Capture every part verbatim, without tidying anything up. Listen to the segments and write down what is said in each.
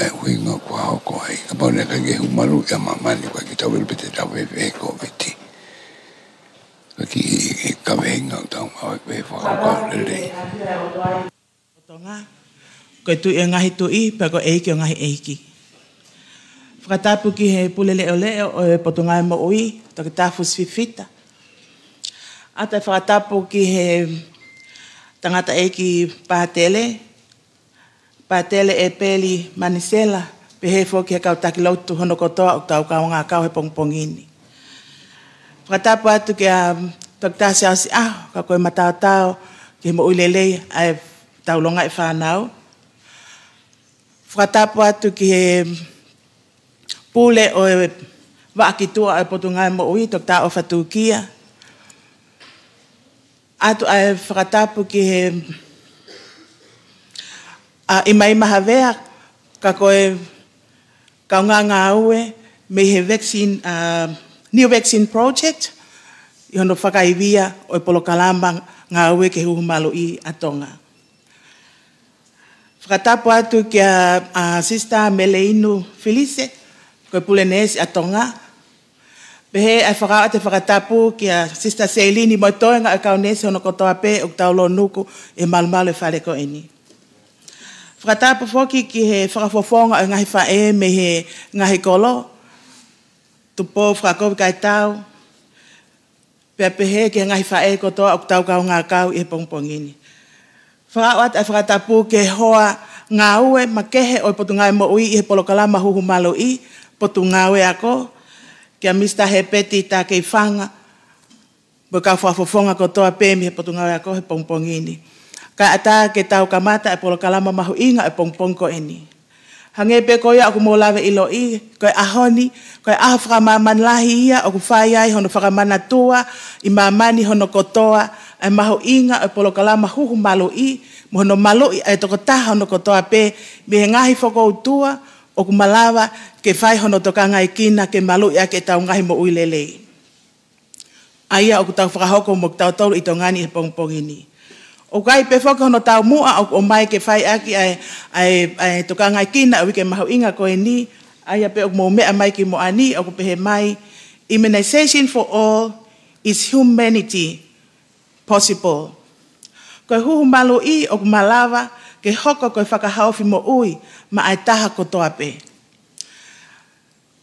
ʻuhinga kuo hoko ai, kapau naʻe ʻikai ke hū maluʻi ʻa māmani, ʻoku ʻikai ke tau ʻilo pe te tau fēfē he Kōviti. Ka ko e kaveinga ʻoku tau maʻu ai pē fakakaukau lelei. ʻO Tonga, ko e Tuʻi ʻo e ngaahi tuʻi, pea ko e ʻEiki ʻo e ngaahi ʻeiki. Fakatapu ki he Pule Leʻoleʻo ʻo e Potungāue Moʻui, Toketā Fusi Fifita. ʻOatu e fakatapu ki he tangataʻeiki pātele, Pātele ʻEpeli Manisela, pehē foki ki he kau taki lotu hono kotoa ʻoku tau kaungā kau he pongipongi ni. Fakatapu atu kia Toketā Siaosi ʻAho, ka ko e mataotao ki he moʻui lelei ʻa e tau longaʻi fānau. Fakatapu atu ki he Pule ʻo e Vaʻa ki Tuʻa ʻo e Potungāue Moʻui, Toketā ʻOfa Tūkia. ʻOatu ʻa e fakatapu ki he, ʻa, ʻImaima Havea, ka ko e kaungā ngāue mei he vaccine, ʻa, New Vaccine Project, ʻi hono fakaivia ʻo e polokalama ngāue ki he huhu maluʻi ʻa Tonga. Fakatapu atu kia, ʻa, Sister Meleinu Filise, ko e Pule Neesi ʻa Tonga. Pehē ʻa e fakaʻoatu e fakatapu kia Sister Seilini mo e toenga ʻo e kau neesi hono kotoa pē ʻoku tau lōnuku ʻi he malumalu ʻo e fale ko eni. Fakatapu foki ki he fakafofonga ʻo e ngaahi faʻē mei he ngaahi kolo, Tupou, Fakakovi, Kaitau, pea pehē ki he ngaahi faʻē kotoa ʻoku tau kaungā kau ʻi he pongipongi ni. Fakaʻoatu ʻa e fakatapu ki he hoa ngāue makehe ʻo e Potungāue Moʻui ʻi he polokalama huhu maluʻi, Potungāue Ako, kia Mister Hepeti Takeifanga, mo e kau fakafofonga kotoa pē mei he Potungāue Ako he pongipongi ni. Kae ʻatā ke tau kamata e polokalama mahuʻinga ʻo e pongipongi ko eni. Hangē pē ko ia ʻoku mou lave ʻiloʻi, ko e ʻaho ni, ko e ʻaho fakamāmani lahi ia ʻoku fai ai hono fakamanatua ʻi māmani hono kotoa ʻa e mahuʻinga ʻo e polokalama huhu maluʻi, mo hono maluʻi ʻa e tokotaha hono kotoa pē mei he ngaahi fokoutua ʻoku malava ke fai hono tokangaekina ke maluʻi ʻaki ʻetau ngaahi moʻui lelei. ʻA ia ʻoku tau fakahoko mo kitautolu ʻi Tonga ni he pongipongi ni. ʻOku ʻi ai pē foki hono taumuʻa ʻoku ʻomai ke fai ʻaki ʻa e, ʻa e, ʻa e tokangaekina ʻo e uike mahuʻinga ko eni, ʻa ia pē ʻoku mou meʻa mai ki muʻa ni, ʻoku pehē mai, "Immunization for all, is humanity possible?" Ko e huhu maluʻi ʻoku malava ke hoko ko e fakahaofi moʻui maʻa e taha kotoa pē.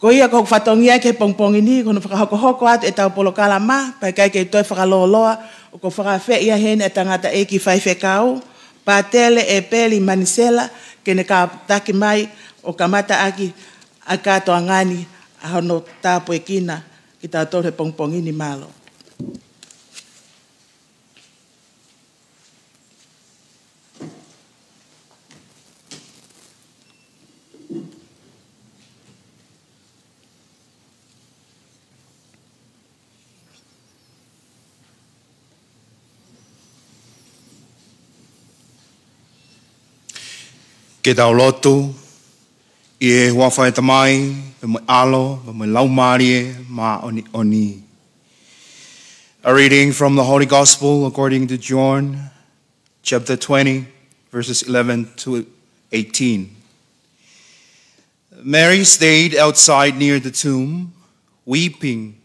Ko ia ko hoku fatongia ki he pongipongi ni, ko hono fakahokohoko atu ʻetau polokalama, pea ʻikai ke toe fakalōloa, ʻoku ou fakaafeʻi ʻa heni ʻa e tangataʻeiki faifekau, Pātele ʻEpeli Manisela, ke ne kātaki mai ʻo kamata ʻaki ʻa e kātoanga ni ʻa hono tāpuekina kitautolu he pongipongi ni, mālō. Ke tau lotu. ʻI he huafa ʻo e Tamai, pea mo e ʻAlo, pea mo e Laumālie Māʻoniʻoni. A reading from the Holy Gospel according to John, chapter twenty, verses eleven to eighteen. Mary stayed outside near the tomb, weeping.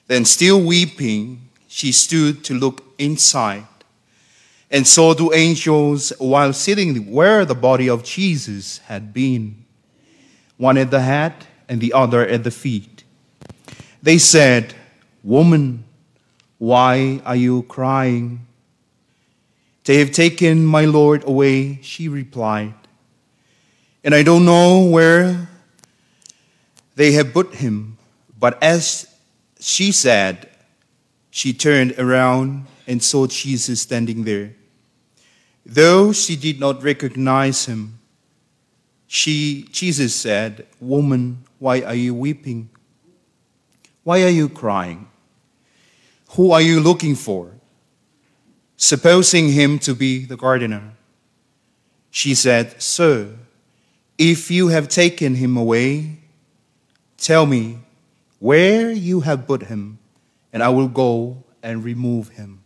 Then, still weeping, she stood to look inside, and saw two angels while sitting where the body of Jesus had been, one at the head and the other at the feet. They said, "Woman, why are you crying?" "They have taken my Lord away," she replied, "and I don't know where they have put him." But as she said, she turned around and saw Jesus standing there. Though she did not recognize him, she, Jesus said, "Woman, why are you weeping? Why are you crying? Who are you looking for?" Supposing him to be the gardener, she said, "Sir, if you have taken him away, tell me where you have put him, and I will go and remove him."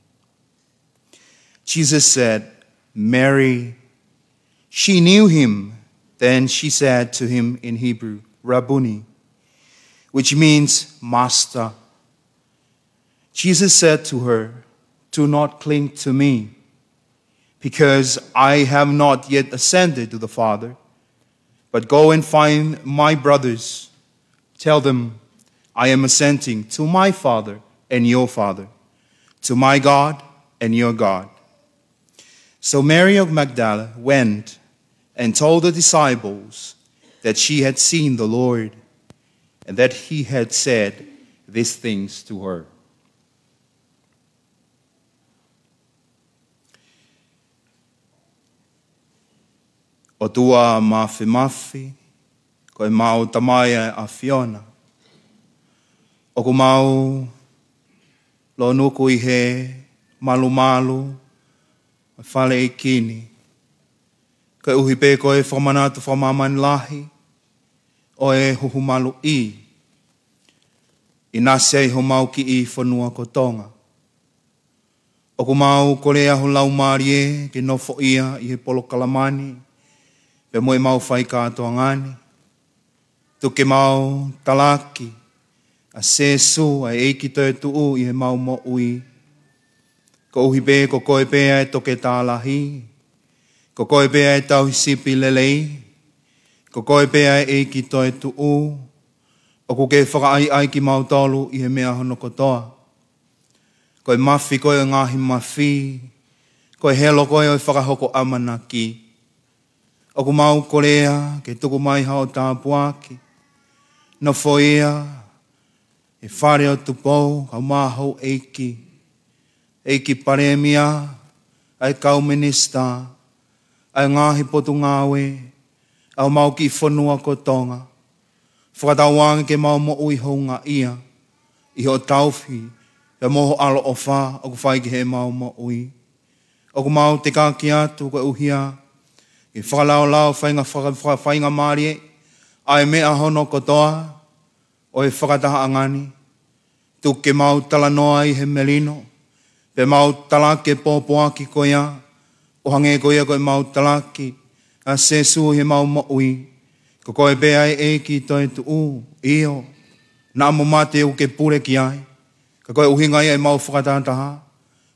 Jesus said, "Mary." She knew him Then she said to him in Hebrew, "Rabboni," which means "Master." Jesus said to her, "Do not cling to me, because I have not yet ascended to the Father, but go and find my brothers. Tell them, 'I am ascending to my Father and your Father, to my God and your God.'" So Mary of Magdala went and told the disciples that she had seen the Lord and that he had said these things to her. ʻOtua Māfimafi, ko ʻemau Tamai ʻa e ʻAfiona, ʻoku mau lōnuku ʻi he malumalu ʻo e fale ʻeiki ni, koeʻuhi pē ko e fakamanatu fakamāmani lahi ʻo e huhu maluʻi ʻinasi ai homau kiʻi fonua ko Tonga. ʻOku mau kolea ho Laumālie ke nofoʻia ʻi he polokalama ni pea mo ʻemau fai kātoanga ni. Tuku ke mau talaki ʻa Sēsū, ʻa e ʻEiki toetuʻu ʻi heʻemau moʻui, koeʻuhi pē ko koe pē ʻa e toketā lahi, ko koe pē ʻa e tauhi sipi lelei, ko koe pē ʻa e ʻEiki toetuʻu ʻoku ke fakaʻaiʻai kimautolu ʻi he meʻa hono kotoa. Ko e mafi koe ʻo e ngaahi mafi, ko e helo koe ʻo e fakahoko ʻamanaki. ʻOku mau kolea ke tuku mai haʻo tāpuaki, nofoʻia e Fale ʻo Tupou, kae ʻumaʻā houʻeiki, ʻEiki Palēmia, ʻa e kau minisitā, ʻa e ngaahi potungāue, ʻa homau kiʻi fonua ko Tonga. Fakatauange ke mau moʻui houngaʻia ʻi hoʻo tauhi pea mo ho ʻaloʻofa ʻoku fai ki heʻemau moʻui. ʻOku mau tekaki atu koeʻuhi ā ke fakalaolao fainga, faka-, faka-, faingamālie ʻa e meʻa hono kotoa ʻo e fakatahaʻanga ni. Tuku ke mau talanoa ʻi he melino, pea mau talaki e pōpoaki ko ia, ʻo hangē ko ia ko ʻemau talaki ʻa Sēsū ʻi heʻemau moʻui. Ko koe pē ʻa e ʻEiki toetuʻu, ʻio, naʻa mo mate ʻoku ke pule ki ai. Ka ko e ʻuhinga ia ʻemau fakatahataha,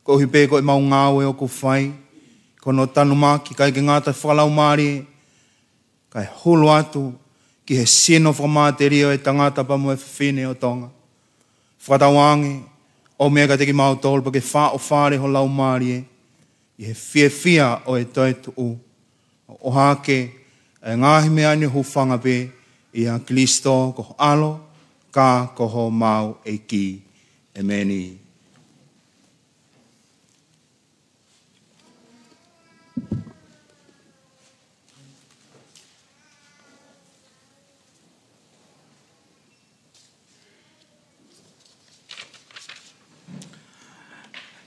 koeʻuhi pē ko ʻemau ngāue ʻoku fai, ko hono tanumaki, ʻikai ke ngata fakalaumālie, kae hulu atu ki he sino fakamatelie ʻo e tangata pea mo e fefine ʻo Tonga. Fakatauange ʻo meʻa kiate kimautolu pea ke faʻofale ho Laumālie ʻi he fiefia ʻo e toetuʻu, ʻo ʻohake ʻa e ngaahi meʻa ni ʻo hūfanga pē ʻia Kilisito ko ho ʻAlo, ka ko homau ʻEiki. ʻEmeni.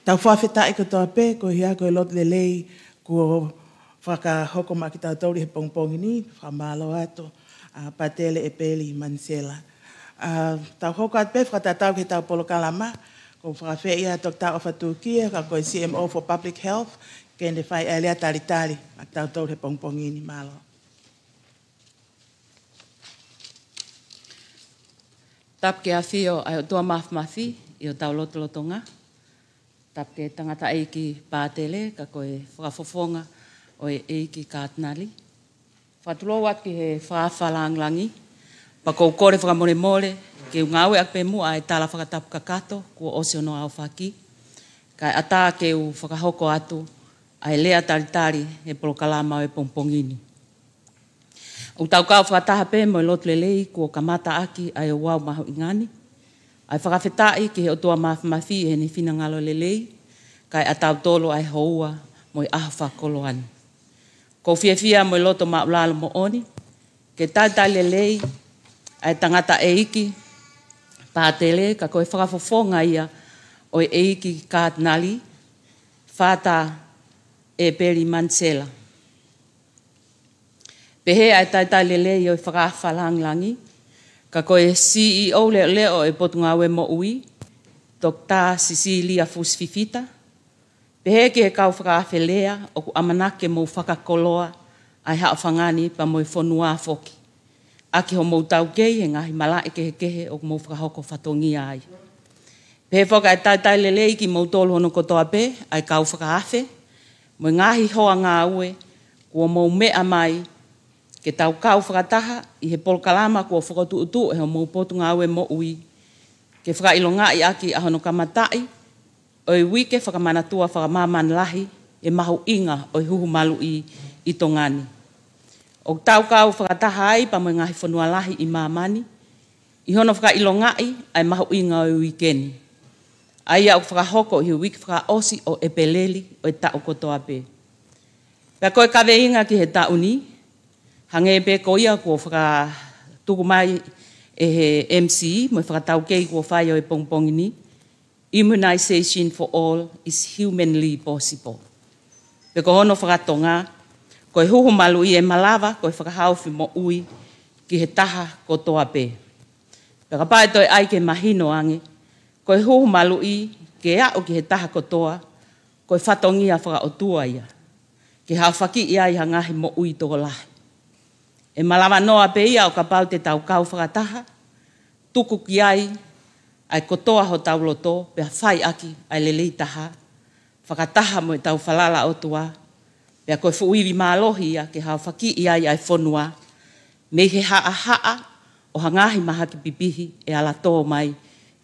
Tau fakafetaʻi kotoa pē, ko ia ko e lotu lelei kuo fakahoko maʻa kitautolu he pongipongi ni, fakamālō atu, ʻa Pātele ʻEpeli Manisela. ʻA, tau hoko atu pē fakatatau ki heʻetau polokalama, ʻoku fakaafeʻi ʻa Toketā ʻOfa Tūkia, ka ko e C M O for Public Health, ke ne fai ʻa e lea talitali maʻa kitautolu he pongipongi ni, mālō. Tapu ki he ʻafio ʻa e ʻOtua Māfimafi ʻi hotau lotolotonga. Tapu ki he tangataʻeiki Pātele, ka ko e fakafofonga ʻo e ʻEiki Katinali. Fakatulou atu ki he fakaafe lāngilangi, pea ʻoku ou kole fakamolemole ke u ngāueʻaki pē muʻa ʻa e tala fakatapu kakato kuo ʻosi hono aofaki, kae ʻatā ke u fakahoko atu ʻa e lea talitali he polokalama ʻo e pongipongi ni. ʻOku tau kau fakataha pē mo e lotu lelei kuo kamata ʻaki ʻa e ouau mahuʻinga ni, ʻa e fakafetaʻi ki he ʻOtua Māfimafi ʻi heʻene finangalo lelei, kae ʻatautolu ʻa e houa mo e ʻaho fakakoloa ni. ʻOku ou fiefia mo e loto maʻulalo moʻoni ke talitali lelei ʻa e tangataʻeiki Pātele, ka ko e fakafofonga ia ʻo e ʻEiki Katinali, Fātā ʻEpeli Manisela. Pehē ʻa e talitali lelei ʻo e fakaafe lāngilangi, ka ko e C E O leʻoleʻo ʻo e Potungāue Moʻui, Toketā Sisilia Fusi Fifita. Pehē ki he kau fakaafe lea, ʻoku ʻamanaki ke mou fakakoloa ʻa e haʻofanga ni pea mo e fonua foki, ʻaki hoʻomou taukei he ngaahi malaʻe kehekehe ʻoku mou fakahoko fatongia ai. Pehē foki ʻa e talitali lelei kimoutolu hono kotoa pē, ʻa e kau fakaafe mo e ngaahi hoa ngāue kuo mou meʻa mai ke tau kau fakataha ʻi he polokalama kuo fokotuʻutuʻu ʻe hoʻomou Potungāue Moʻui, ke fakaʻilongaʻi ʻaki ʻa hono kamataʻi ʻo e uike fakamanatua fakamāmani lahi ʻe mahuʻinga ʻo e huhu maluʻi ʻi Tonga ni. ʻOku tau kau fakataha ai pea mo e ngaahi fonua lahi ʻi māmani ʻi hono fakaʻilongaʻi ʻa e mahuʻinga ʻo e uike ni, ʻa ia ʻoku fakahoko ʻi he uike fakaʻosi ʻo ʻEpeleli ʻo e taʻu kotoa pē. Pea ko e kaveinga ki he taʻu ni, hangē pē ko ia kuo fakatuku mai ʻe he M C mo e fakataukei kuo fai ʻo e pongipongi ni, "Immunization for all is humanly possible." Pe ko hono fakatonga, ko e huhu maluʻi ʻe malava ko e fakahaofi moʻui ki he taha kotoa pē. Pea kapau ʻe toe ʻai ke mahino ange, ko e huhu maluʻi ke aʻu ki he taha kotoa, ko e fatongia fakaʻotua ia ke haofakiʻi ai ha ngaahi moʻui tokolahi. ʻE malava noa pē ia ʻo kapau te tau kau fakataha, tuku ki ai ʻa e kotoa hotau loto, pea fai ʻaki ʻa e lelei taha, fakataha mo ʻetau falala ʻOtua, pea ko e fuʻu ivi mālohi ia ke haofakiʻi ai ʻa e fonua mei he haʻahaʻa ʻo ha ngaahi mahaki pipihi ʻe ala tō mai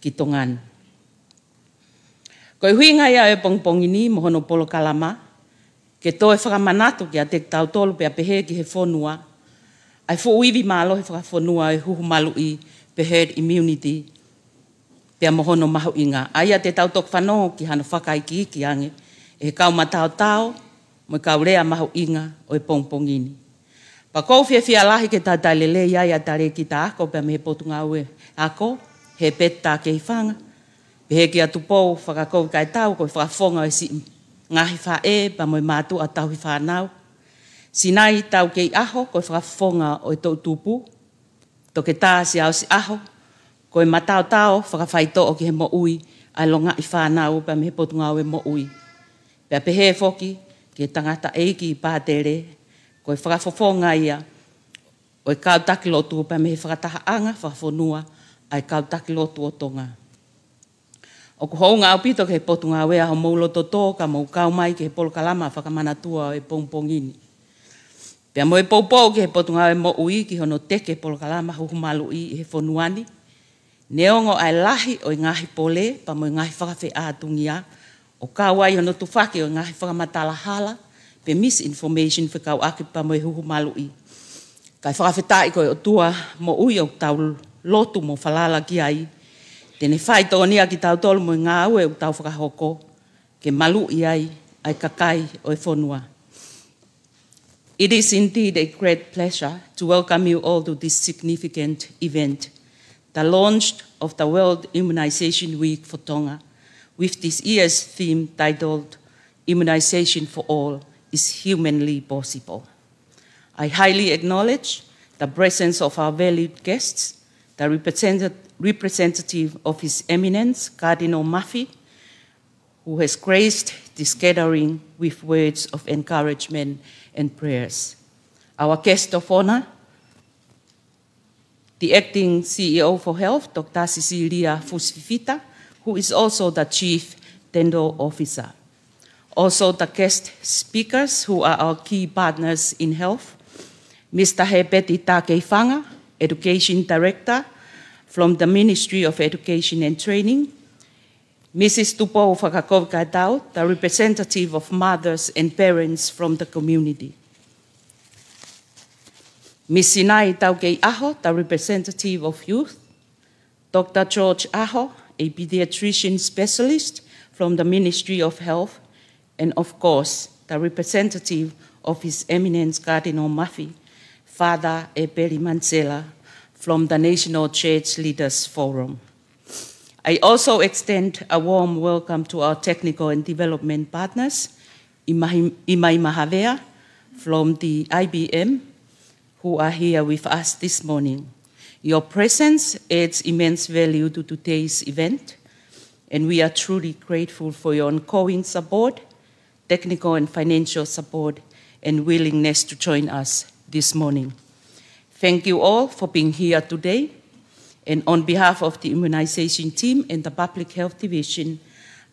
ki Tonga ni. Ko e ʻuhinga ia ʻo e pongipongi ni mo hono polokalama, ke toe fakamanatu kiate kitautolu pea pehē ki he fonua ʻa e fuʻu ivi mālohi fakafonua ʻo e huhu maluʻi pe herd immunity, pea mo hono mahuʻinga, ʻa ia te tau toki fanongo ki hano fakaikiiki ange ʻe he kau mataotao mo e kau lea mahuʻinga ʻo e pongipongi ni. Pea ʻoku ou fiefia lahi ke talitali lelei ai ʻa Talēkita Ako pea mei he Potungāue Ako, Hepeti Takeifanga, pehē kia Tupou Fakakovi Kaitau ko e fakafofonga ʻo e siʻi ngaahi faʻē pea mo e mātuʻa tauhi fānau, Sinai Taukeiʻaho ko e fakafofonga ʻo e toʻutupu, Toketā Siaosi ʻAho ko e mataotao fakafaitoʻo ki he moʻui ʻa e longaʻi fānau pea mei he Potungāue Moʻui. Pea pehē foki ki he tangataʻeiki pātele, ko e fakafofonga ia ʻo e kau taki lotu pea mei he fakatahaʻanga fakafonua ʻa e kau taki lotu ʻo Tonga. ʻOku hounga ʻaupito ki he Potungāue ʻa hoʻomou lototō ka mou kau mai ki he polokalama fakamanatua ʻo e pongipongi ni. Pea mo e poupou ki he Potungāue Moʻui ki hono teke polokalama huhu maluʻi ʻi he fonua ni, neongo ʻa e lahi ʻo e ngaahi pole pea mo e ngaahi fakafeʻātungia, ʻo kau ai hono tufaki ʻo e ngaahi fakamatala hala pe misinformation fekauʻaki pea mo e huhu maluʻi. Kae fakafetaʻi ko e ʻOtua moʻui ʻoku tau lotu mo falala ki ai, te ne fai tokoni kiate kitautolu mo e ngāue ʻoku tau fakahoko ke maluʻi ai ʻa e kakai ʻo e fonua. It is indeed a great pleasure to welcome you all to this significant event, the launch of the World Immunization Week for Tonga, with this year's theme titled "Immunization for All is Humanly Possible." I highly acknowledge the presence of our valued guests, the represent-, representative of His Eminence Cardinal Muffy, who has graced this gathering with words of encouragement and prayers. Our guest of honor, the acting C E O for Health, Doctor Cecilia Fusi Fifita, who is also the Chief Dental Officer. Also the guest speakers, who are our key partners in health, Mister Hepeti Takeifanga, Education Director from the Ministry of Education and Training, Missus Tupou Fakakovi Kaitau, the representative of mothers and parents from the community. Miss Sinai Taukeiʻaho, the representative of youth. Doctor George ʻAho, a pediatrician specialist from the Ministry of Health. And of course, the representative of His Eminence Cardinal Muffy, Father ʻEpeli Manisela from the National Church Leaders Forum. I also extend a warm welcome to our technical and development partners, ʻImaimahavea from the I B M, who are here with us this morning. Your presence adds immense value to today's event, and we are truly grateful for your ongoing support, technical and financial support, and willingness to join us this morning. Thank you all for being here today. And on behalf of the immunization team and the Public Health Division,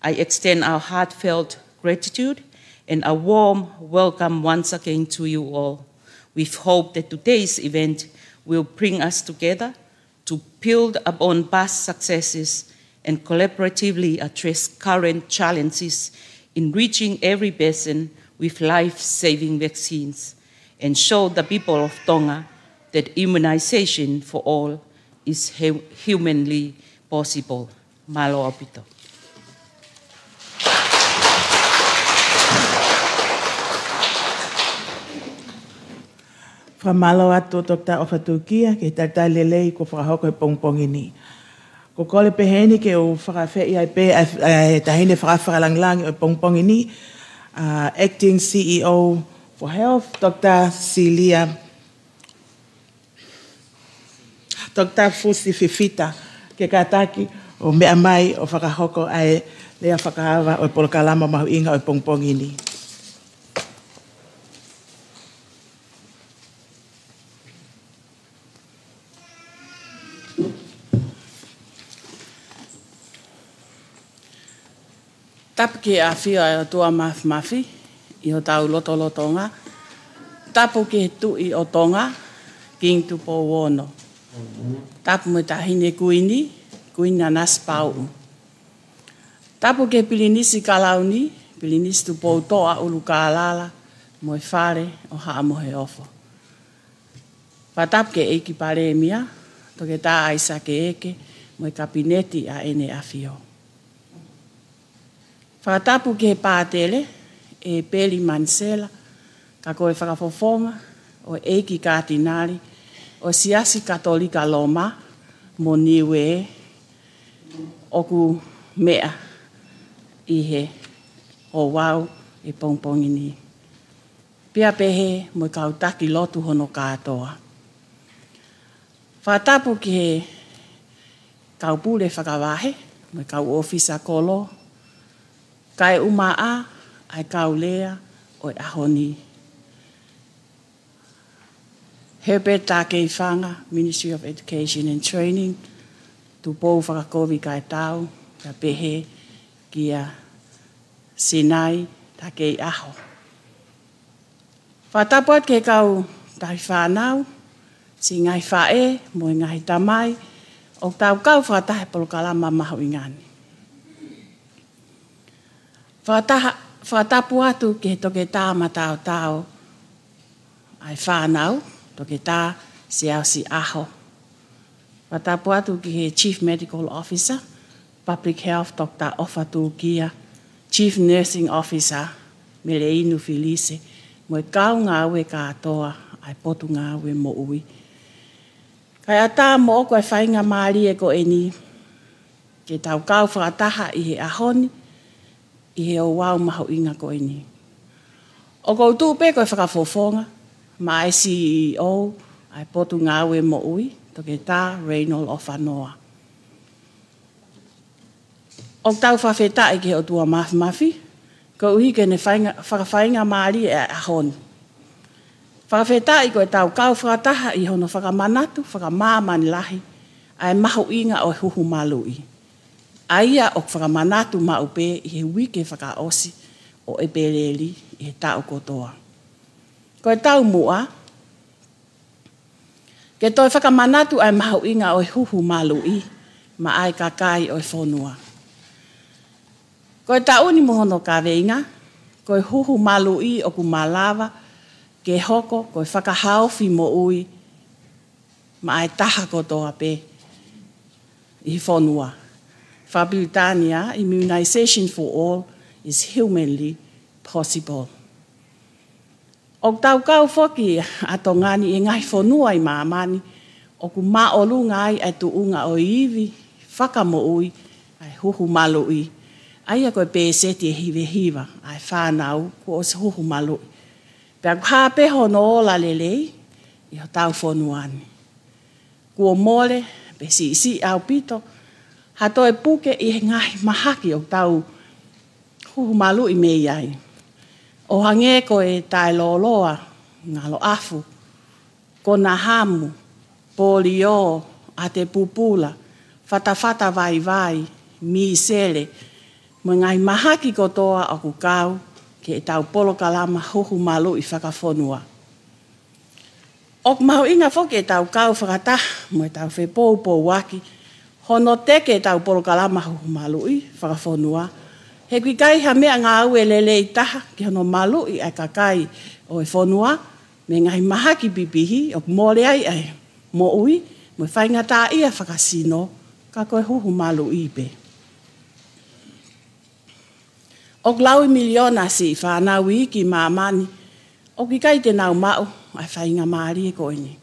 I extend our heartfelt gratitude and a warm welcome once again to you all. We hope that today's event will bring us together to build upon past successes and collaboratively address current challenges in reaching every person with life-saving vaccines and show the people of Tonga that immunization for all is hu-, humanly possible. Mālō ʻaupito. Fakamālō atu Toketā ʻOfa Tūkia ki he talitali lelei kuo fakahoko he pongipongi ni. Ko e kole pē heni ke u fakaafeʻi ai pē ʻa e, ʻa e taʻahine fakalangilangi ʻo e pongipongi ni, ʻa e Acting C E O for Health, Toketā Silia, Toketā Fusi Fifita, ke kātaki ʻo meʻa mai ʻo fakahoko ʻa e lea fakaava ʻo e polokalama mahuʻinga ʻo e pongipongi ni. Tapu ki he ʻafio ʻa e ʻOtua Māfimafi ʻi hotau lotolotonga. Tapu ki he Tuʻi ʻo Tonga, Kingi Tupou Ono. Tapu mo e Taʻahine Kuini, Kuini Nanasipauʻu. Tapu ki he Pilinisi Kalauni, Pilinisi Tupoutoʻa ʻUlukālala, mo e Fale ʻo Haʻa Moheofo. Fakatapu ki he ʻEiki Palēmia, Toketā ʻAisake Eke, mo e Kapineti ʻa ʻEne ʻAfio. Fakatapu ki he Pātele, ʻEpeli Manisela, ka ko e Fakafofonga ʻo e ʻEiki Kātinali ʻo e Siasi Katolika Loma mo Niue, ʻoku meʻa ʻi he ouau ʻi he pongipongi ni. Pea pehē mo e kau taki lotu hono kātoa. Fakatapu ki he kau pule fakavahe, mo e kau ʻōfisa kolo, kaeʻumaʻā ʻa e kau lea ʻo e ʻaho ni. Herbert Takeifanga, Ministry of Education and Training, Tupou Fakakovi Kaetau, pea pehē kia Sinai Takeiʻaho. Fakatapu atu ki he kau tauhi fānau, siʻi ngaahi faʻē, mo e ngaahi tamai, ʻoku tau kau fakataha he polokalama mahuʻinga ni. Fakataha, fakatapu atu ki he Toketā Mataotao ʻa e Fānau, Toketā Siaosi ʻAho. Fakatapu atu ki he Chief Medical Officer, Public Health, Toketā ʻOfa Tūkia, Chief Nursing Officer, Meleinu Filise, mo e kau ngāue kātoa ʻa e Potungāue Moʻui. Kae ʻatā moʻoku ʻa e faingamālie ko eni, ke tau kau fakataha ʻi he ʻaho ni, ʻi he ouau mahuʻinga ko eni. ʻOku ou tuʻu pē ko e Fakafofonga, maʻa e C E O ʻa e Potungāue Moʻui, Toketā Raynold ʻOfanoa. ʻOku tau fakafetaʻi ki he ʻOtua Māfimafi, koeʻuhi ke ne fainga-, fakafaingamālie ʻa e ʻaho ni. Fakafetaʻi ko e tau kau fakataha ʻi hono fakamanatu fakamāmani lahi ʻa e mahuʻinga ʻo e huhu maluʻi, ʻa ia ʻoku fakamanatu maʻu pē ʻi he uike fakaʻosi ʻo ʻEpeleli ʻi he taʻu kotoa. Ko e taumuʻa, ke toe fakamanatu ʻa e mahuʻinga ʻo e huhu maluʻi maʻa e kakai ʻo e fonua. Ko e taʻu ni mo hono kaveinga, ko e huhu maluʻi ʻoku malava ke hoko ko e fakahaofi moʻui maʻa e taha kotoa pē ʻi he fonua. Fakapilitānia, immunization for all is humanly possible. ʻOku tau kau foki ʻa Tonga ni ʻi he ngaahi fonua ʻi māmani ʻoku māʻolunga ai ʻa e tuʻunga ʻo e ivi fakamoʻui ʻa e huhu maluʻi, ʻa ia ko e pēseti ʻe hivahiva ʻa e fānau kuo ʻosi huhu maluʻi. Pea ʻoku hā pē hono ola lelei ʻi hotau fonua ni. Kuo mole, pe siʻisiʻi ʻaupito ha toe puke ʻi he ngaahi mahaki ʻoku tau huhu maluʻi mei ai. ʻO hangē ko e taʻelōloa, ngalo ʻafu, konahamu, polio, ʻate pupula, fatafata vaivai, mīsele, mo e ngaahi mahaki kotoa ʻoku kau ki heʻetau polokalama huhu maluʻi fakafonua. ʻOku mahuʻinga foki ʻetau kau fakataha mo ʻetau fepoupouaki hono teke ʻetau polokalama huhu maluʻi fakafonua, he ʻoku ʻikai ha meʻangāue lelei taha ki hono maluʻi ʻa e kakai ʻo e fonua mei he ngaahi mahaki pipihi ʻoku mole ai ʻa e moʻui mo e faingataʻaʻia fakasino, ka ko e huhu maluʻi pē. ʻOku laui miliona siʻi fānau iiki ʻi māmani ʻoku ʻikai te nau maʻu ʻa e faingamālie ko eni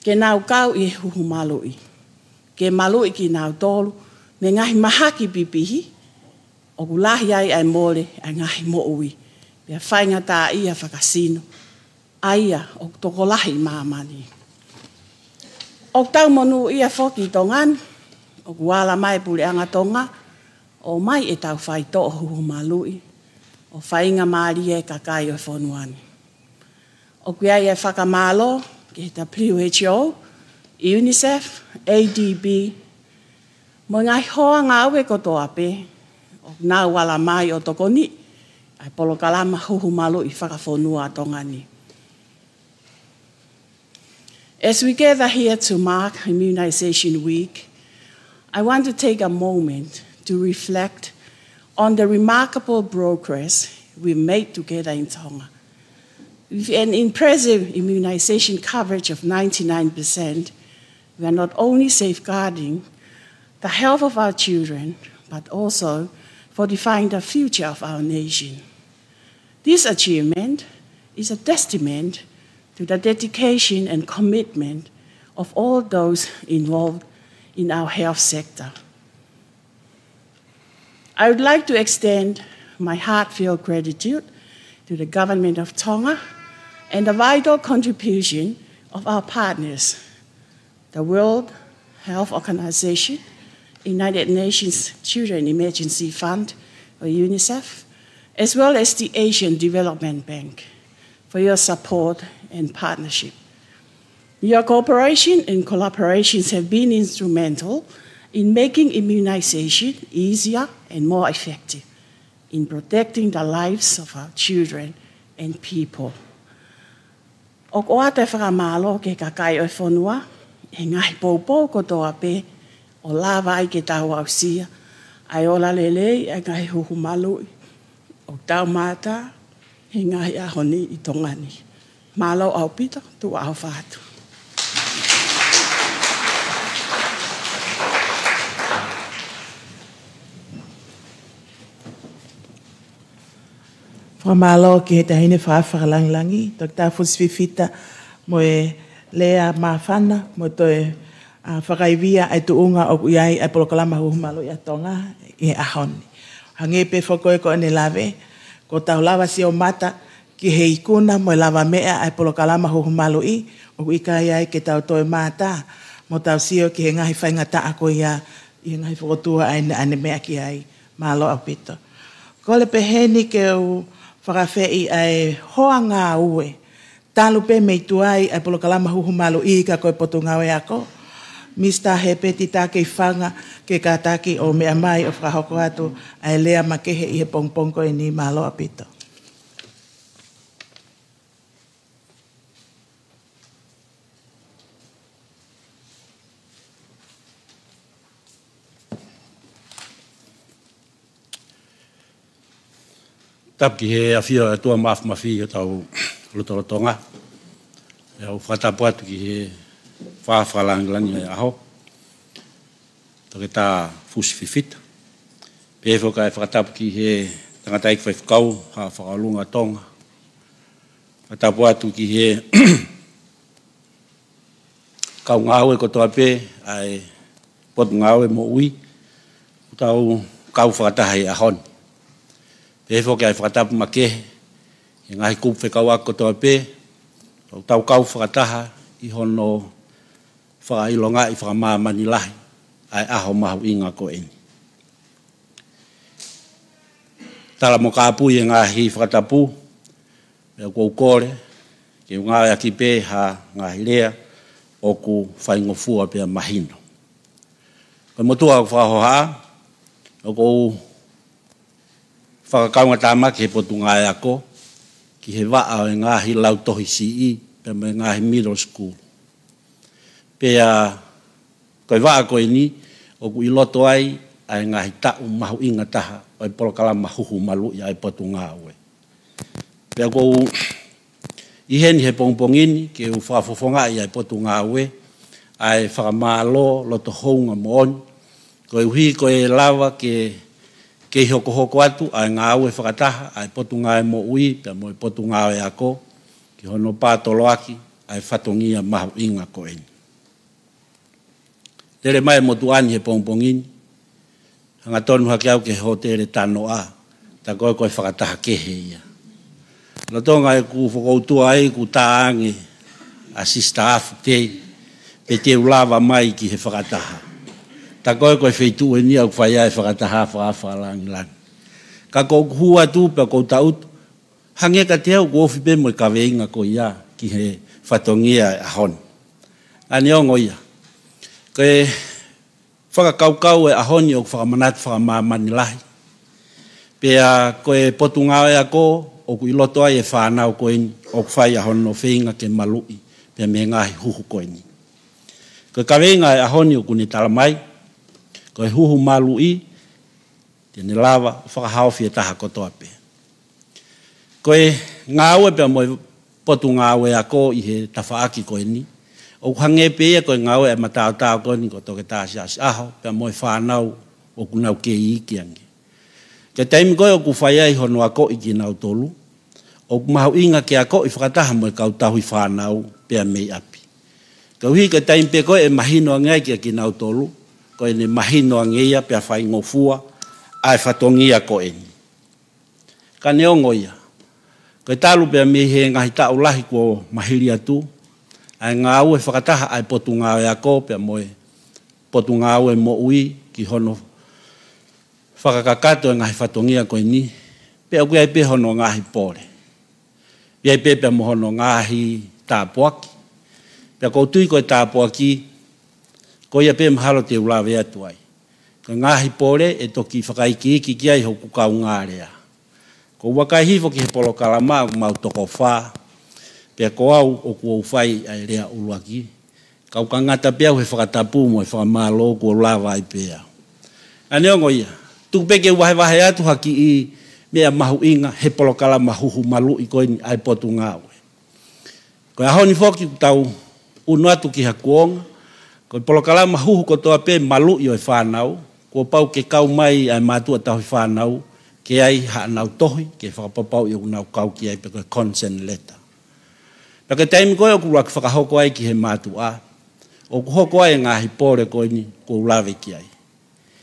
ke nau kau ʻi he huhu maluʻi, ke maluʻi kinautolu mei he ngaahi mahaki pipihi ʻoku lahi ai ʻa e mole ʻa e ngaahi moʻui pea faingataʻaʻia fakasino, ʻa ia ʻoku tokolahi ʻi māmani. ʻOku tau monūʻia foki ʻi Tonga ni ʻoku ala mai e Puleʻanga Tonga ʻo ʻomai ʻetau faitoʻo huhu maluʻi ʻo faingamālie e kakai ʻo e fonua ni. ʻOku ʻi ai e fakamālō ki he W H O, UNICEF, A D B, mo e ngaahi hoa ngāue kotoa pē ʻoku nau ala mai ʻo tokoniʻi ʻa e polokalama huhu maluʻi fakafonua ʻa Tonga ni. As we gather here to mark Immunization Week, I want to take a moment to reflect on the remarkable progress we made together in Tonga. With an impressive immunization coverage of ninety-nine percent, we are not only safeguarding the health of our children, but also fortifying the future of our nation. This achievement is a testament to the dedication and commitment of all those involved in our health sector. I would like to extend my heartfelt gratitude to the Government of Tonga and the vital contribution of our partners, the World Health Organization, United Nations Children Emergency Fund, or UNICEF, as well as the Asian Development Bank, for your support and partnership. Your cooperation and collaborations have been instrumental in making immunization easier and more effective in protecting the lives of our children and people. ʻOku ʻoatu e fakamālō ki he kakai ʻo e fonua he ngaahi poupou kotoa pē ʻo lava ai ke tau aʻusia ʻa e ola lelei ʻa e ngaahi huhu maluʻi ʻoku tau mātā he ngaahi ʻaho ni ʻi Tonga ni. Mālō ʻaupito, tuʻa ʻofa atu. Fakamālō ki he Taʻahine Fakalangilangi, Toketā Fusi Fifita, mo e lea māfana mo e toe, ʻa, fakaivia ʻa e tuʻunga ʻoku ʻi ai ʻa e polokalama huhu maluʻi ʻa Tonga ʻi he ʻaho ni. Hangē pē foki ko ʻene lave, kuo tau lava sio mata ki he ikuna mo e lavameʻa ʻa e polokalama huhu maluʻi, ʻoku ʻikai ai ke tau toe mātā mo tau sio ki he ngaahi faingataʻa ko ia ʻi he ngaahi fokotuʻu ʻa ʻene, ʻa ʻene meʻa ki ai. Mālō ʻaupito. Kole pē heni ke u fakaafeʻi ʻa e hoa ngāue talu pē mei tuai ʻa e polokalama huhu maluʻi ka ko e Potungāue Ako, Misa Hepeti Takeifanga, ke kātaki ʻo meʻa mai ʻo fakahoko atu ʻa e lea makehe ʻi he pongipongi ko eni. Mālō ʻaupito. Tapu ki he ʻafio ʻa e ʻOtua Māfimafi ʻi hotau lotolotonga. ʻOku ou fakatapu atu ki he Fakalangilangi ʻo e ʻaho, Toketā Fusi Fifita. Pehē foki ʻa e fakatapu ki he tangataʻeiki faifekau Haʻa Fakaʻolunga ʻo Tonga. Fakatapu atu ki he kau ngāue kotoa pē ʻa e Potungāue Moʻui ʻoku tau kau fakataha he ʻaho ni. Pehē foki ʻa e fakatapu makehe ki he ngaahi kupu fekauʻaki kotoa pē ʻoku tau kau fakataha ʻi hono fakaʻilongaʻi fakamāmani lahi ʻa e ʻaho mahuʻinga ko eni. Tala mo kāpui e ngaahi fakatapu Pea ʻoku ou kole ke u ngāueʻaki pē ha ngaahi lea ʻoku faingofua pea mahino. Ko e motuʻa ʻoku fakahohaʻa, ʻoku ou fakakaungātāmaki he Potungāue Ako ki he vaʻa ʻo e ngaahi lautohi siʻi pea mo e ngaahi middle school. Pea ko e vaʻa ko eni ʻoku ʻi loto ai ʻa e ngaahi taʻu mahuʻinga taha ʻo e polokalama huhu maluʻi ʻa e Potungāue. Pea ʻoku ou ʻi heni he pongipongi ni ke u fakafofongaʻi ʻa e Potungāue ʻa e fakamālō loto houngaʻia moʻoni, koeʻuhi ko e lava ke kei hokohoko atu ʻa e ngāue fakataha ʻa e Potungāue Moʻui pea mo e Potungāue Ako ki hono pātoloaki ʻa e fatongia mahuʻinga ko eni. Lele mai e motuʻa ni he pongipongi ni, hangatonu hake au ki he hōtele Tanoa, tā ko ē ko e fakataha kehe ia. Lolotonga ʻeku fokoutua ai, kuo tā ange ʻa Sister Afu Tei pe te u lava mai ki he fakataha. Tā ko ē ko e feituʻu eni ʻoku fai ai e fakataha fakalangilangi. Ka ʻoku ou hū atu pea ʻoku ou tangutu, hangē kiate au ʻoku ofi pē mo e kaveinga ko ia ki he fatongia ʻo e ʻaho ni. Ka neongo ia, ko e fakakaukau ʻo e ʻaho ni ʻoku fakamanatu fakamāmani lahi. Pea ko e Potungāue Ako ʻoku ʻi loto ai e fānau ko eni ʻoku fai ʻa hono feinga ke maluʻi pea mei he ngaahi huhu ko eni. Ko e kaveinga ʻo e ʻaho ni ʻoku ne tala mai, ko e huhu maluʻi, te ne lava ʻo fakahaofi e taha kotoa pē. Ko e ngāue pea mo e Potungāue Ako ʻi he tafaʻaki ko eni, ʻoku hangē pē ia ko e ngāue ʻa e mataotao ko eni ko Toketā Siaosi ʻAho pea mo e fānau ʻoku nau kei iiki ange. Ko e taimi ko ē ʻoku fai ai hono akoʻi kinautolu, ʻoku mahuʻinga ke akoʻi fakataha mo e kau tauhi fānau pea mei ʻapi. Koeʻuhi ko e taimi pē ko ē ʻe mahino ange ai kia kinautolu, ko ʻene mahino ange ia pea faingofua ʻa e fatongia ko eni. Ka neongo ia, ko e talu pea mei he ngaahi taʻu lahi kuo maliu atu ʻa e ngāue fakataha ʻa e Potungāue Ako pea mo e Potungāue Moʻui ki hono fakakakato e ngaahi fatongia ko eni, pea ʻoku ʻi ai pē hono ngaahi pole. ʻI ai pē pea mo hono ngaahi tāpuaki. Pea ʻoku ou tui ko e tāpuaki ko ia pē mahalo te u lave atu ai. Ko e ngaahi pole ʻe toki fakaikiiki ki ai hoku kaungālea. Ko e vakai hifo ki he polokalama ʻoku mau toko fā, pea ko au ʻoku ou fai ʻa e lea ʻuluaki. Ka ʻoku ou ngata pē au he fakatapu mo e fakamālō kuo lava ai pē au. Ka neongo ia, tuku pē ke u vahevahe atu ha kiʻi meʻa mahuʻinga he polokalama huhu maluʻi ko eni ʻa e Potungāue. Ko e ʻaho ni foki ʻoku tau ʻunu atu ki ha kuonga, ko e polokalama huhu kotoa pē maluʻi ʻo e fānau, kuo pau ke kau mai ʻa e mātuʻa tauhi fānau ke ʻai haʻanau tohi ke fakapapauʻi ʻoku nau kau ki ai pe ko e consent letter. Pea ko e taimi ko ē ʻoku ʻuluaki fakahoko ai ki he mātuʻa, ʻoku hoko ai e ngaahi pole ko eni ʻoku ou lave ki ai.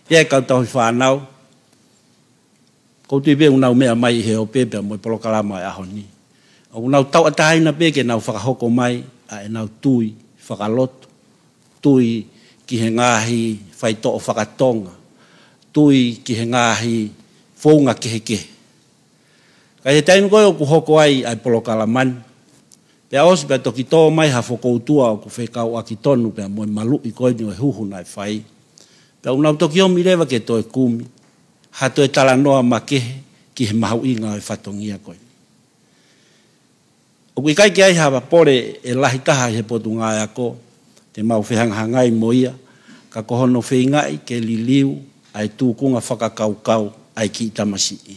ʻI ai e kau tauhi fānau, ʻoku ou tui pē ʻoku nau meʻa mai ʻi he ope pea mo e polokalama ʻo e ʻaho ni, ʻoku nau tauʻatāina pē ke nau fakahoko mai ʻa ʻenau tui fakalotu, tui ki he ngaahi faitoʻo fakatonga, tui ki he ngaahi founga kehekehe. Ka ʻi he taimi ko ē ʻoku hoko ai ʻa e polokalama ni, pea ʻosi pea toki tō mai ha fokoutua ʻoku fekauʻaki tonu pea mo e maluʻi ko eni ʻo e huhu naʻe fai, pea ʻoku nau toki ʻomi leva ke toe kumi ha toe talanoa makehe ki he mahuʻinga ʻo e fatongia ko eni. ʻOku ʻikai ke ʻi ai ha pole ʻe lahi taha ʻi he Potungāue Ako te mau fehangahangai mo ia, ka ko hono feingaʻi ke liliu ʻa e tūkunga fakakaukau ʻa e kiʻi tamasiʻi.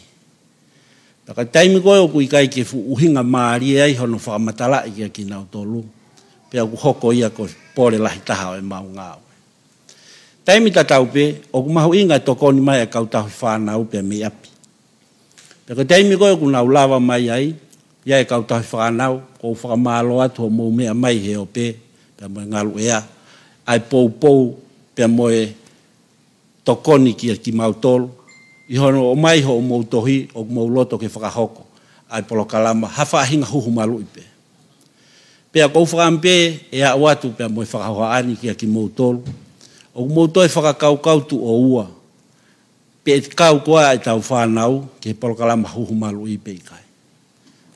Pea ko e taimi ko ē ʻoku ʻikai ke fuʻu ʻuhinga mālie ai hono fakamatalaʻi kia kinautolu, pea ʻoku hoko ia ko e pole lahi taha ʻo ʻemau ngāue. Taimi tatau pē, ʻoku mahuʻinga e tokoni mai ʻa e kau tauhi fānau pea mei ʻapi. Pea ko e taimi ko ē ʻoku nau lava mai ai, ʻi ai e kau tauhi fānau, ʻoku ou fakamālō atu hoʻomou meʻa mai he ope pea mo e ngaluʻea, ʻa e poupou pea mo e tokoni kia kimautolu ʻi hono ʻomai hoʻomou tohi ʻoku mou loto ke fakahoko ʻa e polokalama ha faʻahinga huhu maluʻi pē. Pea ʻoku ou fakaʻamu pē ʻe aʻu atu pea mo e fakahohaʻa ni kia kimoutolu, ʻoku mou toe fakakaukau tuʻo ua pe ʻe kau koā ʻetau fānau ki he polokalama huhu maluʻi pe ʻikai.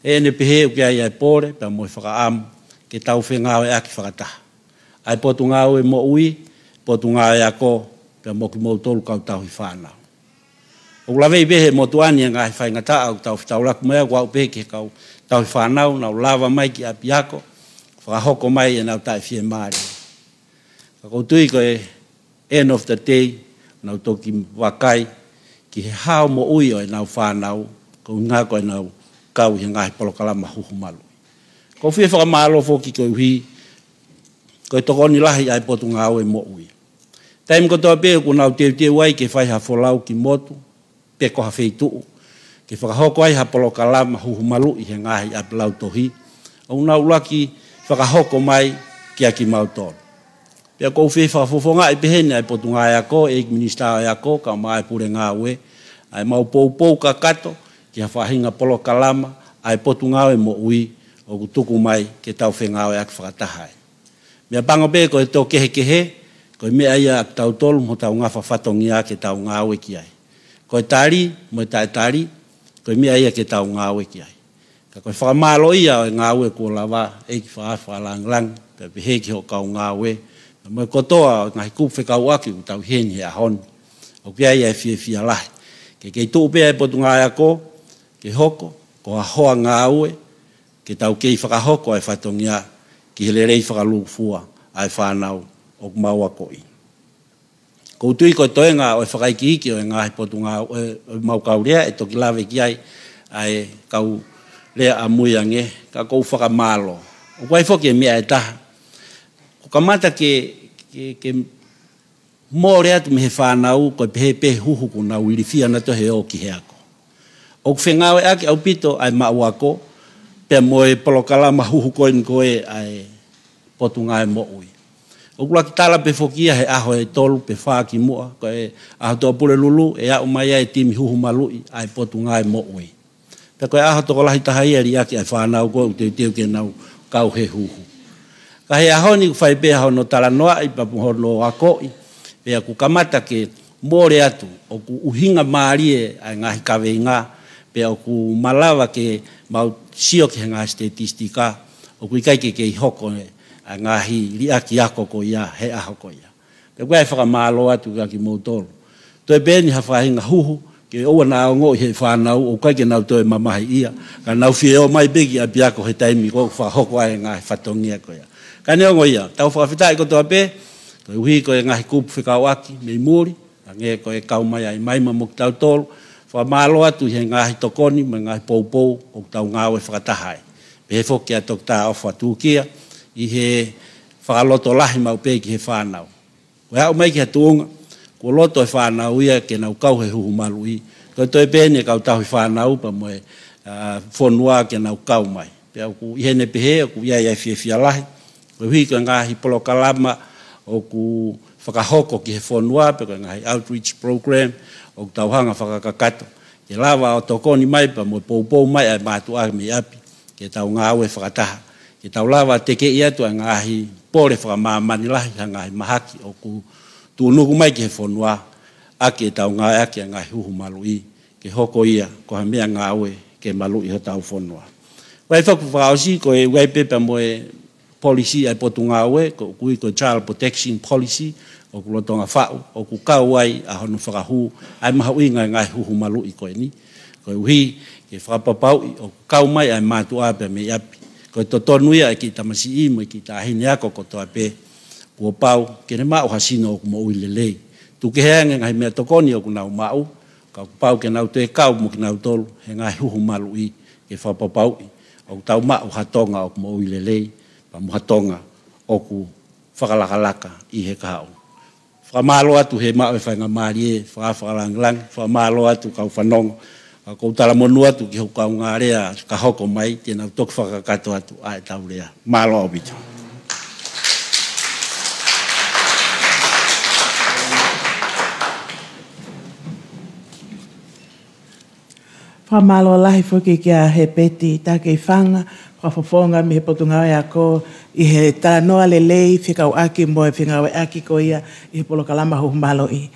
ʻEne pehē ʻoku ʻi ai ʻa e pole pea mo e fakaʻamu ke tau fengāueʻaki fakataha, ʻa e Potungāue Moʻui, Potungāue Ako, pea mo kimoutolu kau tauhi fānau. ʻOku laveʻi pē he motuʻa ni e ngaahi faingataʻa ʻoku tau fetaulaki mai, ʻoku aʻu pē ki he kau tauhi fānau, nau lava mai ki ʻapiako, fakahoko mai ʻenau taʻefiemālie. Ka ʻoku ou tui ko e end of the day, nau toki vakai ki he hao moʻui ʻo ʻenau fānau, ko e ʻuhinga ko ʻenau kau ʻi he ngaahi polokalama huhu maluʻi. ʻOku ou fie fakamālō foki koeʻuhi ko e tokoni lahi ʻa e Potungāue Moʻui. Taimi kotoa pē ʻoku nau teuteu ai ke fai ha folau ki motu, pe ko ha feituʻu, ke fakahoko ai ha polokalama huhu maluʻi he ngaahi ʻapi lautohi, ʻoku nau ʻuluaki fakahoko mai kia kimautolu. Pea ʻoku ou fie fakafofongaʻi pehē ni ʻa e Potungāue Ako, ʻEiki Minisitā ʻo e Ako, kae ʻumaʻā e Pule Ngāue, ʻa ʻemau poupou kakato ki ha faʻahinga polokalama ʻa e Potungāue Moʻui ʻoku tuku mai ke tau fengāueʻaki fakataha ai. Meʻapango pē ko e tō kehekehe, ko e meʻa ia ʻa kitautolu mo hotau ngafa fatongia ke tau ngāue ki ai. Ko e tali mo e taʻetali, ko e meʻa ia ke tau ngāue ki ai. Ka ko e fakamālōʻia ʻo e ngāue kuo lava, ʻEiki Fakaʻaho Fakalāngilangi, pea pehē ki hoʻo kau ngāue, pea mo e kotoa ʻo e ngaahi kupu fekauʻaki ʻoku tau ʻi heni he ʻaho ni. ʻOku ʻi ai ʻa e fiefia lahi ke kei tuʻu pē ʻa e Potungāue Ako ke hoko ko ha hoa ngāue, ke tau kei fakahoko ʻa e fatongia ki he lelei fakalūkufua ʻa e fānau ʻoku mau akoʻi. ʻOku ou tui ko e toenga ʻo e fakaikiiki ʻo e ngaahi potungāue, ʻo e mau kau lea, ʻe toki lave ki ai ʻa e kau lea ʻamui ange, ka ʻoku ou fakamālō. ʻOku ʻi ai foki e meʻa ʻe taha ʻoku kamata ke, ke, ke mole atu mei he fānau, ko e pehē pē huhu kuo nau ilifia nautolu he ō ki he ako. ʻOku fengāueʻaki ʻaupito ʻa e maʻu ako pea mo e polokalama huhu ko eni ko e ʻa e Potungāue Moʻui. ʻOku ʻuluaki tala pē foki ia he ʻaho ʻe tolu pe fā kimuʻa, ko e ʻaho Tuʻapulelulu ʻe aʻu mai ai e timi huhu maluʻi ʻa e Potungāue Moʻui. Pea ko e ʻaho tokolahi taha ia e liʻaki ʻa e fānau ko ē ʻoku teuteu ke nau kau he huhu. Ka he ʻaho ni ʻoku fai pē hono talanoaʻi pea mo hono akoʻi, pea ʻoku kamata ke mole atu ʻoku ʻuhinga mālie ʻa e ngaahi kaveinga, pea ʻoku malava ke mau sio ki he ngaahi statistika, ʻoku ʻikai ke kei hoko ʻa e ngaahi liʻaki ako ko ia he ʻaho ko ia. Pea ʻoku ou fakamālō atu kia kimoutolu. Toe pē eni ha faʻahinga huhu, ke ʻoua naʻa ongoʻi he fānau, ʻoku ʻikai ke nau toe mamahiʻia, ka nau fie ō mai pē ki ʻapiako he taimi ko ē ʻoku fakahoko ai e ngaahi fatongia ko ia. Ka neongo ia, tau fakafetaʻi kotoa pē, koeʻuhi ko e ngaahi kupu fekauʻaki mei muli, hangē ko e kau mai ʻa e maima mo kitautolu, fakamālō atu he ngaahi tokoni mo e ngaahi poupou ʻoku tau ngāue fakataha ai. Pehē foki kia Toketā ʻOfa Tūkia, ʻi he fakalotolahi maʻu pē ki he fānau. Ko e aʻu mai ki ha tuʻunga kuo loto e fānau ia ke nau kau he huhu maluʻi, ko e toe pē eni e kau tauhi fānau pea mo e, ā, fonua ke nau kau mai. Pea ʻoku ʻi heni pehē, ʻoku ʻi ai ʻa e fiefia lahi. Koeʻuhi ko e ngaahi polokalama ʻoku fakahoko ki he fonua, pe ko e ngaahi outreach program, ʻoku tau hanga fakakakato ke lava ʻo tokoni mai pea mo e poupou mai ʻa e mātuʻa mei ʻapi, ke tau ngāue fakataha, ke tau lava tekeʻi atu ʻa e ngaahi pole fakamāmani lahi, ha ngaahi mahaki ʻoku tuʻunuku mai ki he fonua, ʻaki ʻetau ngāueʻaki ʻa e ngaahi huhu maluʻi, ke hoko ia ko ha meʻangāue ke maluʻi hotau fonua. ʻOku ʻi ai foki, fakaʻosi, ko e ʻoku ʻi ai pē pea mo e policy ʻa e Potungāue, ʻoku ui ko e Child Protection Policy, ʻoku lolotonga faʻu, ʻoku kau ai ʻa hono fakahū ʻa e mahuʻinga e ngaahi huhu maluʻi ko eni. Koeʻuhi ke fakapapauʻi ʻoku kau mai ʻa e mātuʻa pea mei ʻapi. Ko e totonu ia ʻa e kiʻi tamasiʻi mo e kiʻi taʻahine ako kotoa pē, kuo pau ke ne maʻu ha sino ʻoku moʻui lelei. Tuku kehe ange e ngaahi meʻatokoni ʻoku nau maʻu, ka kuo pau ke nau toe kau mo kinautolu he ngaahi huhu maluʻi, ke fakapapauʻi ʻoku tau maʻu ha Tonga ʻoku moʻui lelei, pea mo ha Tonga ʻoku fakalakalaka ʻi he kahaʻu. Fakamālō atu he maʻu e faingamālie, Fakaʻaho Fakalāngilangi, fakamālō atu kau fanongo, ka ʻoku ou talamonū atu ki hoku kaungā lea ka hoko mai, te nau toki fakakakato atu ʻa ʻetau lea. Mālō ʻaupito. Fakamālō lahi foki kia Hepeti Takeifanga, fakafofonga mei he Potungāue Ako, ʻi he talanoa lelei fekauʻaki mo e fengāueʻaki ko ia ʻi he polokalama huhu maluʻi.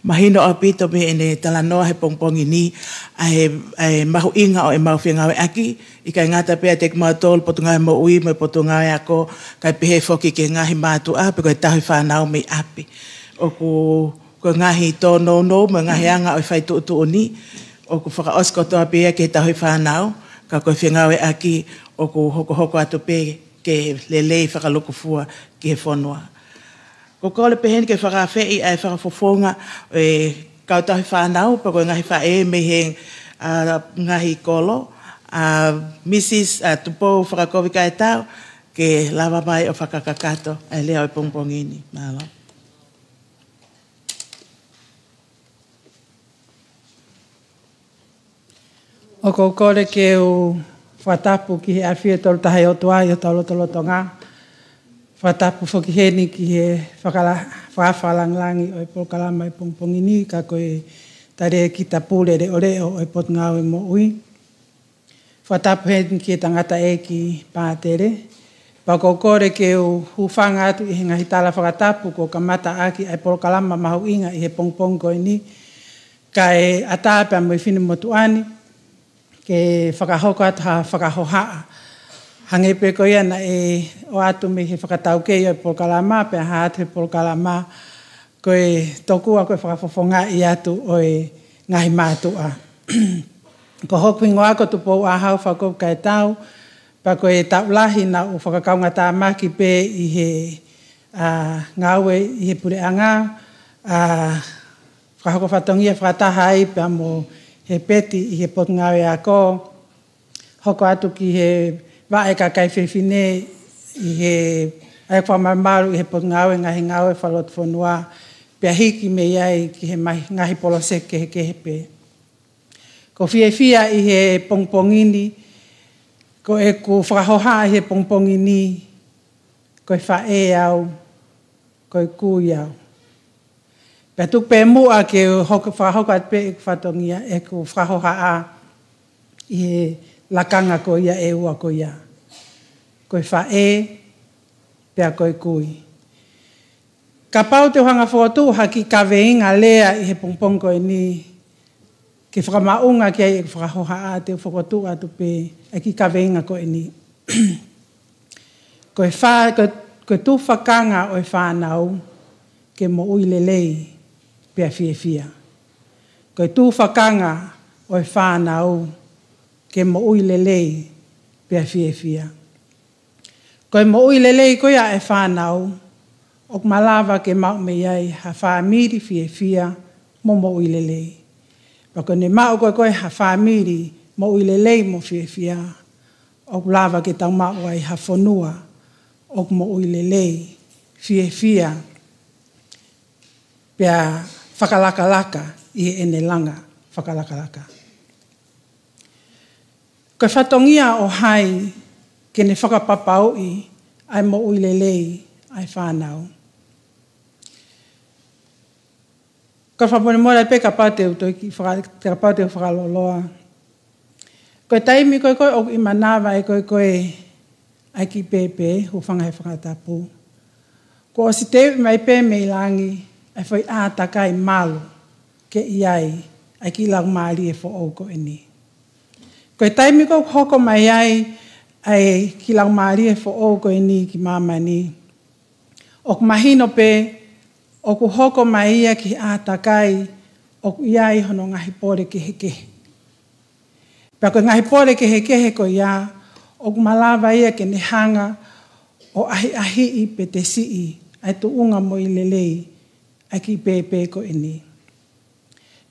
Mahino ʻaupito mei heʻene talanoa he pongipongi ni, ʻa e, ʻa e mahuʻinga ʻo ʻemau fengāueʻaki, ʻikai ngata pē ʻiate kimautolu Potungāue Moʻui mo e Potungāue Ako, kae pehē foki ki he ngaahi mātuʻa, pe ko e tauhi fānau mei ʻapi. ʻOku, ko e ngaahi tōnounou mo e ngaahi anga ʻo e fai tuʻutuʻuni, ʻoku fakaʻosi kotoa pē ia ki he tauhi fānau, ka ko e fengāueʻaki ʻoku hokohoko atu pē ke lelei fakalūkufua ki he fonua. Ko e kole pē heni ke fakaafeʻi ʻa e fakafofonga ʻo e kau tauhi fānau, pe ko e ngaahi faʻē mei he, ʻa, ngaahi kolo, ʻa, Mrs, ʻa, Tupou Fakakovi Kaetau, ke lava mai ʻo fakakakato ʻa e lea ʻo e pongipongi ni. Mālō. ʻOku ou kole ke u fakatapu ki he ʻafio tolu taha ʻo e ʻOtua ʻi hotau lotolotonga. Fakatapu foki heni ki he fakala-, fakafakalāngilangi ʻo e polokalama ʻo e pongipongi ni, ka ko e Talēkita Pule Leʻoleʻo ʻo e Potungāue Moʻui. Fakatapu heni ki he tangataʻeiki pātele. Pea ʻoku ou kole ke u hūfanga atu ʻi he ngaahi tala fakatapu kuo kamataʻaki ʻa e polokalama mahuʻinga ʻi he pongipongi ko eni, kae ʻatā pea mo e finemotuʻa ni ke fakahoko atu ha fakahohaʻa. Hangē pē ko ia naʻe ʻoatu mei he fakataukei ʻo e polokalama, pea hā atu he polokalama, ko e tokua ko e fakafofongaʻi atu ʻo e ngaahi mātuʻa. Ko hoku hingoa ko Tupou ʻAhau Fakakovi Kaetau, pea ko e taʻu lahi naʻá ku fakakaungatāmaki pē ʻi he, ʻa, ngāue ʻi he puleʻanga, ʻa, fakahoko fatongia fakataha ai pea mo Hepeti ʻi he Potungāue Ako, hoko atu ki he vaʻe kakai fefine ʻi he ʻa e fakamalumalu ʻi he Potungāue Ngaahi Ngāue Fakalotofonua, pea hiki mei ai ki he mai-, ngaahi poloseki kehekehe pē. ʻOku ou fiefia ʻi he pongipongi ni, ko ʻeku fakahohaʻa ʻi he pongipongi ni, ko e faʻē au, ko e kui au. Pea tuku pē muʻa ke u hoko, fakahoko atu pē ʻeku fatongia, ʻeku fakahohaʻa ʻi he lakanga ko ia ʻe ua ko ia. Ko e faʻē, pea ko e kui. Kapau te u hanga ʻo fokotuʻu ha kiʻi kaveinga lea ʻi he pongipongi ko eni, ke fakamaʻunga ki ai ʻeku fakahohaʻa, te u fokotuʻu atu pē ʻa e kiʻi kaveinga ko eni. Ko e fā-, ko, ko e tufakanga ʻo e fānau ke moʻui lelei pea fiefia. Ko e tufakanga ʻo e fānau ke moʻui lelei pea fiefia. Ko e moʻui lelei ko ia ʻa e fānau, ʻoku malava ke maʻu mei ai ha fāmili fiefia mo moʻui lelei. Pea ko ʻene maʻu ko ē ko ē ha fāmili moʻui lelei mo fiefia, ʻoku lava ke tau maʻu ai ha fonua ʻoku moʻui lelei, fiefia, pea fakalakalaka ʻi heʻene langa fakalakalaka. Ko e fatongia ʻo hai ke ne fakapapauʻi ʻa e moʻui lelei ʻa e fānau. Ko e fakamolemole pē kapau te u toe kiʻi faka-, kapau te u fakalōloa. Ko e taimi ko ē ko ē ʻoku ʻi manava ai ko ē ko ē ʻa e kiʻi pēpē, hūfanga he fakatapu, kuo ʻosi teuʻi mai pē mei langi ʻa e foʻi ʻātakai malu ke ʻi ai ʻa e kiʻi laumālie foʻou ko eni. Ko e taimi ko ē ʻoku hoko mai ai ʻa e kiʻi laumālie foʻou ko eni ki māmani, ʻoku mahino pē ʻoku hoko mai ia ki he ʻātakai ʻoku ʻi ai hono ngaahi pole kehekehe. Pea ko e ngaahi pole kehekehe ko ia, ʻoku malava ia ke ne hanga ʻo ʻahiʻahiʻi pe te siʻi ʻa e tuʻunga moʻui lelei ʻa e kiʻi pēpē ko eni.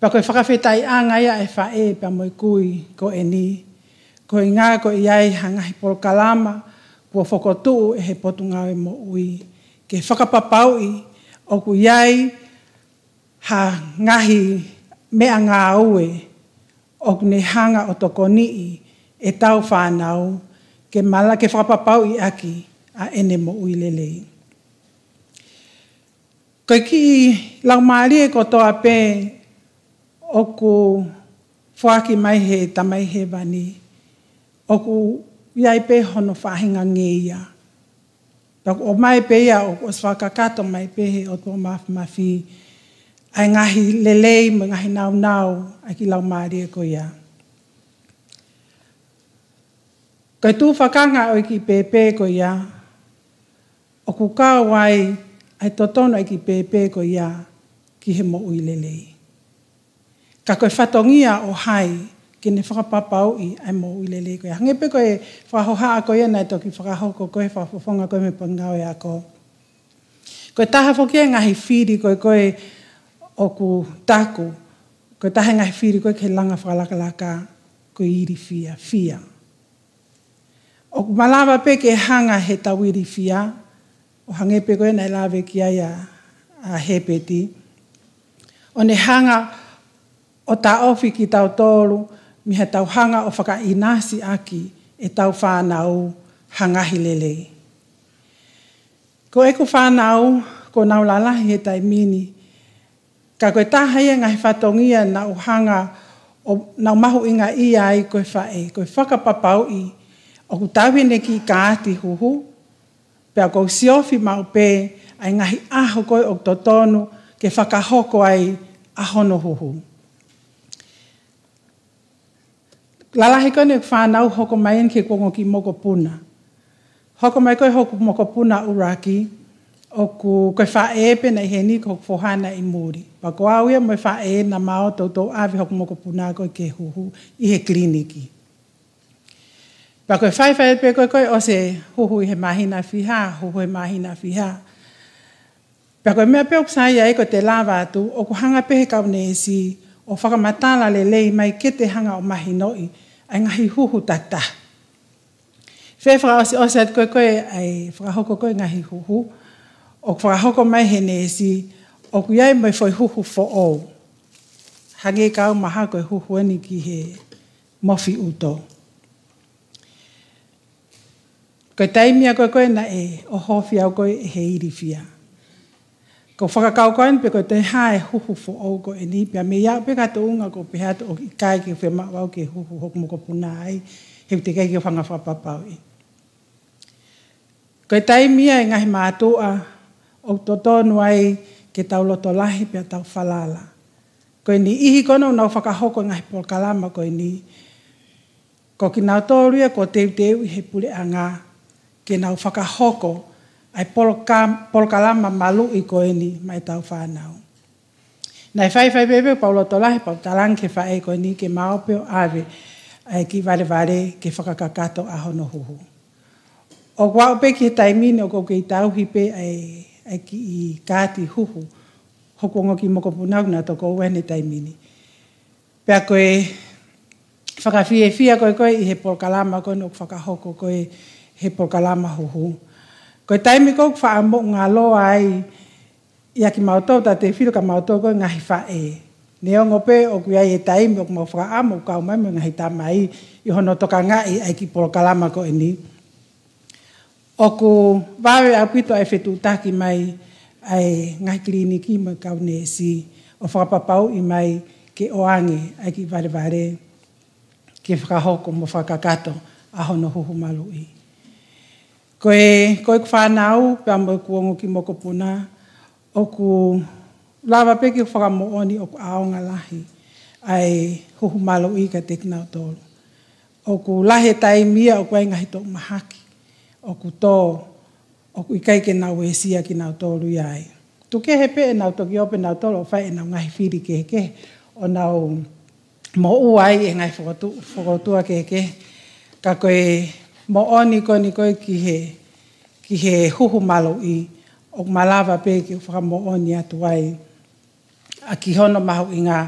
Pea ko e fakafetaʻiʻanga ia ʻa e faʻē pea mo e kui ko eni, ko e ʻuhinga ko e ʻi ai ha ngaahi polokalama kuo fokotuʻu ʻe he Potungāue Moʻui ke fakapapauʻi ʻoku ʻi ai ha ngaahi meʻangāue ʻoku ne hanga ʻo tokoniʻi ʻetau fānau ke mala-, ke fakapapauʻi ʻaki ʻa ʻene moʻui lelei. Ko e kiʻi laumālie kotoa pē ʻoku foaki mai he Tamai Hēvani, ʻoku ʻi ai pē hono faʻahinga ngeia. Pea ʻoku ʻomai pē ia, ʻoku ʻosi fakakakato mai pē he ʻOtua Māfimafi ʻa e ngaahi lelei mo e ngaahi naunau ʻa e kiʻi laumālie ko ia. Ko e tufakanga ʻo e kiʻi pēpē ko ia, ʻoku kau ai ʻa e totonu ʻa e kiʻi pēpē ko ia ki he moʻui lelei. Ka ko e fatongia ʻo hai ke ne fakapapauʻi ʻa e moʻui lelei ko ia. Hangē pē ko e fakahohaʻa ko ia naʻe toki fakahoko ko e fakafofonga ko e mei Pangikē ʻa e ako. Ko e taha foki e ngaahi fili ko e ko e ʻoku taku, ko e taha e ngaahi fili ko e ke langa fakalakalaka, ko e ilifia, fia. ʻOku malava pē ke hanga he tau ilifia, ʻo hangē pē ko e naʻe lave ki ai ʻa, ʻa Hepeti. ʻO ne hanga ʻo taʻofi kitautolu, mei he tau hanga ʻo fakaʻinasi ʻaki e tau fānau ha ngaahi lelei. Ko ʻeku fānau, ko nau lalahi he taimi ni, ka ko e taha ia ngaahi fatongia naʻu hanga ʻo, naʻu mahuʻingaʻia ai ko e faʻē, ko e fakapapauʻi ʻoku tauhi ʻene kiʻi kaati huhu, pea ʻoku ou siofi maʻu pē ʻa e ngaahi ʻaho ko e ʻoku totonu ke fakahoko ai ʻa hono huhu. Lalahi ko eni ʻeku fānau hoko mai eni ki he kuonga kiʻi mokopuna. Hoko mai ko e hoku mokopuna ʻuluaki, ʻoku ko e faʻē pē naʻe ʻi heni ko hoku foha naʻe ʻi muli. Pea ko au ia mo e faʻē naʻa mau toutou ʻave hoku mokopuna ko e ke huhu ʻi he kiliniki. Pea ko e faifai pē ko e ko e ʻosi e huhu ʻi he māhina fiha, huhu he māhina fiha. Pea ko e meʻa pē ʻoku sai ai ko e te lava atu, ʻoku hanga pē he kau neesi ʻo fakamatala lelei mai ke te hanga ʻo mahinoʻi ʻa e ngaahi huhu takitaha. Fē fakaʻosiʻosi atu ko e ko e ʻa e fakahoko ko e ngaahi huhu, ʻoku fakahoko mai he neesi, ʻoku ʻi ai mo e foʻi huhu foʻou. Hangē kau maha ko e huhu eni ki he mofi ʻuto. Ko e taimi ia ko e ko e naʻe ʻohofi au ko e he ilifia. Ko e fakakaukau eni pē ko e te hā e huhu foʻou ko eni, pea mei aʻu pē ka tuʻunga ko e pehē atu ʻoku ʻikai ke fiemaʻu au ke huhu hoku mokopuna ai, he ʻoku teʻeki ai ke fanga fakapapauʻi. Ko e taimi ia e ngaahi mātuʻa, ʻoku totonu ai ke tau loto lahi pea tau falala. Ko e niʻihi ko ena ʻoku nau fakahoko e ngaahi polokalama ko eni, ko kinautolu ia ʻoku teuteuʻi he puleʻanga ke nau fakahoko ʻa e poloka-, polokalama maluʻi ko eni maʻa e tau fānau. Naʻe faifai pē pē pau loto lahi pau talaange ki he faʻē ko eni ke mau pē ʻo ʻave ʻa e kiʻi valevale ke fakakakato ʻa hono huhu. ʻOku aʻu pē ki he taimi ni ʻoku ou kei tauhi pē ʻa e, ʻa e kiʻi kaati huhu hoku ongo kiʻi mokopuna ʻoku na toko ua he taimi ni. Pea ko e fakafiefia ko e ko e ʻi he polokalama ko eni ʻoku fakahoko ko e he polokalama huhu. Ko e taimi ko ē ʻoku faʻa moʻungaloa ai ia kimautolu ta te filo ka mautolu ko e ngaahi faʻē. Neongo pē ʻoku ʻi ai e taimi ʻoku mau fakaʻamu ʻoku kau mai mo e ngaahi tamai ʻi hono tokangaʻi ʻa e kiʻi polokalama ko eni. ʻOku vave ʻaupito ʻa e fetuʻutaki mai ʻa e ngaahi kiliniki mo e kau neesi ʻo fakapapauʻi mai ke ʻoange ʻa e kiʻi valevale ke fakahoko mo fakakakato ʻa hono huhu maluʻi. Ko e, ko ʻeku fānau pea mo ʻeku ongo kiʻi mokopuna, ʻoku lava pē ke fakamoʻoni ʻoku ʻaonga lahi ʻa e huhu maluʻi kiate kinautolu. ʻOku lahi e taimi ia ʻoku ʻi ai ngaahi toʻu mahaki ʻoku tō, ʻoku ʻikai ke nau uesia kinautolu ia ai. Tuku kehe pē ʻenau toki ope nautolu ʻo fai ʻenau ngaahi fili kehekehe ʻo nau moʻua ai e ngaahi fokotu-, fokotuʻa kehekehe. Ka ko e moʻoni ko eni ko e ki he, ki he huhu maluʻi, ʻoku malava pē ke fakamoʻoni atu ai ʻa ki hono mahuʻinga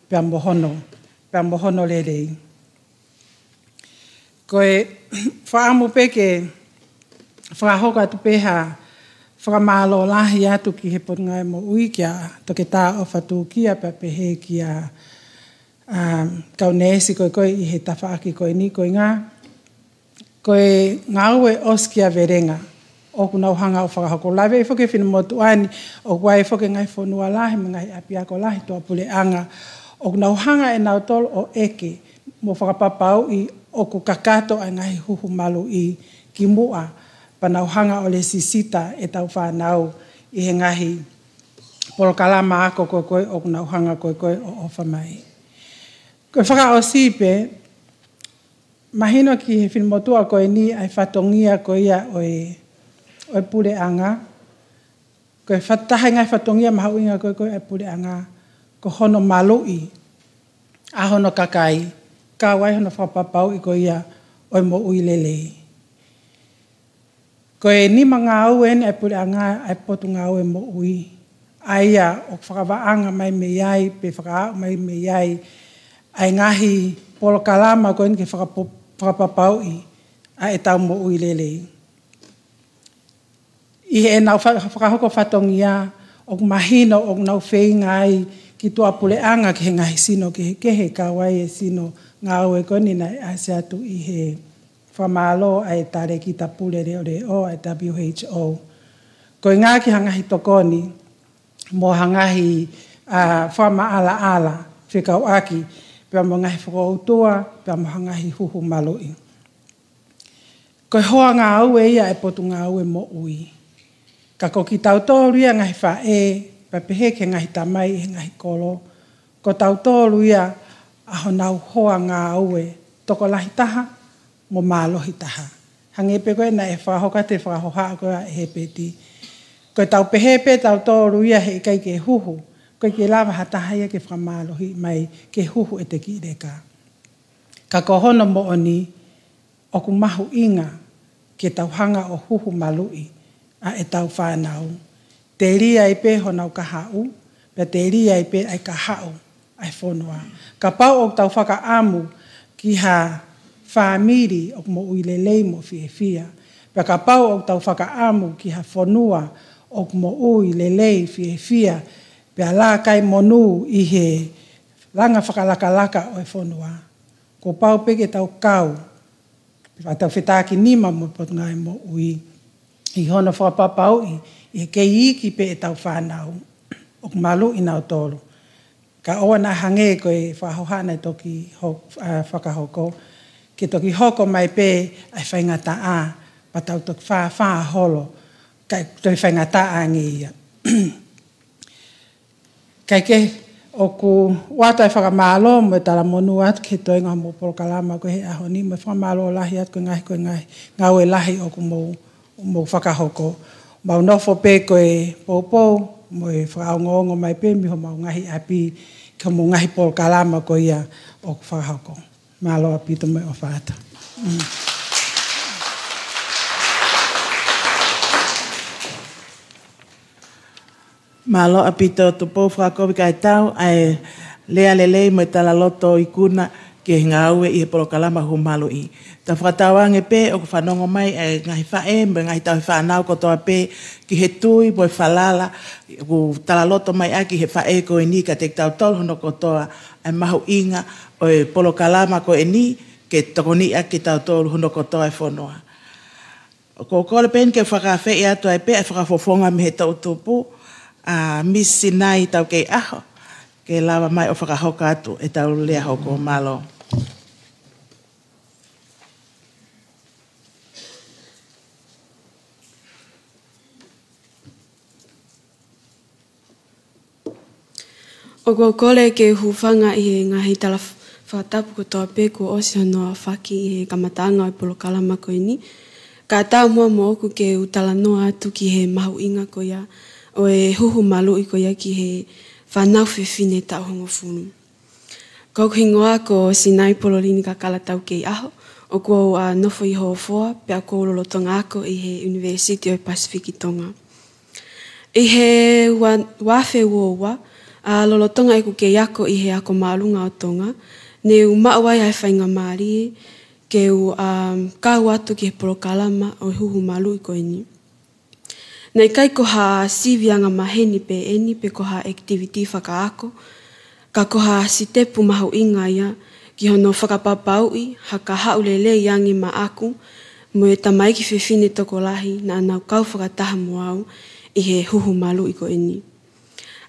pea mo hono, pea mo hono lelei. Ko e fakaʻamu pē ke fakahoko atu pē ha fakamālō lahi atu ki he Potungāue Moʻui kia Toketā ʻOfa Tūkia pea pehē kia, um, kau neesi ko e ko e ʻi he tafaʻaki ko eni ko e ngā, ko e ngāue ʻosikiavelenga ʻoku nau hanga ʻo fakahoko. Lave foki e finemotuʻa ni, ʻoku ʻi ai foki e ngaahi fonua lahi mo e ngaahi ʻapiako lahi tuʻapuleʻanga ʻoku nau hanga ʻe nautolu ʻo ʻeke mo fakapapauʻi ʻoku kakato ʻa e ngaahi huhu maluʻi kimuʻa pea nau hanga ʻo lēsisita e tau fānau ʻi he ngaahi polokalama ako ko ē ko ē ʻoku nau hanga ko ē ko ē ʻo ʻofa mai. Ko e fakaʻosi pē, mahino ki he finemotuʻa ko eni ʻa e fatongia ko ia ʻo e, ʻo e puleʻanga. Ko e fat-, taha e ngaahi fatongia mahuʻinga ko ē ko ē ʻa e puleʻanga, ko hono maluʻi ʻa hono kakai, kau ai hono fakapapauʻi ko ia ʻo e moʻui lelei. Ko e nima ngāue eni ʻa e puleʻanga, ʻa e Potungāue Moʻui, ʻa ia ʻoku fakavaʻanga mai mei ai, pe fakaaʻu mai mei ai ʻa e ngaahi polokalama ko eni ke fakapo-, fakapapauʻi ʻa ʻetau moʻui lelei. ʻI heʻenau fa-, fakahoko fatongia, ʻoku mahino ʻoku nau feinga ai ki tuʻapuleʻanga ki he ngaahi sino kehekehe, kau ai e sino ngāue ko eni naʻe ʻasi atu ʻi he fakamālō ʻa e Talēkita Pule Leʻoleʻo, ʻa e W H O. Ko e ngaahi, ki ha ngaahi tokoni mo ha ngaahi, ʻa, fakamaʻalaʻala fekauʻaki pea mo e ngaahi fokoutua, pea mo ha ngaahi huhu maluʻi. Ko e hoa ngāue ia ʻa e Potungāue Moʻui. Ka ko kitautolu ia ngaahi faʻē, pea pehē ki he ngaahi tamai ʻi he ngaahi kolo, ko tautolu ia ʻa honau hoa ngāue tokolahi taha mo mālohi taha. Hangē pē ko ē naʻe fakahoko atu e fakahohaʻa ko ē ʻa Hepeti. Ko ʻetau pehē pē tautolu ia heʻikai ke huhu, ʻoku ʻikai ke lava ha taha ia ke fakamālohiʻi mai ke huhu ʻete kiʻi leka. Ka ko hono moʻoni, ʻoku mahuʻinga ke tau hanga ʻo huhu maluʻi ʻa ʻetau fānau. Telia ai pē honau kahaʻu, pea telia ai pē ʻa e kahaʻu ʻa e fonua. Kapau ʻoku tau fakaʻamu ki ha fāmili ʻoku moʻui lelei mo fiefia, pea kapau ʻoku tau fakaʻamu ki ha fonua ʻoku moʻui lelei, fiefia, pea laka ai monū ʻi he langa fakalakalaka ʻo e fonua, kuo pau pē ke tau kau, pea tau fetakinima mo e Potungāue Moʻui ʻi hono fakapapauʻi ʻe kei iiki pē ʻetau fānau ʻoku maluʻi nautolu. Ka ʻoua naʻa hangē ko e fakahohaʻa naʻe toki ho-, ʻa, fakahoko, ke toki hoko mai pē ʻa e faingataʻa, pea tau toki fāfā holo, kae toe faingataʻa ange ia. Kae kehe, ʻoku ou ʻoatu ʻa e fakamālō mo e talamonū atu ki he toenga hoʻomou polokalama ko ē he ʻaho ni, mo e fakamālō lahi atu ko e ngaahi, ko e ngaahi ngāue lahi ʻoku mou, mou fakahoko. Mau nofo pē ko e poupou mo e fakaongoongo mai pē mei homau ngaahi ʻapi ki hoʻomou ngaahi polokalama ko ia ʻoku fakahoko. Mālō ʻaupito mo e ʻofa atu. Mm. Mālō ʻaupito Tupou Fakakovi Kaitau, ʻa e lea lelei mo e talaloto ikuna ki he ngāue ʻi he polokalama huhu maluʻi. Tau fakatauange pē ʻoku fanongo mai ʻa e ngaahi faʻē mo e ngaahi tauhi fānau kotoa pē ki he tui mo e falala ʻoku talaloto mai ʻaki ʻe he faʻē ko eni kiate kitautolu hono kotoa, ʻa e mahuʻinga ʻo e polokalama ko eni ke tokoniʻi ʻaki kitautolu hono kotoa e fonua. ʻOku ou kole pē eni ke fakaafeʻi atu ai pē ʻa e fakafofonga mei he toʻutupu, ʻa Misi Sinai Taukeiʻaho, ke lava mai ʻo fakahoko atu ʻetau lea hoko. Mālō. ʻOku ou kole ke u hūfanga ʻi he ngaahi tala f-, fakatapu kotoa pē kuo ʻosi hono aofaki ʻi he kamataʻanga ʻo e polokalama ko eni. Kae ʻatā muʻa moʻoku ke u talanoa atu ki he mahuʻinga ko ia ʻo e huhu maluʻi ko ia ki he fānau fefine taʻu hongofulu. Ko hoku hingoa ko Sinai Pololini Kakala Taukeiʻaho, ʻoku ou, ʻa, nofo ʻi Hofoa, pea ʻoku ou lolotonga ako ʻi he ʻUnivēsiti ʻo e Pasifiki Tonga. ʻI he ua, ua afe ua ua, ʻa, lolotonga ʻeku kei ako ʻi he Ako Māʻolunga ʻo Tonga, ne u maʻu ai ʻa e faingamālie ke u, ʻa, kau atu ki he polokalama ʻo e huhu maluʻi ko eni. Naʻe ʻikai ko ha sivi angamaheni pē eni pe ko ha activity fakaako, ka ko ha sitepu mahuʻinga ia ki hono fakapapauʻi ha kahaʻu lelei ange maʻaku mo e tamaiki fefine tokolahi naʻa nau kau fakataha mo au ʻi he huhu maluʻi ko eni.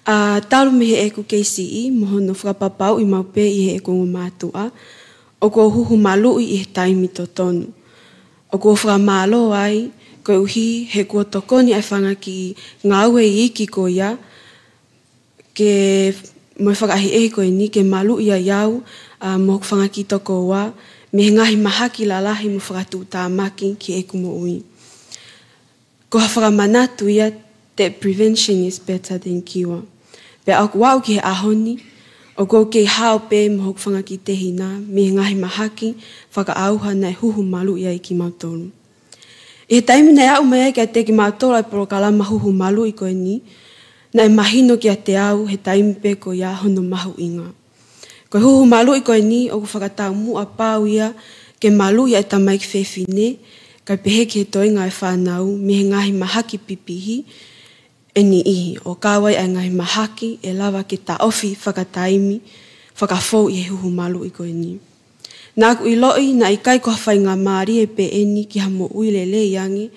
ʻA, talu mei heʻeku kei siʻi mo hono fakapapauʻi maʻu pē ʻe heʻeku ongomatua, ʻoku ou huhu maluʻi ʻi he taimi totonu. ʻOku ou fakamālō ai, koeʻuhi he kuo tokoni ʻa e fanga kiʻi ngāue iiki ko ia ke mo e fakaʻehiʻehi ko eni ke maluʻi ai au, ʻa, mo hoku fanga kiʻi tokoua mei he ngaahi mahaki lalahi mo fakatuʻutāmaki ki heʻeku moʻui. Ko ha fakamanatu ia, that prevention is better than cure. Pea ʻoku ou aʻu ki he ʻaho ni, ʻoku ou kei hao pē mo hoku fanga kiʻi tehina mei he ngaahi mahaki fakaʻauha naʻe huhu maluʻi ai kimautolu. ʻI he taimi naʻe aʻu mai ai kiate kimautolu ʻa e polokalama huhu maluʻi ko eni, naʻe mahino kiate au he taimi pē ko ia hono mahuʻinga. Ko e huhu maluʻi ko eni ʻoku fakataumuʻa pau ia ke maluʻi ʻa e tamaiki fefine, kae pehē ki he toenga ʻo e fānau mei he ngaahi mahaki pipihi ʻe niʻihi, ʻo kau ai ʻa e ngaahi mahaki ʻe lava ke taʻofi fakataimi fakafou ʻi he huhu maluʻi ko eni. Naʻa ku ʻiloʻi naʻe ʻikai ko ha faingamālie pē eni ki ha moʻui lelei ange,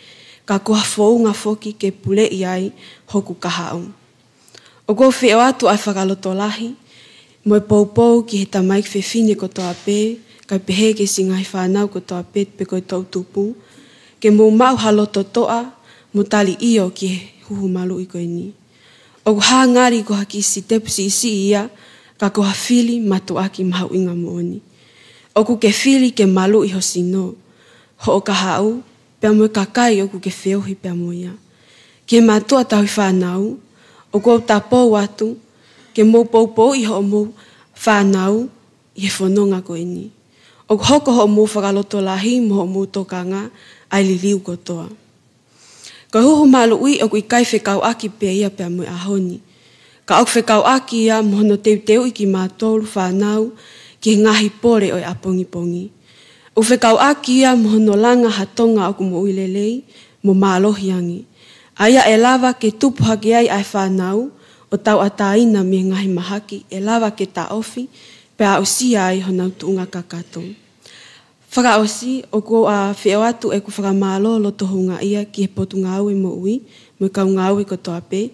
ka ko ha founga foki ke puleʻi ai hoku kahaʻu. ʻOku ou feʻao atu ʻa e fakalotolahi mo e poupou ki he tamaiki fefine kotoa pē, kae pehē ki he siʻi ngaahi fānau kotoa pē, pe ko e toʻutupu, ke mou maʻu ha loto toʻa mo tali ʻio ki he huhu maluʻi ko eni. ʻOku hā ngali ko ha kiʻi sitepu siʻisiʻi ia, ka ko ha fili mātuʻaki mahuʻinga moʻoni. ʻOku ke fili ke maluʻi ho sino, hoʻo kahaʻu, pea mo e kakai ʻoku ke feohi pea mo ia. Ki he mātuʻa tauhi fānau, ʻoku ou tapou atu ke mou poupouʻi hoʻomou fānau ʻi he fononga ko eni. ʻOku hoko hoʻomou fakalotolahi mo hoʻomou tokanga ʻa e liliu kotoa. Ko e huhu maluʻi ʻoku ʻikai fekauʻaki pē ia pea mo e ʻaho ni, ka ʻoku fekauʻaki ia mo hono teuteuʻi kimautolu fānau ki he ngaahi pole ʻo e ʻapongipongi. ʻOku fekauʻaki ia mo hono langa ha Tonga ʻoku moʻui lelei mo mālohi ange, ʻa ia ʻe lava ke tupu hake ai ʻa e fānau ʻo tauʻatāina mei he ngaahi mahaki ʻe lava ke taʻofi pea aʻusia ai honau tuʻunga kakato. Fakaʻosi, ʻoku ou feʻao atu ʻeku fakamālō loto houngaʻia ki he Potungāue Moʻui mo e kau ngāue kotoa pē,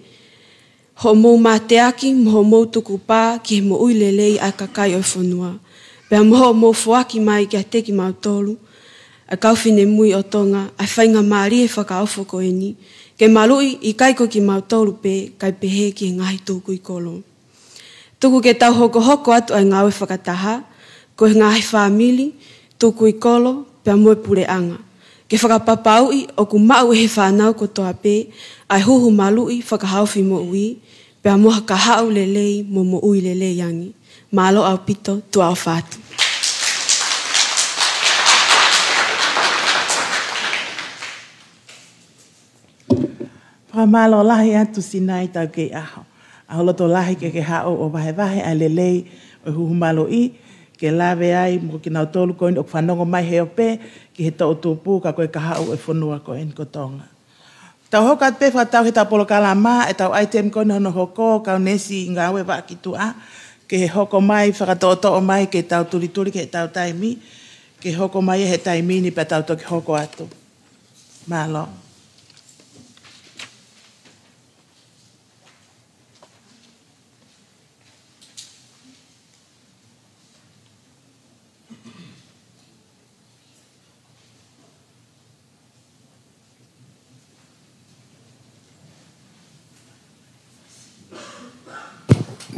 hoʻomou mateaki mo hoʻomou tukupā ki he moʻui lelei ʻa e kakai ʻo e fonua, pea mo hoʻomou foaki mai kiate kimautolu ʻa e kau finemui ʻo Tonga ʻa e faingamālie fakaofo ko eni ke maluʻi ʻikai ko kimautolu pē, kae pehē ki he ngaahi tukui kolo. Tuku ke tau hokohoko atu ʻa e ngāue fakataha ko e ngaahi fāmili, tukui kolo, pea mo e puleʻanga, ke fakapapauʻi ʻoku maʻu ʻe he fānau kotoa pē ʻa e huhu maluʻi fakahaofi moʻui, pea mo ha kahaʻu lelei mo moʻui lelei ange. Mālō ʻaupito, tuʻa ʻofa atu. Fakamālō lahi atu Sinai Taukeiʻaho. ʻA e loto lahi ke ke haʻu ʻo vahevahe ʻa e lelei ʻo e huhu maluʻi, ke lave ai mo kinautolu ko eni ʻoku fanongo mai he ope ki he toʻutupu ka ko e kahaʻu ʻo e fonua ko eni ko Tonga. Tau hoko atu pē fakatau he tau polokalama, ʻetau ʻaitemi ko eni hono hoko, kau neesi ngāue vaʻa ki tuʻa, ke hoko mai, fakatoʻotoʻo mai, ke tau tulituli ki heʻetau taimi, ke hoko mai he taimi ni pea tau toki hoko atu. Mālō.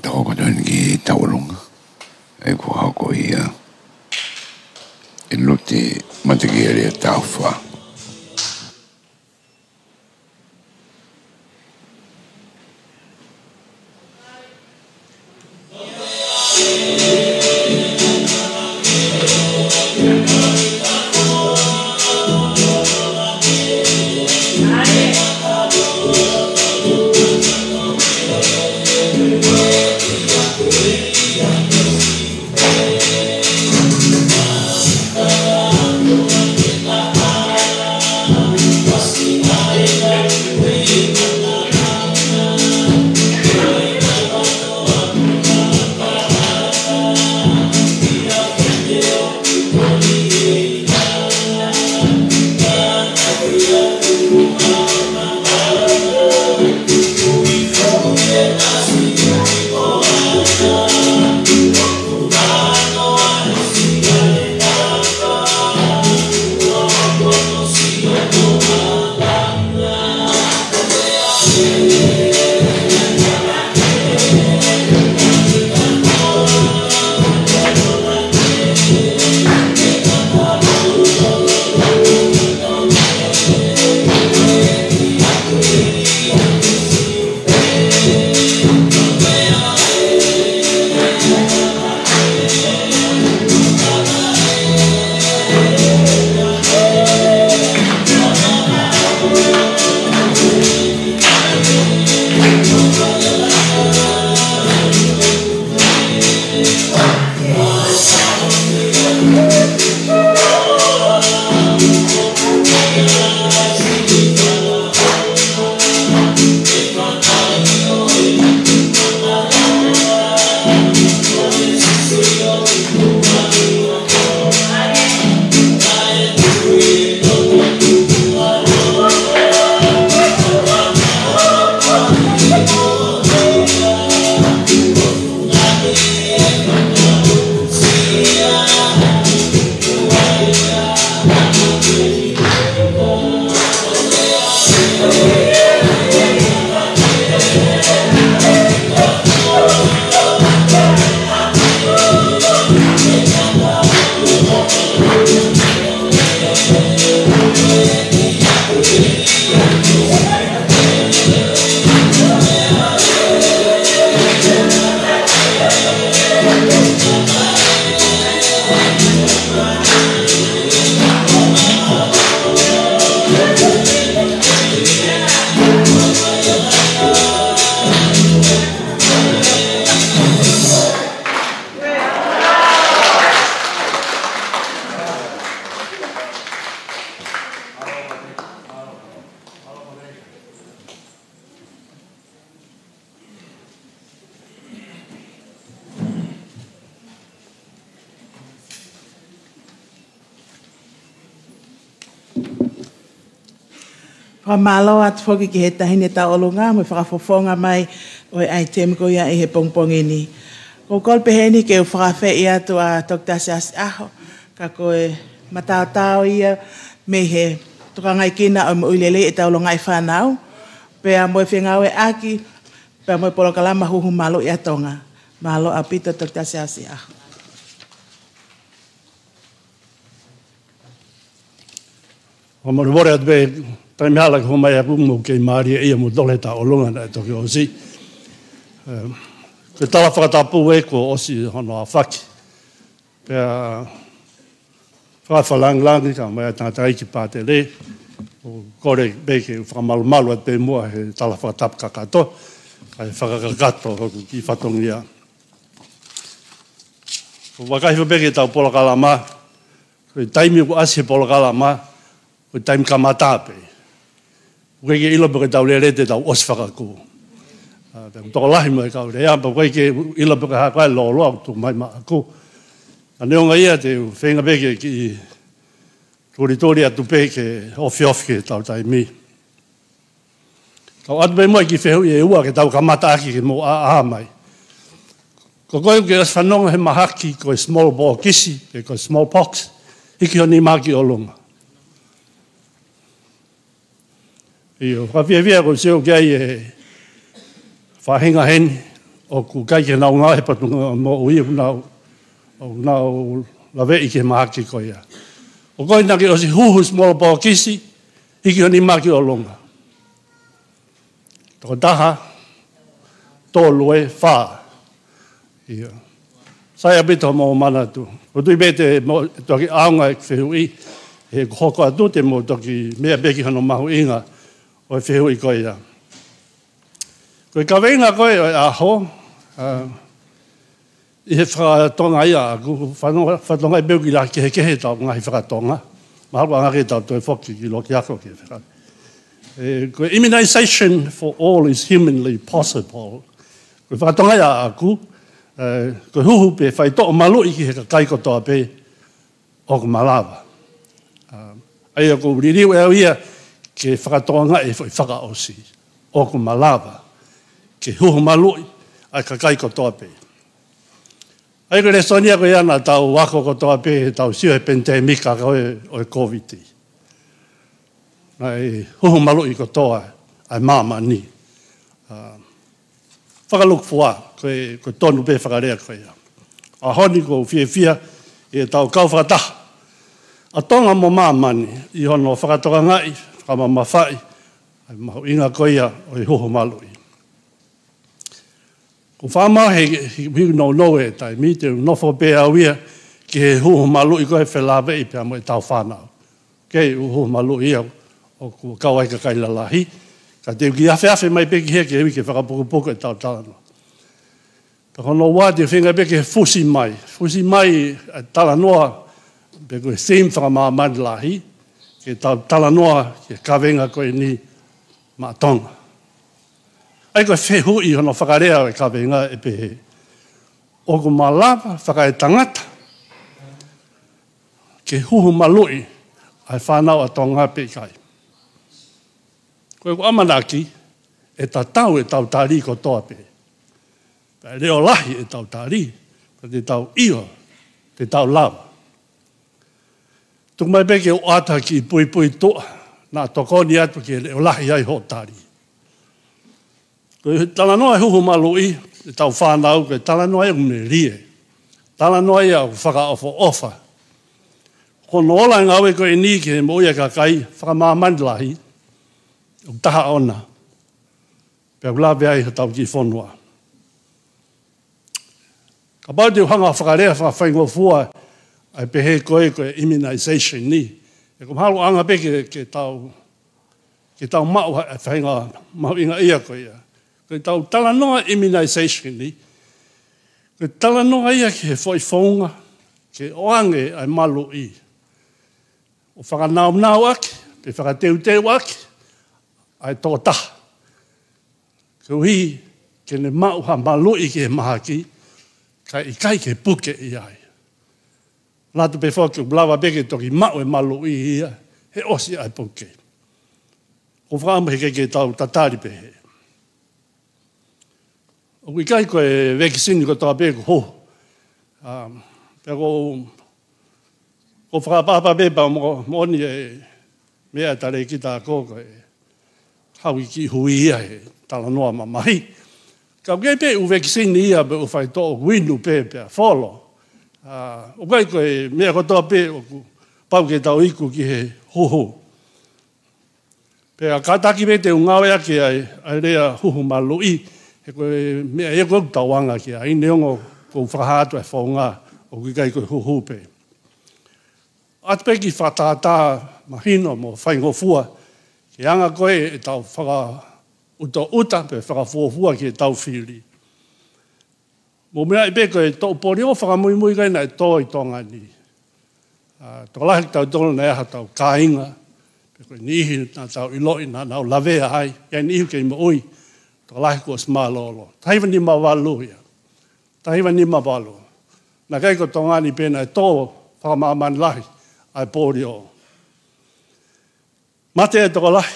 Tau hoko atu eni ki he tauʻolunga. ʻE, kuo hoko ia ʻe Luti Matekiele Taufa. Fakamālō atu foki ki he Taʻahine Tauʻolunga mo e fakafofonga mai ʻo e ʻaitemi ko ia ʻi he pongipongi ni. Ko e kole pē heni ke u fakafeʻiloaki atu ʻa Toketā Siaosi ʻAho, ka ko e mataotao ia mei he tokangaʻi kinaua ʻo e moʻui lelei ʻetau longaʻi fānau, pea mo e fengāueʻaki, pea mo e polokalama Huhu Maluʻi ʻa Tonga. Mālō ʻaupito Toketā Siaosi ʻAho. ʻOku ou molemole atu pē, taimi hala ke hū mai ʻaku mo kei mālieʻia mo tole tauʻolunga naʻe toki ʻosi. Em, ko e tala fakatapu ē kuo ʻosi hono ʻafaki. Pea fakafalangilangi ka mai ʻa e tangataʻeiki pātele, ʻoku ou kole pē ke fakamalumalu atu pē muʻa he tala fakatapu kakato, kae fakakakato hoku kiʻi fatongia. ʻOku ou vakai hifo pē ki heʻetau polokalama, ko e taimi ʻoku ʻasi he polokalama, ko e taimi kamata pē. ʻOku ʻikai ke ʻilo pe ko ʻetau lele te tau ʻosi fakakū. ʻA, pea ʻoku tokolahi mo e kau lea, pea ʻoku ʻikai ke ʻilo pe ko e hā koā e lōloa ʻoku tuʻu mai maʻaku. Ka neongo ia te u feinga pē ke kiʻi tulituli atu pē ke ofiofi ki heʻetau taimi. Kau ʻoatu pē muʻa e kiʻi fehuʻi ʻe ua ke tau kamata ʻaki ke mou ʻāʻā mai. Ko koe ʻoku ke ʻosi fanongo he mahaki ko e smallpox, pe ko e smallpox, hiki ho nima ki ʻolunga. ʻIo, fakafiefia ʻoku ou sio ki ai e faʻahinga heni, ʻoku ʻikai ke nau ngāue he potungāue moʻui, ʻoku nau, ʻoku nau laveʻi ki he mahaki ko ia. ʻOku ʻi ai naʻa ke ʻosi huhu smallpox, hiki ho nima ki ʻolunga. Toko taha, tolu ē, fā. ʻIo. Sai ʻaupito hoʻomou manatu. ʻOku ou tui pē te mou toki ʻaonga e fehuʻi, he ʻoku hoko atu te mou toki meʻa pē ki hono mahuʻinga ʻo e fehuʻi ko ia. Ko e kaveinga ko ē ʻo e ʻaho, ʻa, ʻi he fakatonga ia ʻaku, fano-, fakatonga pē ʻoku ʻi ai e kehekehe ʻetau ngaahi fakatonga. Mahalo ʻoku ʻaonga ke tau toe foki ki loki ako ki he faka-. ʻE, ko e immunization for all is humanly possible. Ko e fakatonga ia ʻaku, ʻe, ko e huhu pe faitoʻo maluʻi ki he kakai kotoa pē, ʻoku malava. ʻA, ʻa ia ʻoku ou liliu ʻe au ia ke fakatokangaʻi e foʻi fakaʻosi. ʻOku malava ke huhu maluʻi ʻa e kakai kotoa pē. ʻA ia ko e lēsoni ia ko ia naʻa tau ako kotoa pē, tau sio he pandemic ʻa ko ē ʻo e Covid. Naʻe huhu maluʻi kotoa ʻa e māmani. ʻA, fakalūkufua, ko e, ko e tonu pē fakalea ko ia. ʻAho ni ʻoku ou fiefia ʻi heʻetau kau fakataha ʻa Tonga mo māmani ʻi hono fakatokangaʻi, fakamamafaʻi ʻa e mahuʻinga ko ia ʻo e huhu maluʻi. ʻOku ou fakamālō he, he, he nounou e taimi, te u nofo pē au ia ki he huhu maluʻi ko ē felāveʻi pea mo ʻetau fānau. Kei huhu maluʻi ia ʻoku kau ai e kakai lalahi. Ka te u kiʻi afeafe mai pē ki hē ke ui ke fakapukupuku ʻetau talanoa. Ka ko hono ua te u feinga pē ke fusi mai. Fusi mai e talanoa pe ko e theme fakamāmani lahi, ke tau talanoa ki he kaveinga ko eni maʻa Tonga. ʻA ia ko e fehuʻi hono fakalea ʻo e kaveinga ʻe pehē: ʻOku malava fakaetangata ke huhu maluʻi ʻa e fānau ʻa Tonga pe ʻikai? Ko ʻeku ʻamanaki ʻe tatau ʻetau tali kotoa pē. Pea ʻe leʻo lahi ʻetau tali, ka te tau ʻio, te tau lava. Tuku mai pē ke u ʻoatu ha kiʻi puipuituʻa naʻa tokoni atu ke leʻo lahi ai hoʻo tali. Ko e talanoa e huhu maluʻi ʻetau fānau, ko e talanoa ia ʻoku melie. Talanoa ia ʻoku fakaʻofoʻofa. Ko hono ola e ngāue ko eni ki he moʻui ʻa e kakai fakamāmani lahi, ʻoku taha ʻona. Pea ʻoku lave ai hotau kiʻi fonua. Kapau te u hanga ʻo fakalea fakafaingofua ʻa e pehē ko ē ko e immunization ni, ʻe, ʻoku mahalo ʻaonga pē ke, ke tau, ke tau maʻu ha, ha faʻahinga mahuʻinga ia ko ia. Ko ʻetau talanoa immunization ni, ko e talanoa ia ki he foʻi founga ke ʻoange ʻa e maluʻi, ʻo fakanaunauʻaki pe fakateuteuʻaki ʻa e tokotaha, koeʻuhi ke ne maʻu ha maluʻi ki he mahaki, kae ʻikai ke puke ia ai. Manatu pē foki ʻoku lava pē ke toki maʻu e maluʻi ia he ʻosi ʻa e puke. ʻOku ou fakaʻamu he ʻikai ke tau tatali pehē. ʻOku ʻikai ko e vekisini kotoa pē ʻoku huhu. ʻA, pea ʻoku ou, ʻoku ou fakaʻapaʻapa pē pea mo, moʻoni e meʻa ʻa e talēkita ako ko e haʻu ki hui ia he talanoa mamahi. Ka ʻoku ʻi ai pē ʻū vekisini ia pē ʻoku faitoʻo ʻoku inu pē pea folo. ʻA, ʻoku ʻikai ko e meʻa kotoa pē ʻoku pau ke tau iku ki he huhu. Pea kātaki pē te u ngāueʻaki ʻa e, ʻa e lea huhu maluʻi, he ko e meʻa ia ʻoku tau anga ki ai, neongo ʻoku ou fakahā atu e founga ʻoku ʻikai ko e huhu pē. ʻOatu pē kiʻi fakatātā mahino mo faingofua, ke anga ko ē ʻetau fakaʻutaʻuta pe fakafuofua ki heʻetau fili. Mou meaʻi pē ko e toʻu polio fakamuimui ko ē naʻe tō ʻi Tonga ni. ʻA, tokolahi kitautolu naʻe ʻi ai haʻatau kāinga, pe ko e niʻihi naʻa tau ʻiloʻi naʻa nau lavea ai, ʻi ai e niʻihi kei moʻui, tokolahi kuo ʻosi mālōlō. Taha hiva nima valu ia. Taha hiva nima valu. Naʻe ʻikai ko Tonga ni pē naʻe tō fakamāmani lahi ʻa e polio. Mate e tokolahi,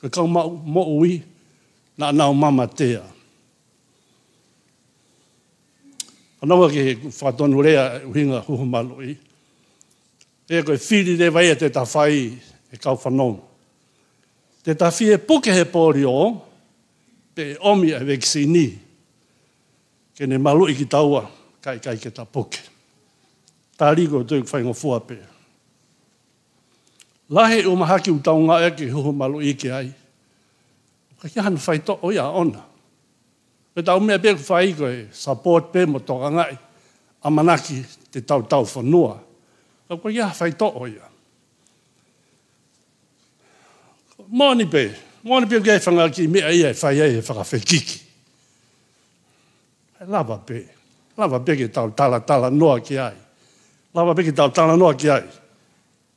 ko e kau maʻu moʻui, naʻa nau mamatea. Fanongo ki he fakatonulea ʻuhinga huhu maluʻi. ʻE ko e fili leva ia te ta fai ʻe kau fanongo. Te ta fie puke he polio, pe ʻomi ʻa e vekisini, ke ne maluʻi kitaua, kae ʻikai ke ta puke. Tali ko e faingofua pē. Lahi e ʻū mahaki ʻoku tau ngāueʻaki e huhu maluʻi ki ai. ʻOku ʻikai ke ʻi ai hano faitoʻo ia ʻoʻona. Ko ʻetau meʻa pē ʻoku fai ko e support pē mo tokangaʻi ʻamanaki te tau taufonua. Ka ʻoku ʻikai ke ʻi ai ha faitoʻo ia. Moʻoni pē, moʻoni pē ʻoku ʻi ai e fanga kiʻi meʻa ia ʻe fai ai e fakafekiki. ʻE lava pē, lava pē ke tau talatalanoa ki ai. Lava pē ke tau talanoa ki ai.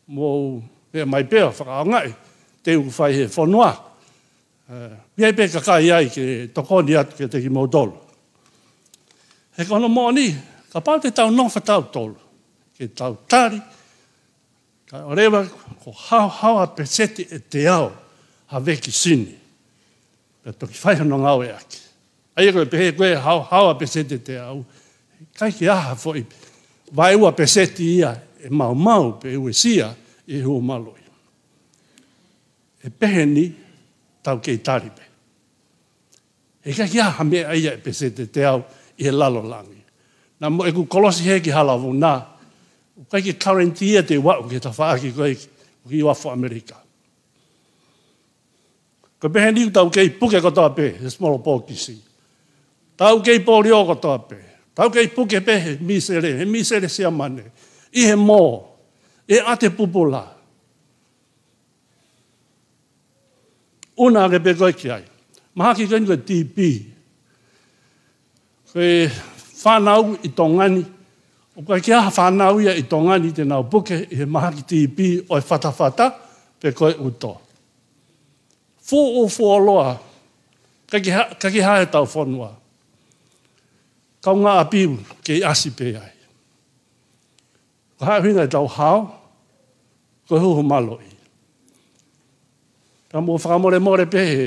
Mou meʻa mai pē ʻo fakaʻaongaʻi, te u fai he fonua. ʻE, ʻi ai pē kakai ai ke tokoni atu kiate kimoutolu. He ko hono moʻoni, kapau te tau nofo tautolu, ke tau tali, kae ʻoua leva kuo haohaoa peseti ʻe teau ha vekisini. Pea toki fai hono ngāueʻaki. ʻA ia ko e pehē ko e haohaoa peseti ʻe teau, ʻikai ke ʻi ai ha foʻi vaeua peseti ia ʻe maumau pe uesia ʻi he huhu maluʻi. ʻE pehē ni tau kei tali pē. ʻE ʻikai ke ʻi ai ha meʻa ia ʻe peseti ʻe teau ʻi he lalo langi. Naʻa mo ʻeku kolosi hē ki Halavuna, ʻoku ʻikai ke guarantee ia te u aʻu ki he tafaʻaki ko ē ki uafu ʻAmelika. Ko e pehē ni ʻoku tau kei puke kotoa pē he smallpox. Tau kei polio kotoa pē. Tau kei puke pē he misele, he misele Siamane. ʻI he mō, ʻi he ʻate pupula. ʻUna ake pē ko ē ki ai. Mahaki ko eni ko e TB. Ko e fānau ʻi Tonga ni, ʻoku ʻikai ke ʻi ai ha fānau ia ʻi Tonga ni te nau puke ʻi he mahaki TB ʻo e fatafata pe ko e ʻuto. Fuʻu fuoloa, ʻikai ke hā, ʻikai ke hā ʻetau fonua. Kaungāʻapi kei ʻasi pē ai. Ko e hā e ʻuhinga ʻetau hao, ko e huhu maluʻi. Pea mou fakamolemole pē he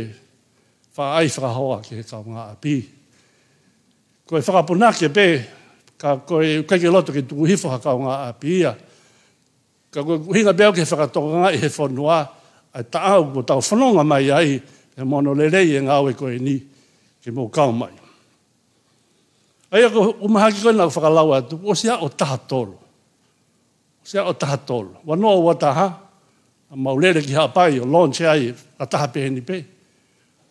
faʻa ʻai fakahoa ki he kaungāʻapi. Ko e fakapunake pē, ka ko e ʻikai ke loto ke tuku hifo ha kaungāʻapi ia. Ka ko e ʻuhinga pē au ke fakatokangaʻi he fonua, ʻa e taʻau kuo tau fononga mai ai, ʻe mono lelei e ngāue ko eni, ke mou kau mai. ʻA ia ko e ʻū mahaki ko ē naʻa ku fakalau atu, ʻosi aʻu ʻo taha tolu. ʻOsi aʻu ʻo taha tolu. Ua noa ua taha, naʻa mau lele ki Haʻapai ʻo launch ai, ʻa taha pē heni pē.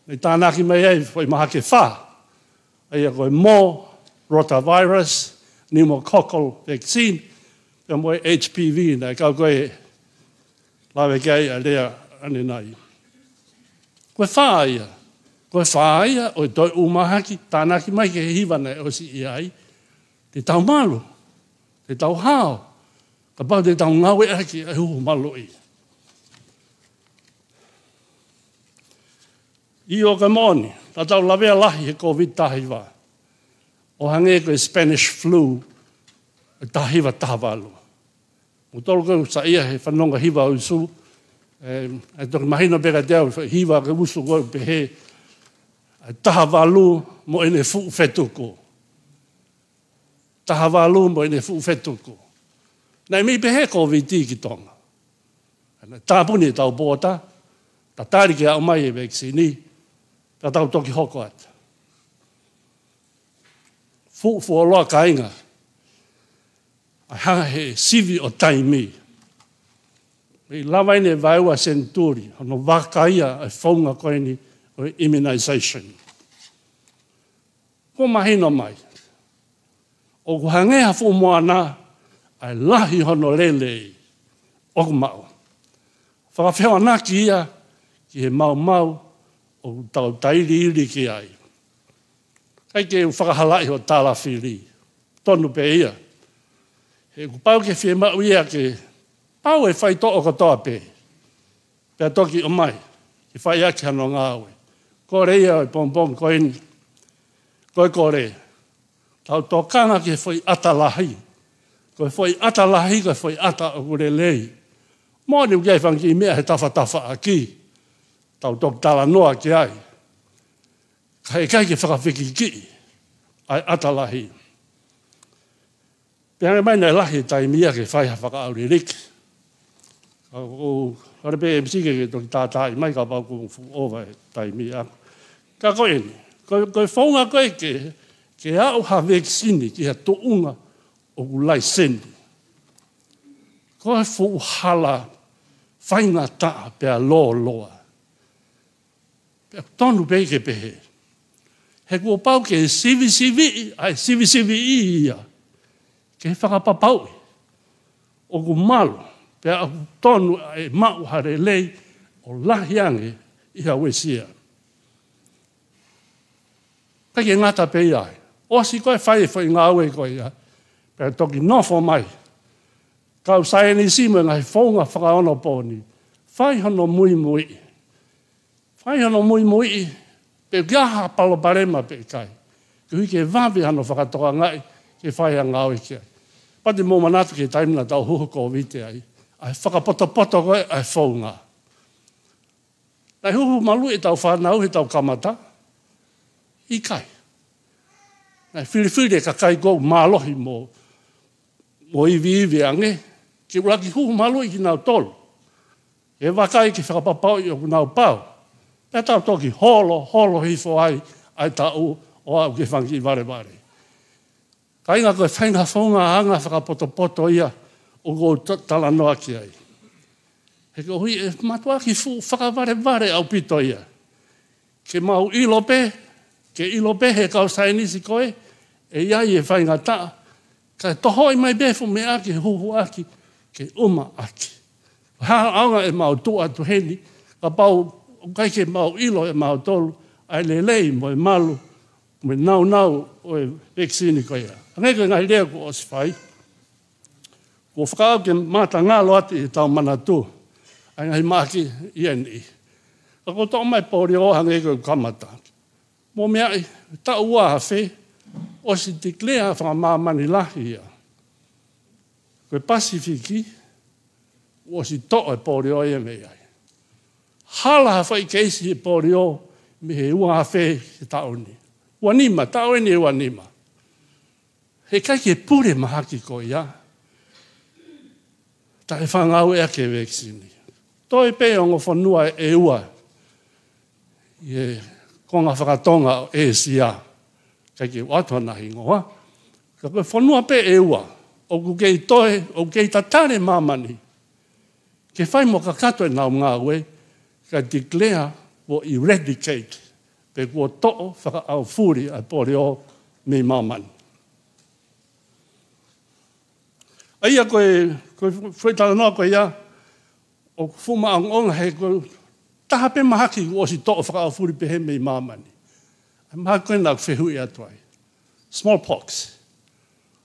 Naʻe tānaki mai ai, foʻi mahaki ʻe fā. ʻA ia ko e mō, rotavirus, pneumococcal vaccine, pea mo e HPV, naʻe kau ko ē lave ki ai ʻa e lea ʻanenai. Ko e fā ia, ko e fā ia, ʻo e toe ʻū mahaki, tānaki mai ki he hiva naʻe ʻosi ʻi ai, te tau malu, te tau hao, kapau te tau ngāueʻaki e huhu maluʻi. ʻIo ko e moʻoni, naʻa tau lavea lahi he COVID taha hiva. ʻO hangē ko e Spanish flu, ʻo e taha hiva taha valu. Mou tolu ko ē ʻoku saiʻia he fanongo hiva usu, ʻE, ʻe toki mahino pē kiate au, hiva ke usu ko ē pehē, ʻa e taha valu mo ʻene fuʻu fetuku. Taha valu mo ʻene fuʻu fetuku. Naʻe mei pehē Kōviti ki Tonga. Naʻe tāpuni ʻetau pōta, tatali ke aʻu mai e vekisini, pea tau toki hoko atu. Fuʻu fuoloa kāinga, ʻa e hanga he sivi ʻo taimi. Mei lava eni e vaeua senituli, hono vaka ia e founga ko eni ʻo e immunization. Kuo mahino mai. ʻOku hangē ha fuʻu moana, ʻa e lahi hono lelei ʻoku maʻu. Fakafehoanaki ia ki he maumau ʻoku tau tailiili ki ai. ʻIkai ke u fakahalaʻi hoʻo tala fili. Tonu pē ia. He kuo pau ke fiemaʻu ia ke pau e faitoʻo kotoa pē. Pea toki ʻomai, ke fai ʻaki hano ngāue. Kole ia ʻi he pongipongi ko eni. Ko e kole. Tau tokanga ki he foʻi ʻata lahi. Ko e foʻi ʻata lahi, ko e foʻi ʻata ʻoku lelei. Moʻoni ʻoku ʻi ai e fanga kiʻi meʻa he tafatafaʻaki. Tau toki talanoa ki ai. Ka heʻikai ke fakafekikiʻi ʻa e ʻata lahi. Pea hangē mai naʻe lahi e taimi ia ke fai ha fakaʻauliliki. Ka ʻoku, ʻalu pē e M C ke, ke toki tātāʻi mai kapau ʻoku fuʻu ʻova e taimi ia. Ka ko eni, ko, ko e founga ko ē ke, ke aʻu ha vekisini ki ha tuʻunga ʻoku laiseni. Ko e fuʻu hala faingataʻa pea lōloa. Pea tonu pē ke pehē. He kuo pau ke sivisiviʻi, ʻa e sivisiviʻi ia. Ke fakapapauʻi. ʻOku malu, pea ʻoku tonu ʻa e maʻu ha lelei ʻo lahi ange ʻi ha uesia. Pea ke ngata pē ia ai. ʻOsi ko ē fai e foʻi ngāue ko ia. Pea toki nofo mai. Kau saienisi mo e ngaahi founga fakaonopōni. Fai hono muimuiʻi. Fai hono muimuiʻi, pe ʻoku ʻi ai ha palopalema pe ʻikai. Koeʻuhi ke vave hano fakatokangaʻi, ke fai ha ngāue ki ai. Pea te mou manatu ki he taimi naʻa tau huhu Kōviti ai. ʻA e fakapotopoto ko ē, ʻa e founga. Naʻe huhu maluʻi ʻetau fānau, heʻetau kamata. ʻIkai. Naʻe filifili e kakai ʻoku mālohi mo, mo iviivi ange, ke ʻuluaki huhu maluʻi kinautolu. Ke vakai ke fakapapauʻi ʻoku nau pau. Pea tau toki holo, holo hifo ai, ʻa e taʻu ʻo aʻu ki he fanga kiʻi valevale. Kāinga, ko e faʻahinga founga anga fakapotopoto ia ʻoku ou ta-, talanoa ki ai. He koeʻuhi ʻe mātuʻaki fuʻu fakavalevale ʻaupito ia. Ke mau ʻilo pē, ke ʻilo pē he kau saienisi ko ē, ʻe ʻi ai e faingataʻa, kae tohoʻi mai pē fuʻu meʻa ke huhuʻaki, ke ʻumaʻaki. Ko e hā e ʻaonga ʻemau tuʻu atu heni, kapau ʻoku ʻikai ke mau ʻilo ʻe mautolu, ʻa e lelei mo e malu, mo e nāunau ʻo e vekisini ko ia. Hangē ko e ngaahi lea kuo ʻosi fai. Kuo fakaʻau ke mātangalo atu ʻi heʻetau manatu ʻa e ngaahi mahaki ʻi heni. Ka kuo toʻo mai polio hangē ko e kamata. Mou meaʻi, taʻu ua afe, ʻosi declare fakamāmani lahi ia. Ko e Pasifiki, ʻosi toʻo e polio ia mei ai. Hala ha foʻi keisi e polio mei he ua afe he taʻu ni. Ua nima, taʻu eni ʻe ua nima. Heʻikai ke pule mahaki ko ia. Taʻe fakangāueʻaki e vekisini. Toe pē ongo fonua ʻe ua. ʻI he konga fakatonga ʻo ʻĒsia. ʻIkai ke u ʻoatu hona hingoa. Ka ko e fonua pē ʻe ua. ʻOku kei toe, ʻoku kei tatali māmani. Ke fai mo kakato ʻenau ngāue, ka declare kuo eradicate, pe kuo toʻo fakaʻaufuli ʻa e polio mei māmani. ʻA ia ko e, ko e foʻi talanoa ko ia, ʻoku fuʻu maʻongoʻonga he ko e taha pē mahaki kuo ʻosi toʻo fakaʻaufuli pehē mei māmani. ʻA e mahaki ko ē naʻa ku fehuʻi atu ai. Smallpox.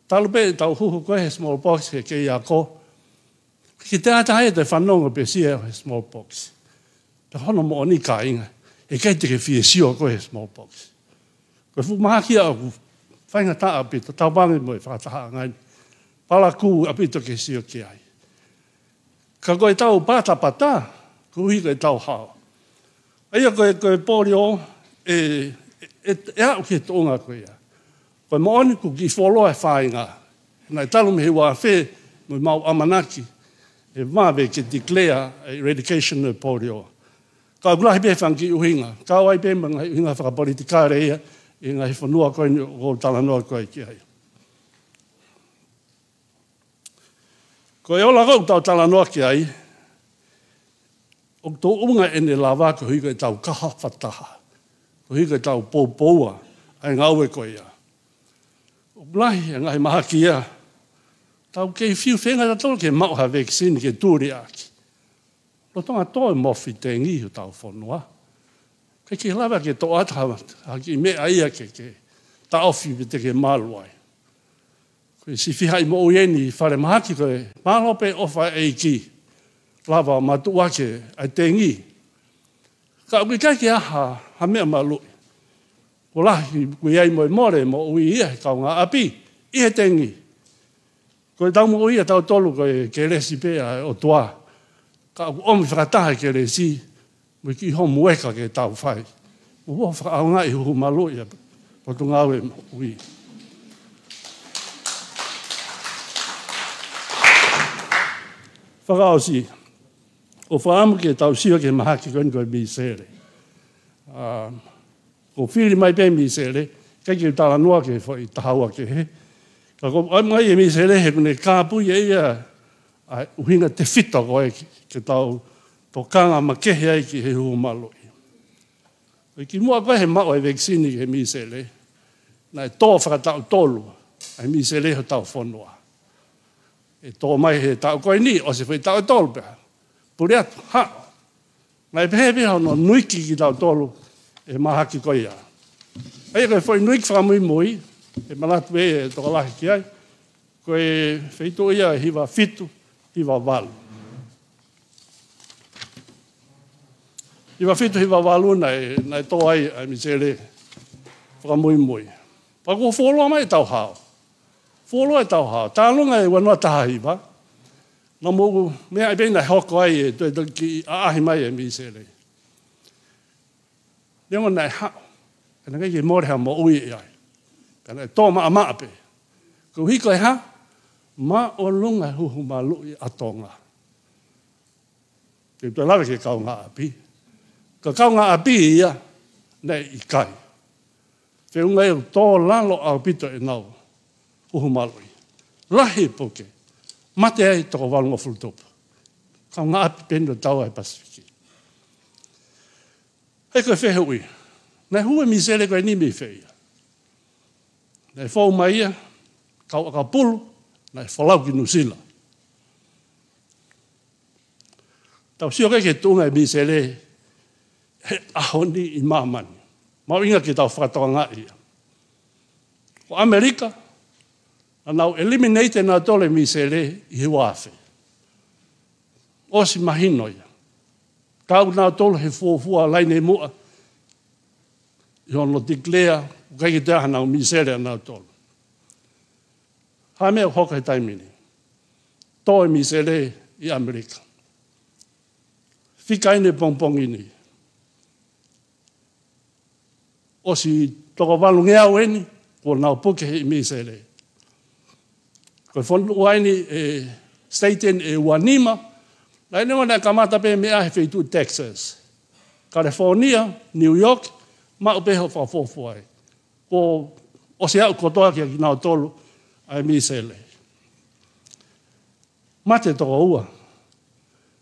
Talu pē ʻetau huhu ko ē he smallpox he kei ako. Ki te ata ai te fanongo pe sio he smallpox. Pea hono moʻoni kāinga. Heʻikai te ke fie sio koe he smallpox. Ko e fuʻu mahaki ia ʻoku faingataʻa ʻaupito, tauange mo e fakatahaʻanga ni. Palakū ʻaupito ke sio ki ai. Ka ko ʻetau patapata, Koeʻuhi ko ʻetau hao. ʻA ia ko e, ko e polio, ʻe, ʻe, ʻe aʻu ki he tuʻunga ko ia. Ko e moʻoni kuo kiʻi fuoloa e fāinga. Naʻe talu mei he ua afe, mo ʻemau ʻamanaki, ʻe vave ke declare e eradication of polio. Ka ʻoku lahi pē e fanga kiʻi ʻuhinga. Kau ai pē mo e ngaahi ʻuhinga fakapolitikale ia, ʻi he ngaahi fonua ko eni ʻoku ou talanoa ko ē ki ai. Ko e ola ko ē ʻoku tau talanoa ki ai, ʻoku tōʻunga ʻene lava koeʻuhi ko ʻetau kaha fakataha. Koeʻuhi ko ʻetau poupoua ʻa e ngāue ko ia. ʻOku lahi e ngaahi mahaki ia. Tau kei fiu feinga tautolu ke maʻu ha vaccine ke tuli ʻaki. Lolotonga tō e mofi tengi ʻi hotau fonua. ʻIkai ke lava ke toʻo atu ha, ha kiʻi meʻa ia ke, ke taʻofi pe te ke malu ai. Ko e siʻi fiha ʻi moʻui eni falemahaki ko e mālō pē ʻofa ʻa e ʻEiki. Lava matuʻuaki ʻa e tengi. Ka ʻoku ʻikai ke ʻi ai ha, ha meʻa maluʻi. Kuo lahi, kuo ʻi ai mo e mole moʻui ia he kaungāʻapi ʻi he tengi. Ko ʻetau moʻui ʻatautolu ko e kelesi pē ʻa e ʻOtua. Ka ʻoku ʻomi fakataha e kelesi mo e kiʻi homueka ke tau fai. Mo ʻoua ʻe fakaʻaongaʻi huhu maluʻi ʻa e Potungāue Moʻui. Fakaʻosi, ʻoku ou fakaʻamu ke tau sio ki he mahaki ko eni ko e mīsele. ʻA, ʻoku fili mai pē mīsele, ʻikai ke u talanoa ki he foʻi taha ua kehe. Ka ʻoku ʻomai e mīsele he ʻoku ne kāpui ʻe ia ʻa e ʻuhinga tefito ko ē ke, ke tau tokanga makehe ai ki he huhu maluʻi. ʻI he kimuʻa ko ē he maʻu e vaccine ki he mīsele, naʻe tō fakataʻu tolu ʻa e mīsele hotau fonua. ʻE tō mai he taʻu ko eni, ʻosi e foʻi taʻu ʻe tolu pē. Pule atu, haʻu. Naʻe pehē pē hono nuiki kitautolu ʻe he mahaki ko ia. ʻA ia ko e foʻi nuiki fakamuimui, ʻe manatu ʻe he tokolahi ki ai, ko e feituʻu ia ʻe hiva fitu, hiva valu. Hiva fitu, hiva valu naʻe, naʻe tō ai ʻa e mīsele fakamuimui. Pea kuo fuoloa mai ʻetau hao. Fuoloa ʻetau hao. Tālunga e ua noa taha hiva. Naʻa mou meaʻi pē naʻe hoko ai e toe kiʻi ʻaʻahi mai e mīsele. Neongo naʻe haʻu, ka naʻe ʻikai ke mole ha moʻui ʻi ai. Ka naʻe tō maʻamaʻa pē. Koeʻuhi ko e hā? Māʻolunga e huhu maluʻi ʻa Tonga. Ke toe lave ki he kaungāʻapi. Ka kaungāʻapi ia, naʻe ʻikai. Feʻunga ia ʻoku tō lalo ʻaupito ʻenau huhu maluʻi. Lahi e puke. Mate ai toko valungofulu tupu. Kaungāʻapi pē eni ʻo tau ai Pasifiki. ʻA ia ko e fehuʻi. Naʻe hū e mīsele ko eni mei fē ia? Naʻe fou mai ia, kau ʻakapulu, naʻe folau ki Nuʻusila. Tau sio ki he tuʻunga e mīsele he ʻaho ni ʻi māmani. Mahuʻinga ke tau fakatokangaʻi ia. Ko ʻAmelika, naʻa nau eliminate nautolu e mīsele ʻi he ua afe. ʻOsi mahino ia. Kau nautolu he fuofua laine muʻa ʻi hono declare, ʻoku ʻikai ke toe ʻi ai hanau mīsele ʻanautolu. Hā e meʻa ʻoku hoko he taimi ni? Tō e mīsele ʻi ʻAmelika. Fika eni he pongipongi ni. ʻOsi toko valungeau eni, kuo nau puke he mīsele. Ko e fonua eni, e state eni ʻe ua nima, naʻe neongo naʻe kamata pē meʻa he feituʻu Texas. California, New York, maʻu pē hoʻo fakafuofua ai. Kuo ʻosi aʻu kotoa kia kinautolu ʻa e mīsele. Mate toko ua.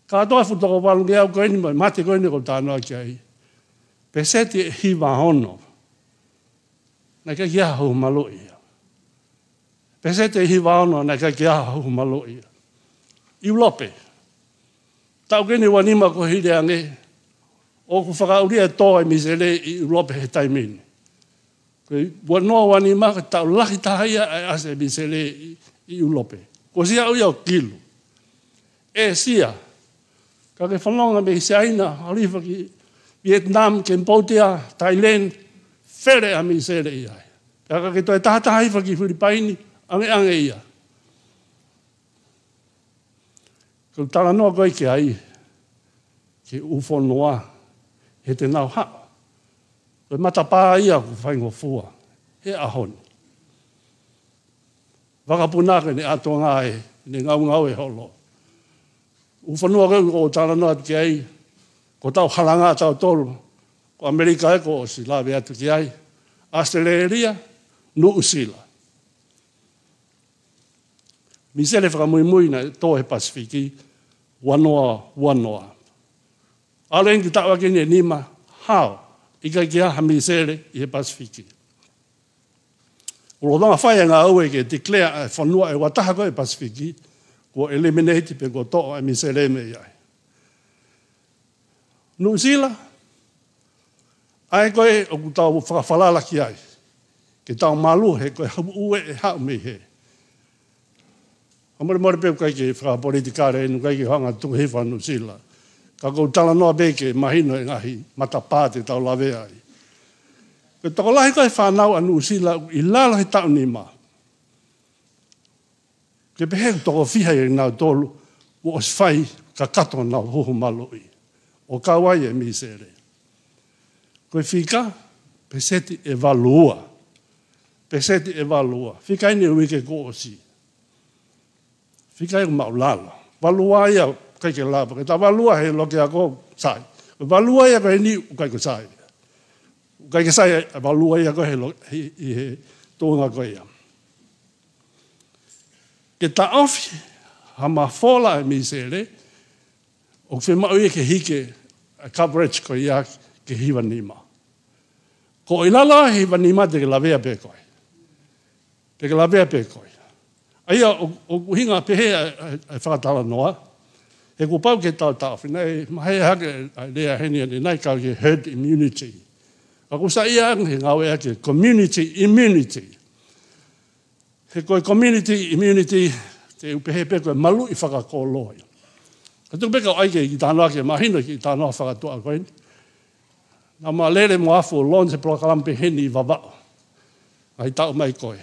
Kātoa e fuʻu toko valungeau ko eni mo e mate ko eni ʻoku ou talanoa ki ai. Peseti ʻe hiva ono. Naʻe ʻikai ke ʻi ai ha huhu maluʻi ia. Peseti ʻe hiva ono naʻe ʻikai ke ʻi ai ha huhu maluʻi ia. ʻIulope. Taʻu ko eni ua nima kuo hili ange, ʻoku fakaʻulia e tō e mīsele ʻi ʻIulope he taimi ni. Ko e ua noa ua nima ko e taʻu lahi taha ia ʻa e ʻasi e mīsele ʻi, ʻi ʻIulope. Kuo ʻosi aʻu ia ʻo kilu. ʻĒsia. Ka ke fononga mei Siaina, ʻalu hifo ki Vietnam, Cambodia, Thailand, fele ʻa e mīsele ʻi ai. Pea ka ke toe tahataha hifo ki Filipaini, ʻangeʻange ia. Ko e talanoa ko ē ki ai, ki he ʻū fonua he te nau haʻu. Ko e matapā ia ʻoku faingofua he ʻaho ni. Vakapuna ko ʻene ʻatonga ē, ʻene ngaungaue holo. ʻŪ fonua ko ē ʻoku ou talanoa atu ki ai, ko ʻetau halanga ʻatautolu, ko ʻAmelika ē kuo ʻosi lave atu ki ai, ʻAositelēlia, Nuʻusila. Misele fakamuimui naʻe tō he Pasifiki, ua noa, ua noa. ʻAlu eni ki he taʻu ʻaki eni ʻe nima, hao, ʻikai ke ʻi ai ha misele ʻi he Pasifiki. ʻOku lolotonga fai e ngāue ke declare e fonua ʻe ua taha ko ē Pasifiki, kuo eliminate pe kuo toʻo e misele mei ai. Nuʻusila, ʻa ē ko ē ʻoku tau fakafalala ki ai, ke tau malu he ko e hau ue ʻe haʻu mei hē. Fakamolemole pē ʻoku ʻikai ke fakapolitikale eni, ʻoku ʻikai ke hanga tuku hifo ʻa Nuʻusila. Ka ʻoku ou talanoa pē ke mahino e ngaahi matapā te tau lavea ai. Ko e tokolahi ko ē fānau ʻa Nuʻusila ʻoku ʻi lalo he taʻu nima. Ke pehē ʻoku toko fiha ʻia kinautolu kuo ʻosi fai kakato honau huhu maluʻi ʻo kau ai e misele. Ko e fika, peseti ʻe valu ua. Peseti ʻe valu ua. Fika eni e uike kuo ʻosi. Fika ia ʻoku māʻulalo. Valu ua ia ʻoku ʻikai ke lava. Ke ta valu ua he loki ako sai. Valu ua ia ko eni ʻoku ʻikai ko sai. ʻOku ʻikai ke sai e valu ua ia ko ē he lo-, he, he, he tuʻunga ko ia. Ke taʻofi ha mafola e misele, ʻoku fiemaʻu ia ke hiki e coverage ko ia ki he hiva nima. Ko e ʻi lalo he hiva nima te ke lavea pē koe. Te ke lavea pē koe. ʻA ia ʻoku, ʻoku ʻuhinga pehē ʻa e, ʻa e, ʻa e fakatalanoa, he kuo pau ke tau taʻofi, naʻe mahea hake ʻa e lea heni ʻanenai kau ki he herd immunity. Ka ʻoku saiʻia ange he ngāueʻaki e community immunity. He ko e community immunity, te u pehē pē ko e maluʻi fakakolo ia. Ka tuku pē kau ʻai ke kiʻi talanoa ke mahino e kiʻi talanoa fakatuʻa ko eni. Naʻa ma lele mo Afu ʻo launch e polokalama pehē ni ʻi Vavaʻu. Ngaahi taʻu mai ko ē.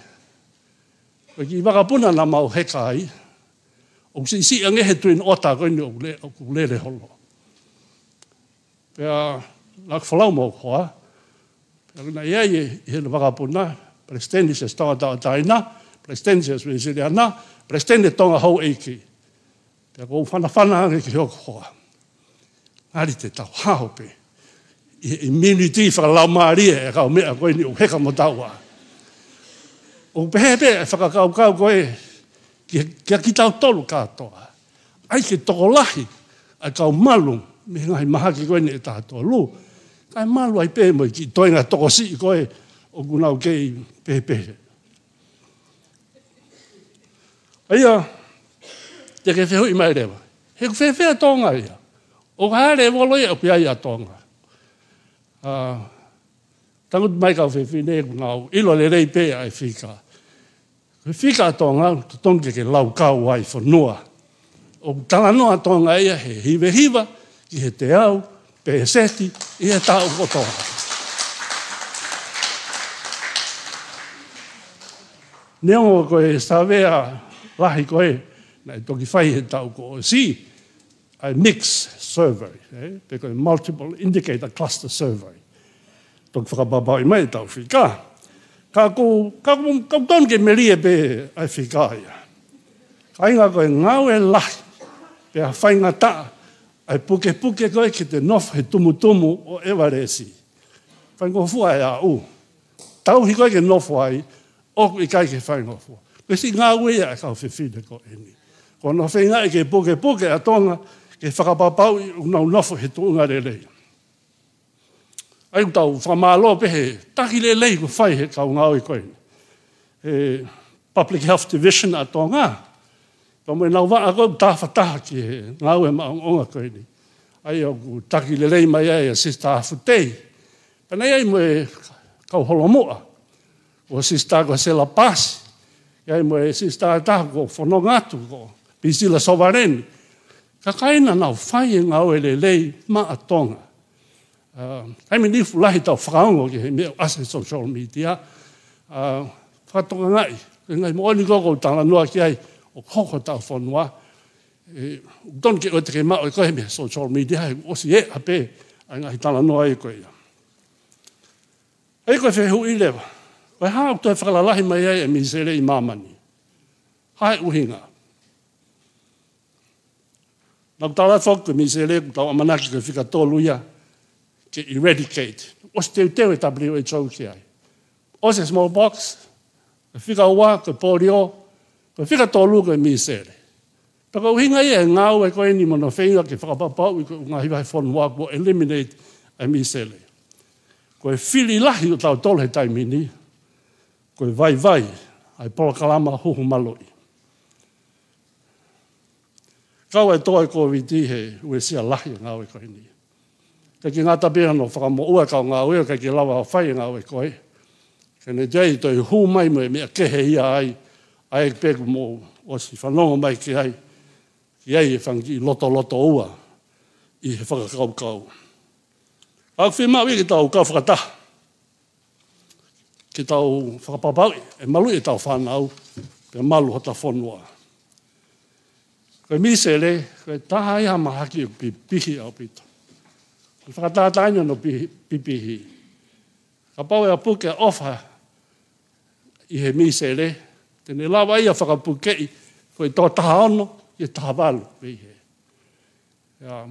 Ko e kiʻi vakapuna naʻa mau heka ai, ʻoku siʻisiʻi ange he Twin Otter ko eni ʻoku le-, ʻoku lele holo. Pea naʻa ku folau mo hoku hoa, pea naʻe ʻi ai e, ʻi he vakapuna, Palesiteni Siasi Tonga Tauʻatāina, Palesiteni Siasi Uēsiliana, Palesiteni Tonga Houʻeiki. Pea ʻoku ou fanafana ange ki hoku hoa. Ngali te tau hao pē ʻi he immunity fakalaumālie ʻa e kau meʻa ko eni ʻoku heka mo taua. ʻOku pehē pē e fakakaukau ko ē ki, kia kitautolu kātoa. ʻAi ke tokolahi ʻa e kau malu mei he ngaahi mahaki ko eni ʻe taha tolu. Kae malu ai pē mo e kiʻi toenga tokosiʻi ko ē ʻoku nau kei pehē pē. ʻA ia, te ke fehuʻi mai leva, he ʻoku fēfē ʻa Tonga ia? ʻOku hā e lēvolo ia ʻoku ʻi ai ʻa Tonga? ʻA, tangutu mai kau fefine, ʻoku nau ʻilo lelei pē ʻa e fika. Ko e fika ʻa Tonga, totonu ke ke laukau ai fonua. ʻOku talanoa ʻa Tonga ia he hiva hiva ki he teau peseti ʻi he taʻu kotoa. Neongo ko e savea lahi ko ē naʻe toki fai he taʻu kuo ʻosi, ʻa e mixed survey, ē? Pe ko e multiple indicator cluster survey. Toki fakapapauʻi mai ʻetau fika. Ka ʻoku, ka ʻoku, ka ʻoku tonu ke melie pē ʻa e fika ia. Kāinga, ko e ngāue lahi pea faingataʻa ʻa e pukepuke ko ē ke te nofo he tumutumu ʻo ʻEvalesi. Faingofua e aʻu. Tauhi ko ē ke nofo ai, ʻoku ʻikai ke faingofua. Ko e siʻi ngāue ia ʻa e kau fefine ko eni. Ko honau feingaʻi ke pukepuke ʻa Tonga, ke fakapapauʻi ʻoku nau nofo he tuʻunga lelei. ʻA ia ʻoku tau fakamālō pē he taki lelei kuo fai he kau ngāue ko eni. He Public Health Division ʻa Tonga, pea mo ʻenau vaʻa ko ē ʻoku tafataha ki he ngāue maʻongoʻonga ko eni. ʻA ia ʻoku taki lelei mai ai ʻa Sister Afutei. Pea naʻe ʻi ai mo e kau holomuʻa, ko Sister ko Sela Pasi, ʻi ai mo e sister ʻe taha ko Fonongatu, ko Pisila Sovaleni. Kakai naʻa nau fai e ngāue lelei maʻa Tonga. ʻA, ʻi ai mo e niʻihi fuʻu lahi tau fakaongo ki he meʻa ʻoku ʻasi he social media. ʻA, fakatokangaʻi, ko e ngaahi moʻoni ko ē ʻoku ou talanoa ki ai ʻoku hoko hotau fonua. ʻE, ʻoku tonu ke ʻoua te ke maʻu ʻe koe mei he social media, he ʻosi ʻe ʻa pē ʻa e ngaahi talanoa ʻa ia ko ia. ʻA ia ko e fehuʻi leva, ko e hā ʻoku toe fakalalahi mai ai e mīsele ʻi māmani? Hā e ʻuhinga? Naʻa ku tala foki ko e mīsele ʻoku tau ʻamanaki ko e fika tolu ia ke eradicate. ʻOsi teuteu e W H O ki ai. ʻOsi e smallpox, ko e fika ua ko e polio, ko e fika tolu ko e mīsele. Pea ko e ʻuhinga ia e ngāue ko eni mo hono feinga ke fakapapauʻi ko e ngaahi vahefonua kuo eliminate ʻa e mīsele. Ko e fili lahi ʻo tautolu he taimi ni, ko e vaivai ʻa e polokalama huhu maluʻi. Kau e toa e Kōviti he uesia lahi e ngāue ko eni. ʻIkai ke ngata pē hono fakamoʻua e kau ngāue, ʻikai ke lava ʻo fai e ngāue ko ē. Ka ne toe toe hū mai mo e meʻa kehe ia ai, ʻa ia pē kuo mou ʻosi fanongo mai ki ai, ki ai e fanga kiʻi lotolotoua ʻi he fakakaukau. ʻOku fiemaʻu ia ke tau kau fakataha ke tau fakapapauʻi ʻe maluʻi ʻetau fānau, pea malu hota fonua. Ko e mīsele, ko e taha ia ha mahaki ʻoku pipihi ʻaupito. Ko e fakatātā eni hono pihi-, pipihi. Kapau ʻe ʻalu ʻo puke ʻofa ʻi he mīsele, te ne lava ia ʻo fakapukeʻi ko e tō taha ono ki he taha valu pē ʻi he. Ia,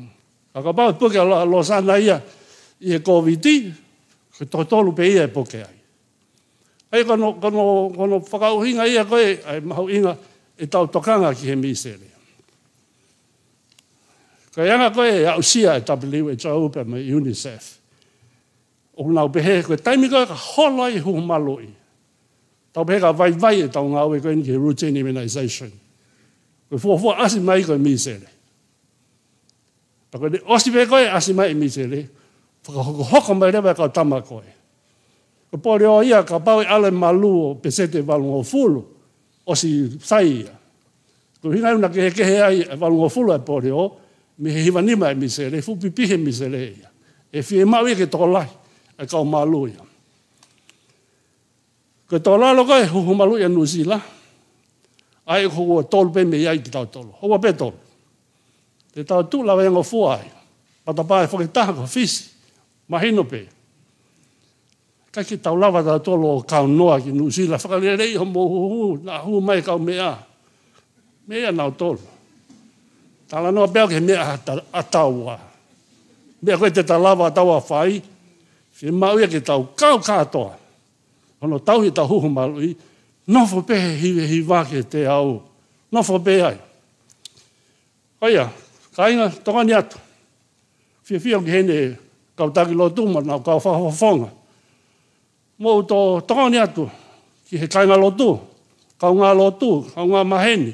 ka kapau ʻe puke ʻa Lo-, Losana ia ʻi he Kōviti, ko e tō tolu pē ia ʻe puke ai. ʻA ia ko hono, ko hono, ko hono fakaʻuhinga ia ko ē, ʻa e mahuʻinga ʻetau tokanga ki he mīsele. Ko e anga ko ē ʻa e aʻusia e W H O pea mo e UNICEF. ʻOku nau pehē ko e taimi ko ē ka holo ai e huhu maluʻi, tau pehē ka vaivai ʻetau ngāue ko eni ki he routine immunization. Ko e fuofua ʻasi mai ko e mīsele. Pea ko ʻene ʻosi pē ko ē ʻasi mai e mīsele, fakahokohoko mai leva e kau tama ko ē. Ko e polio ia kapau ʻe ʻalu e malu ʻo peseti ʻe valungofulu, ʻosi sai ia. Ko e ʻuhinga ia naʻe kehekehe ai e valungofulu ʻa e polio mei he hiva nima e mīsele, fuʻu pipihi e mīsele ia. ʻE fiemaʻu ia ke tokolahi e kau malu ia. Ko e tō lalo ko ē huhu maluʻi ʻa Nuʻusila, ʻa ia ko e houa tolu pē mei ai kitautolu. Houa pē tolu. Te tau tuʻu lava e ngofua ai. Matapā ʻe fakataha ko Fisi. Mahino pē. ʻIkai ke tau lava tautolu ʻo kaunoa ki Nuʻusila. Fakaleleiʻi hoʻomou huhu, naʻa hū mai e kau meʻa. Meʻa nautolu. Talanoa pē au ki he meʻa ʻa ta-, ʻa taua. Meʻa ko ē te ta lava ʻa taua ʻo fai. Fiemaʻu ia ke tau kau kātoa. Hono tauhi ʻetau huhu maluʻi, nofo pē he hiva, hiva ki he teau. Nofo pē ai. ʻA ia, kāinga, tokoni atu. Fiefia ki heʻene kau taki lotu mo ʻenau kau fakafofonga. Mou to-, tokoni atu ki he kāinga lotu, kaungā lotu, kaungā maheni,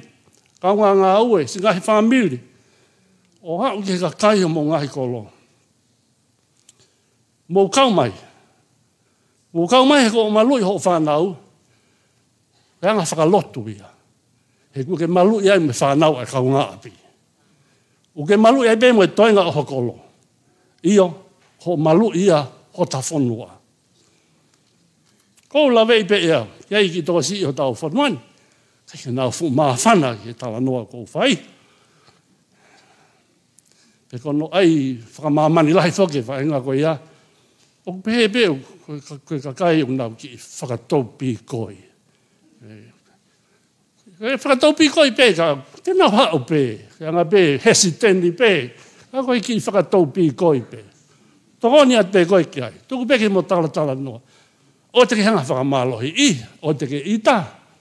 kaungā ngāue, siʻi ngaahi fāmili. ʻO aʻu ki he kakai homou ngaahi kolo. Mou kau mai. Mou kau mai he ko hoʻo maluʻi hoʻo fānau. Ko e anga fakalotu ia. He ʻoku ke maluʻi ai mo e fānau ʻa e kaungāʻapi. ʻOku ke maluʻi ai pē mo e toenga ʻo ho kolo. ʻIo, hoʻo maluʻi ia hota fonua. Ko u laveʻi pē ia, ʻi ai kiʻi tokosiʻi hotau fonua ni. ʻIkai ke nau fuʻu māfana ki he talanoa ʻoku ou fai. Pea ko hono ʻai fakamāmani lahi foki e faʻahinga ko ia. ʻOku pehē pē, ko e ka-, ko e kakai ʻoku nau kiʻi fakataupikoi. ʻE, ʻe fakataupikoi pē ka, te nau haʻu pē. Ke anga pē, hesitant pē. Ka ko e kiʻi fakataupikoi pē. Tokoni atu pē koe ki ai. Tuku pē ke mo talatalanoa. ʻOua te ke hanga fakamālohiʻi, ʻoua te ke ʻita,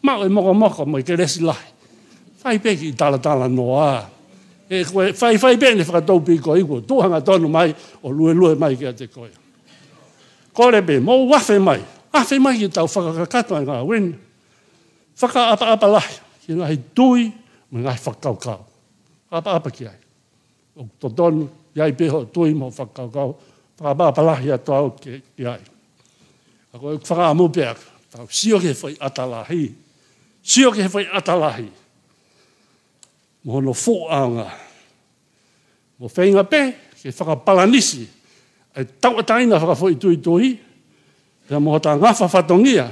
maʻu e mokomoko mo e kelesi lahi. Fai pē kiʻi talatalanoa. ʻE, ko e faifai pē ʻene fakataupikoi kuo tuʻu hangatonu mai ʻo luelue mai kiate koe. Kole pē, mou afe mai. Afe mai ke tau fakakakato e ngāue ni. Fakaʻapaʻapa lahi ki he ngaahi tui mo e ngaahi fakakaukau. ʻApaʻapa ki ai. ʻOku totonu, ʻi ai pē hoʻo tui mo e fakakaukau, fakaʻapaʻapa lahi atu au ki, ki ai. Ka ko e fakaʻamu pē ʻaku, tau sio ki he foʻi ʻata lahi. Sio ki he foʻi ʻata lahi. Mo hono fuʻu ʻaonga. Mo feinga pē ke fakapalanisi ʻa e tauʻatāina fakafoʻituitui, pea mo hota ngafa fatongia,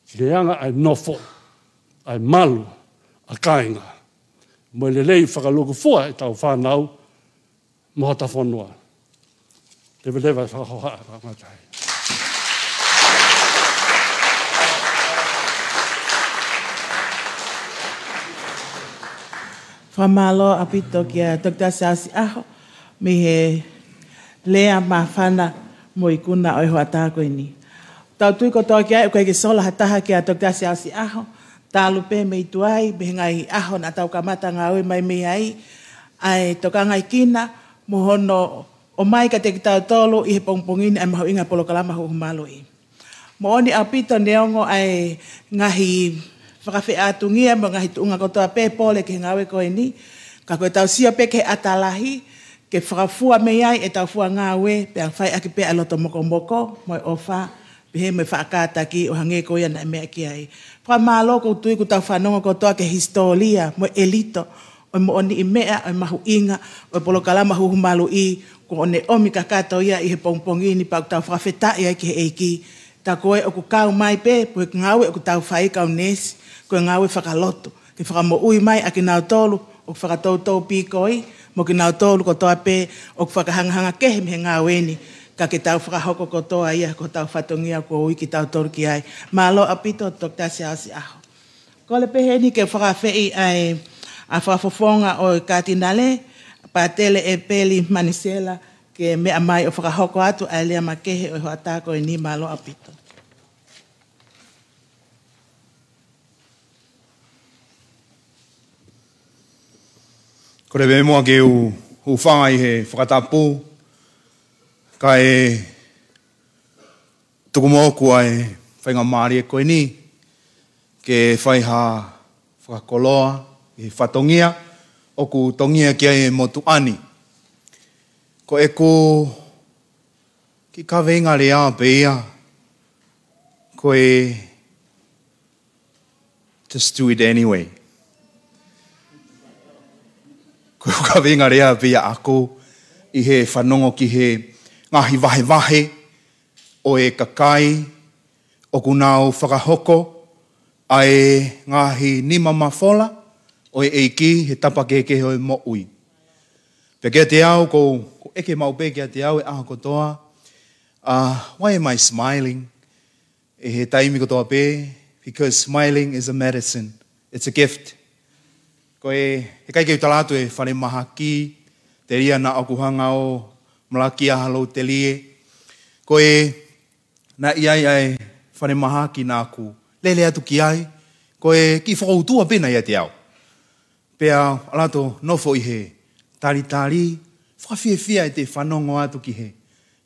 ki he anga ʻa e nofo, ʻa e malu, ʻa e kāinga. mo e lelei fakalūkufua ʻetau fānau mo hota fonua. Leveleva e fakahohaʻa, fakangataʻa. Fakamālō ʻaupito kia Toketā Siaosi ʻAho mei he lea māfana mo ikuna ʻo e hoʻatā ko eni. Tau tui kotoa ki ai, ʻoku ʻikai ke sola ha taha kia Toketā Siaosi ʻAho, talu pē mei tuai, mei he ngaahi ʻaho naʻa tau kamata ngāue mai mei ai, ʻa e tokangaʻi kinaua mo hono ʻomai kiate kitautolu ʻi he pongipongi ni ʻa e mahuʻinga polokalama huhu maluʻi. Moʻoni ʻaupito neongo ʻa e ngaahi fakafeʻātungia mo e ngaahi tuʻunga kotoa pē pole ki he ngāue ko eni, ka ko ʻetau sio pē ki he ʻata lahi, ke fakafua mei ai ʻetau fua ngāue, pea fai ʻaki pē ʻa e loto mokomoko mo e ʻofa, pehē mo e faʻa kātaki ʻo hangē ko ia naʻe meʻa ki ai. Fakamālō, ʻoku ou tui kuo tau fanongo kotoa ki he hisitōlia mo e ʻelito ʻo e moʻoniʻi meʻa ʻo e mahuʻinga ʻo e polokalama huhu maluʻi, kuo ne ʻomi kakato ia ʻi he pongipongi ni, pea ʻoku tau fakafetaʻi ai ki he ʻEiki. Tā ko ē ʻoku kau mai pē, ko e ngāue ʻoku tau fai kau neesi, ko e ngāue fakalotu ke fakamoʻui mai ʻa kinautolu ʻoku fakatoutou pīkoi, mo kinautolu kotoa pē ʻoku fakahangahanga kehe mei he ngāue ni, ka ke tau fakahoko kotoa ia ko hotau fatongia kuo ui kitautolu ki ai. Mālō ʻaupito, Toketā Siaosi ʻAho. Kole pē heni ke fakaafeʻi ʻa e, ʻa e fakafofonga ʻo e Katinale, Pātele ʻEpeli Manisela, ke meʻa mai ʻo fakahoko atu ʻa e lea makehe ʻo e hoʻatā ko eni. Mālō ʻaupito. Kole pē muʻa ke u hūfanga ʻi he fakatapu, kae tuku moʻoku ʻa e faingamālie ko eni ke fai ha fakakoloa ʻi he fatongia ʻoku tongia ki ai e motuʻa ni. Ko ʻeku kiʻi kaveinga lea pē ia, ko e "Just do it anyway." Ko e kaveinga lea pē ia ʻaʻaku ʻi he fanongo ki he ngaahi vahevahe ʻo e kakai ʻoku nau fakahoko ʻa e ngaahi nima mafola ʻo e ʻEiki he tapa kehekehe ʻo e moʻui. Pea kiate au, ʻoku ou, ʻoku ou ʻeke maʻu pē kiate au he ʻaho kotoa, uh, "Why am I smiling?" ʻI he taimi kotoa pē, because smiling is a medicine. It's a gift. Ko e, heʻikai ke u tala atu e falemahaki, telia naʻa ʻoku hanga ʻo malakia ha lou telie. Ko e, naʻe ʻi ai ʻa e falemahaki naʻa ku lele atu ki ai, ko e kiʻi fokoutua pē naʻe ʻiate au. Pea ʻalu atu ʻo nofo ʻi he talitali, fakafiefia ʻete fanongo atu ki he,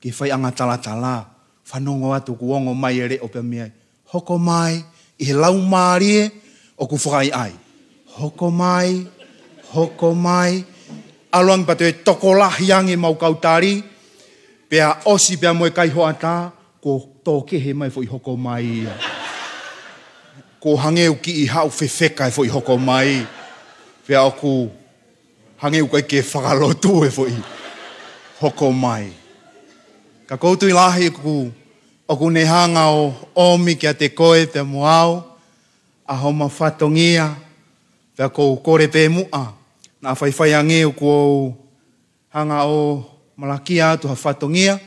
ki he faiʻanga talatala, fanongo atu kuo ongo mai e leʻo pea meʻa ai, "Hoko mai," ʻi he laumālie ʻoku fakaʻaiʻai. "Hoko mai, hoko mai." ʻAlu ange pea toe tokolahi ange ʻemau kau tali, pea ʻosi pea mo e kai hoʻatā, kuo tō kehe mai e foʻi "Hoko mai" ia. Kuo hangē ʻoku kiʻi haʻu fefeka e foʻi "Hoko mai." Pea ʻoku hangē ʻoku ʻikai ke fakalotu e foʻi "Hoko mai." Ka ʻoku ou tui lahi ʻoku, ʻoku ne hanga ʻo ʻomi kiate koe pea mo au ʻa homa fatongia, pea ʻoku ou kole pē muʻa naʻa faifai ange ʻoku ou hanga ʻo malakia atu ha fatongia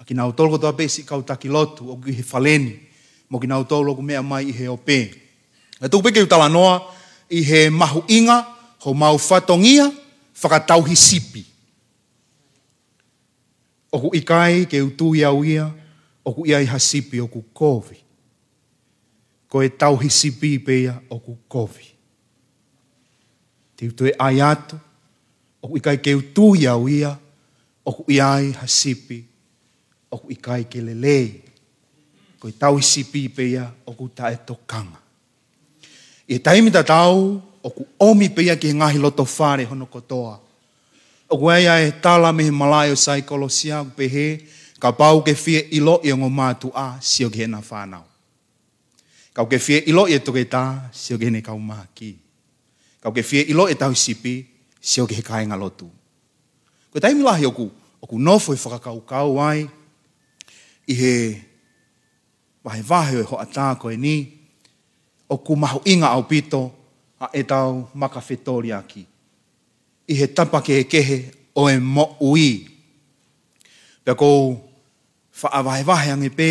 ʻa kinautolu kotoa pē siʻi kau taki lotu ʻoku ʻi he fale ni, mo kinautolu ʻoku meʻa mai ʻi he ope. Ka tuku pē ke u talanoa ʻi he mahuʻinga homau fatongia fakatauhi sipi. ʻOku ʻikai ke u tui au ia ʻoku ʻi ai ha sipi ʻoku kovi. Ko e tauhi sipi pē ia ʻoku kovi. Te u toe ʻai atu, ʻoku ʻikai ke u tui au ia ʻoku ʻi ai ha sipi ʻoku ʻikai ke lelei. Ko e tauhi sipi pē ia ʻoku taʻetokanga. ʻI he taimi tatau, ʻoku ʻomi pē ia ki he ngaahi loto fale hono kotoa. ʻOku ʻi ai ʻa e tala mei he malaʻe ʻo saikolosia ʻoku pehē, kapau ʻoku ke fie ʻiloʻi e ongo mātuʻa, sio ki heʻena fānau. Ka ʻoku ke fie ʻiloʻi e toketā, sio ki heʻene kau mahaki. Ka ʻoku ke fie ʻiloʻi e tauhi sipi, sio ki he kāingalotu. Ko e taimi lahi ʻoku, ʻoku nofo e fakakaukau ai ʻi he vahevahe ʻo e hoʻatā ko eni, ʻoku mahuʻinga ʻaupito ʻa ʻetau makafetoliaki. ʻi he tapa kehekehe ʻo e moʻui. Pea ʻoku ou faʻa vahevahe ange pē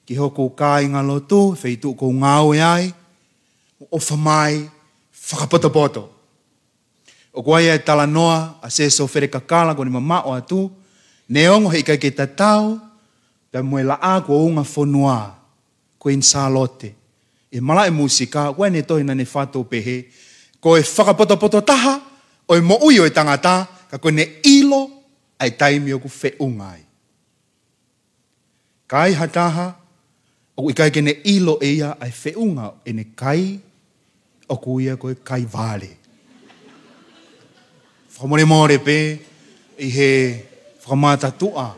ki hoku kāingalotu, feituʻu ʻoku ou ngāue ai, ʻofa mai, fakapotopoto. ʻOku ʻi ai e talanoa ʻa Sesofele Kakala ko eni mamaʻo atu, neongo heʻikai ke tatau pea mo e laʻā kuo ungafonua, Queen Sālote. ʻI he malaʻe mūsika, ʻoku ʻi ai ʻene tohi naʻa ne fatu ʻo pehē, ko e fakapotopoto taha ʻo e moʻui ʻo e tangata, ka ko ʻene ʻilo ʻa e taimi ʻoku feʻunga ai. Ka ai ha taha ʻoku ʻikai ke ne ʻilo ʻe ia ʻa e feʻunga ʻo ʻene kai, ʻoku ʻi ai ko e kai vale. Fakamolemole pē ʻi he fakamātatuʻa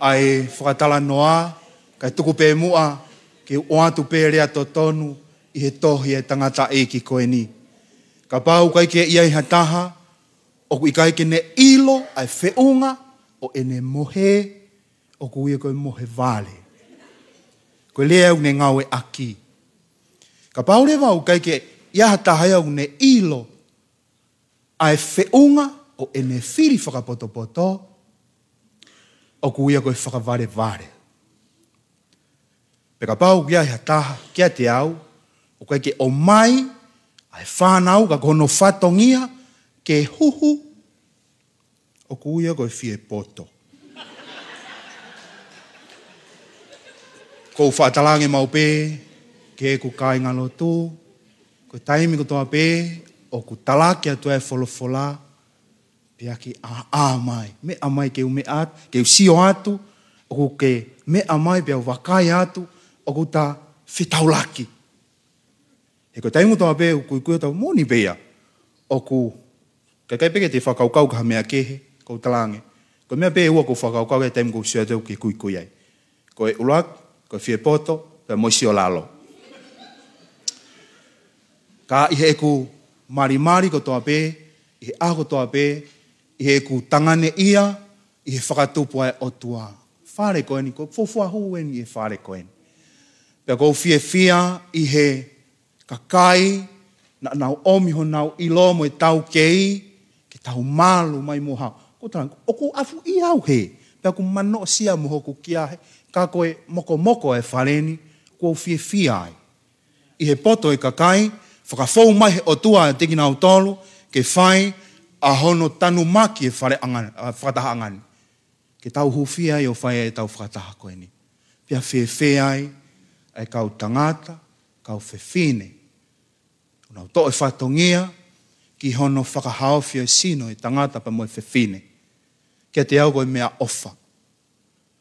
ʻa e fakatalanoa, kae tuku pē muʻa ke u ʻoatu pē lea totonu ʻi he tohi ʻa e tangataʻeiki ko eni. Kapau ʻoku ʻikai ke ʻi ai ha taha ʻoku ʻikai ke ne ʻilo ʻa e feʻunga ʻo ʻene mohe, ʻoku ʻi ai ko e mohe vale. Ko e lea ʻoku ne ngāueʻaki. Kapau leva ʻoku ʻikai ke ʻi ai ha taha ia ʻoku ne ʻilo ʻa e feʻunga ʻo ʻene fili fakapotopoto, ʻoku ʻi ai ko e fakavalevale. Pea kapau ʻoku ʻi ai ha taha kiate au ʻoku ʻikai ke ʻomai ʻa e fānau ka ko hono fatongia ke huhu, ʻoku ʻi ai ko e fiepoto. ʻOku ou faʻa talaange maʻu pē ki heʻeku kāingalotu, ko e taimi kotoa pē ʻoku talaki atu ai e folofola, pea ke ʻā mai, meʻa mai ke u meʻa atu, ke u sio atu, ʻoku ke meʻa mai pea u vakai atu, ʻoku ta fetaulaki. He ko e taimi kotoa pē ʻoku kuikui ʻo tau moʻoni pē ia. ʻOku, kae ʻikai pē ke te fakakaukau ki ha meʻa kehe, ʻoku ou talaange. Ko e meʻa pē ʻe ua ʻoku ou fakakaukau ki ai he taimi ʻoku ou sio atu ke kuikui ai. Ko e ʻuluaki, ko e fiepoto, pea mo e sio lalo. Ka ʻi heʻeku malimali kotoa pē, ʻi he ʻaho kotoa pē, ʻi heʻeku tanganeʻia, ʻi he fakatupu ʻa e ʻOtua. Fale ko eni, ʻoku ou fuofua hū eni ʻi he fale ko eni. Pea ʻoku ou fiefia ʻi he kakai, naʻa nau ʻomi honau ʻilo mo e taukei, ke tau malu mai mo hau. ʻOku ou talaange, ʻoku ou ʻafuʻi au hē, pea ʻoku manoʻosia mo hoku kia hē, ka ko e mokomoko ʻa e fale ni, ʻoku ou fiefia ai. ʻI he poto ʻa e kakai, fakafou mai he ʻOtua ʻiate kinautolu, ke fai ʻa hono tanumaki e fale ʻanga-, ʻa, fakatahaʻanga ni. Ke tau hūfia ai ʻo fai ʻetau fakataha ko eni. Pea fēfē ai ʻa e kau tangata, kau fefine. ʻOku nau toʻo e fatongia ki hono fakahaofi ʻo e sino ʻo e tangata pea mo e fefine. Kiate au ko e meʻaʻofa.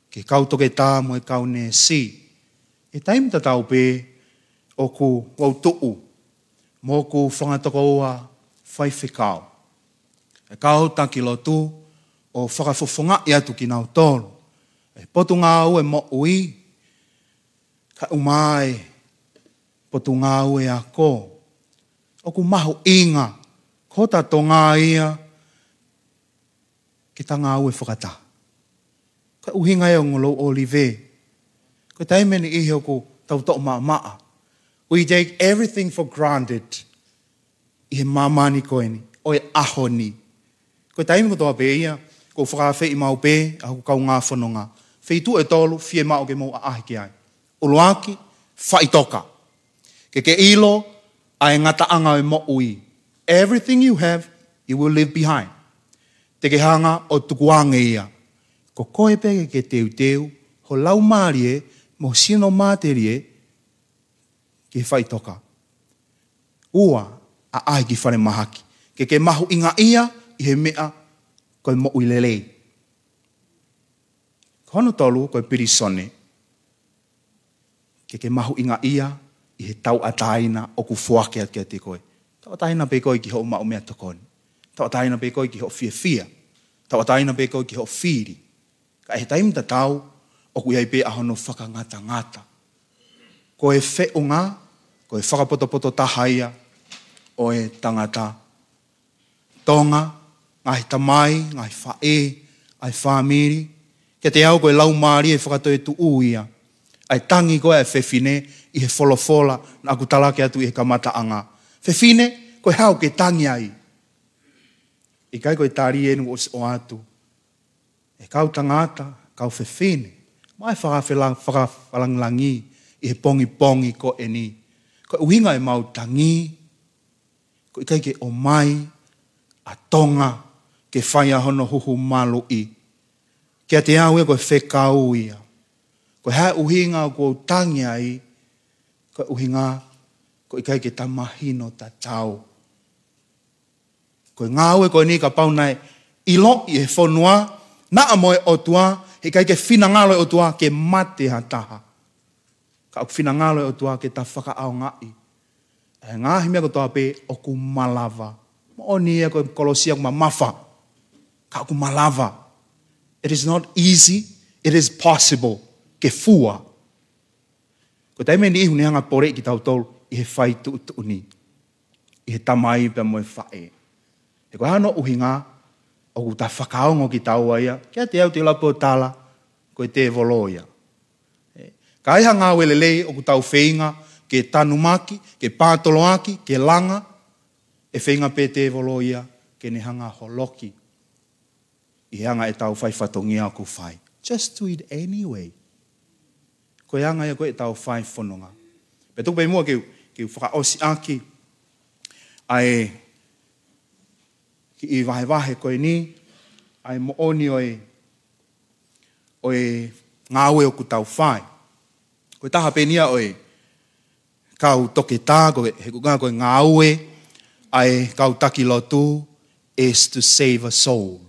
Ki he kau toketā mo e kau neesi. ʻI he taimi tatau pē ʻoku ou tuʻu mo hoku fanga tokoua faifekau, e kau taki lotu ʻo fakafofongaʻi atu kinautolu. E potungāue moʻui, kae ʻumaʻā e potungāue ako. ʻOku mahuʻinga, ko hota Tonga ia, ke ta ngāue fakataha. Ko e ʻuhinga ia ʻo e ongo louʻolive. Ko e taimi ʻe niʻihi ʻoku tau toʻo maʻamaʻa. We take everything for granted ʻi he māmani ko eni, ʻo e ʻaho ni. Ko e taimi kotoa pē ia, ʻoku ou fakaafeʻi maʻu pē ʻa hoku kaungā fononga. Feituʻu ʻe tolu, fiemaʻu ke mou ʻaʻahi ki ai. ʻUluaki, faʻitoka. Ke ke ʻilo ʻa e ngataʻanga ʻo e moʻui. Everything you have, you will leave behind. Te ke hanga ʻo tukuange ia. Ko koe pē ke ke teuteu ho laumālie mo ho sino matelie ki he faʻitoka. Ua, ʻaʻahi ki falemahaki. Ke ke mahuʻingaʻia ʻi he meʻa ko e moʻui lelei. Ko hono tolu, ko e pilīsone. Ke ke mahuʻingaʻia ʻi he tauʻatāina ʻoku foaki atu kiate koe. Tauʻatāina pē koe ki hoʻo maʻu meʻatokoni. Tauʻatāina pē koe ki hoʻo fiefia. Tauʻatāina pē koe ki hoʻo fili. Ka ʻi he taimi tatau, ʻoku ʻi ai pē ʻa hono fakangatangata. Ko e feʻunga, ko e fakapotopoto taha ia ʻo e tangata Tonga, ngaahi tamai, ngaahi faʻē, ngaahi fāmili. Kiate au ko e laumālie fakatoetuʻu ia. ʻA e tangi ko ē ʻa e fefine ʻi he folofola naʻa ku talaki atu ʻi he kamataʻanga. Fefine, ko e hā ʻoku ke tangi ai? ʻIkai ko e tali eni kuo ʻosi ʻoatu ʻe he kau tangata, kau fefine, mo e fakafela-, fakafalangilangi ʻi he pongipongi ko eni, ko e ʻuhinga ʻemau tangi, ko e ʻikai ke ʻomai ʻa Tonga ke fai ʻa hono huhu maluʻi. Kiate au ia ko e fekau ia. Ko e hā e ʻuhinga ʻoku ou tangi ai, ko e ʻuhinga ko e ʻikai ke ta mahino tatau. Ko e ngāue ko eni kapau naʻe ʻiloʻi ʻe he fonua, naʻa mo e ʻOtua, he ʻikai ke finangalo e ʻOtua ke mate ha taha. Ka ʻoku finangalo e ʻOtua ke ta fakaʻaongaʻi ʻa e ngaahi meʻa kotoa pē ʻoku malava. Moʻoni ia ko e kolosi ʻoku mamafa. Ka ʻoku malava. It is not easy. It is possible. Ke fua. Ko e taimi ʻe niʻihi ʻoku ne hanga ʻo poleʻi kitautolu ʻi he fai tuʻutuʻuni. ʻI he tamai pea mo e faʻē. He ko e hā hono ʻuhinga ʻoku ta fakaongo kitaua ia, kiate au te u lava pē ʻo tala, ko e tēvolo ia. Ka ʻi ha ngāue lelei ʻoku tau feinga ke tanumaki, ke pātoloaki, ke langa, ʻe feinga pē tēvolo ia ke ne hanga ʻo holoki ʻi he anga ʻetau fai fatongia ʻoku fai. Just do it anyway. Ko e anga ia ko ē ʻetau fai fononga. Pea tuku pē muʻa ke u, ke u fakaʻosi ʻaki ʻa e kiʻi vahevahe ko eni, ʻa e moʻoni ʻo e, ʻo e ngāue ʻoku tau fai. Ko e taha pē eni ia ʻo e kau toketā, ko e, he ko e ngā-, ko e ngāue ʻa e kau taki lotu is to save a soul.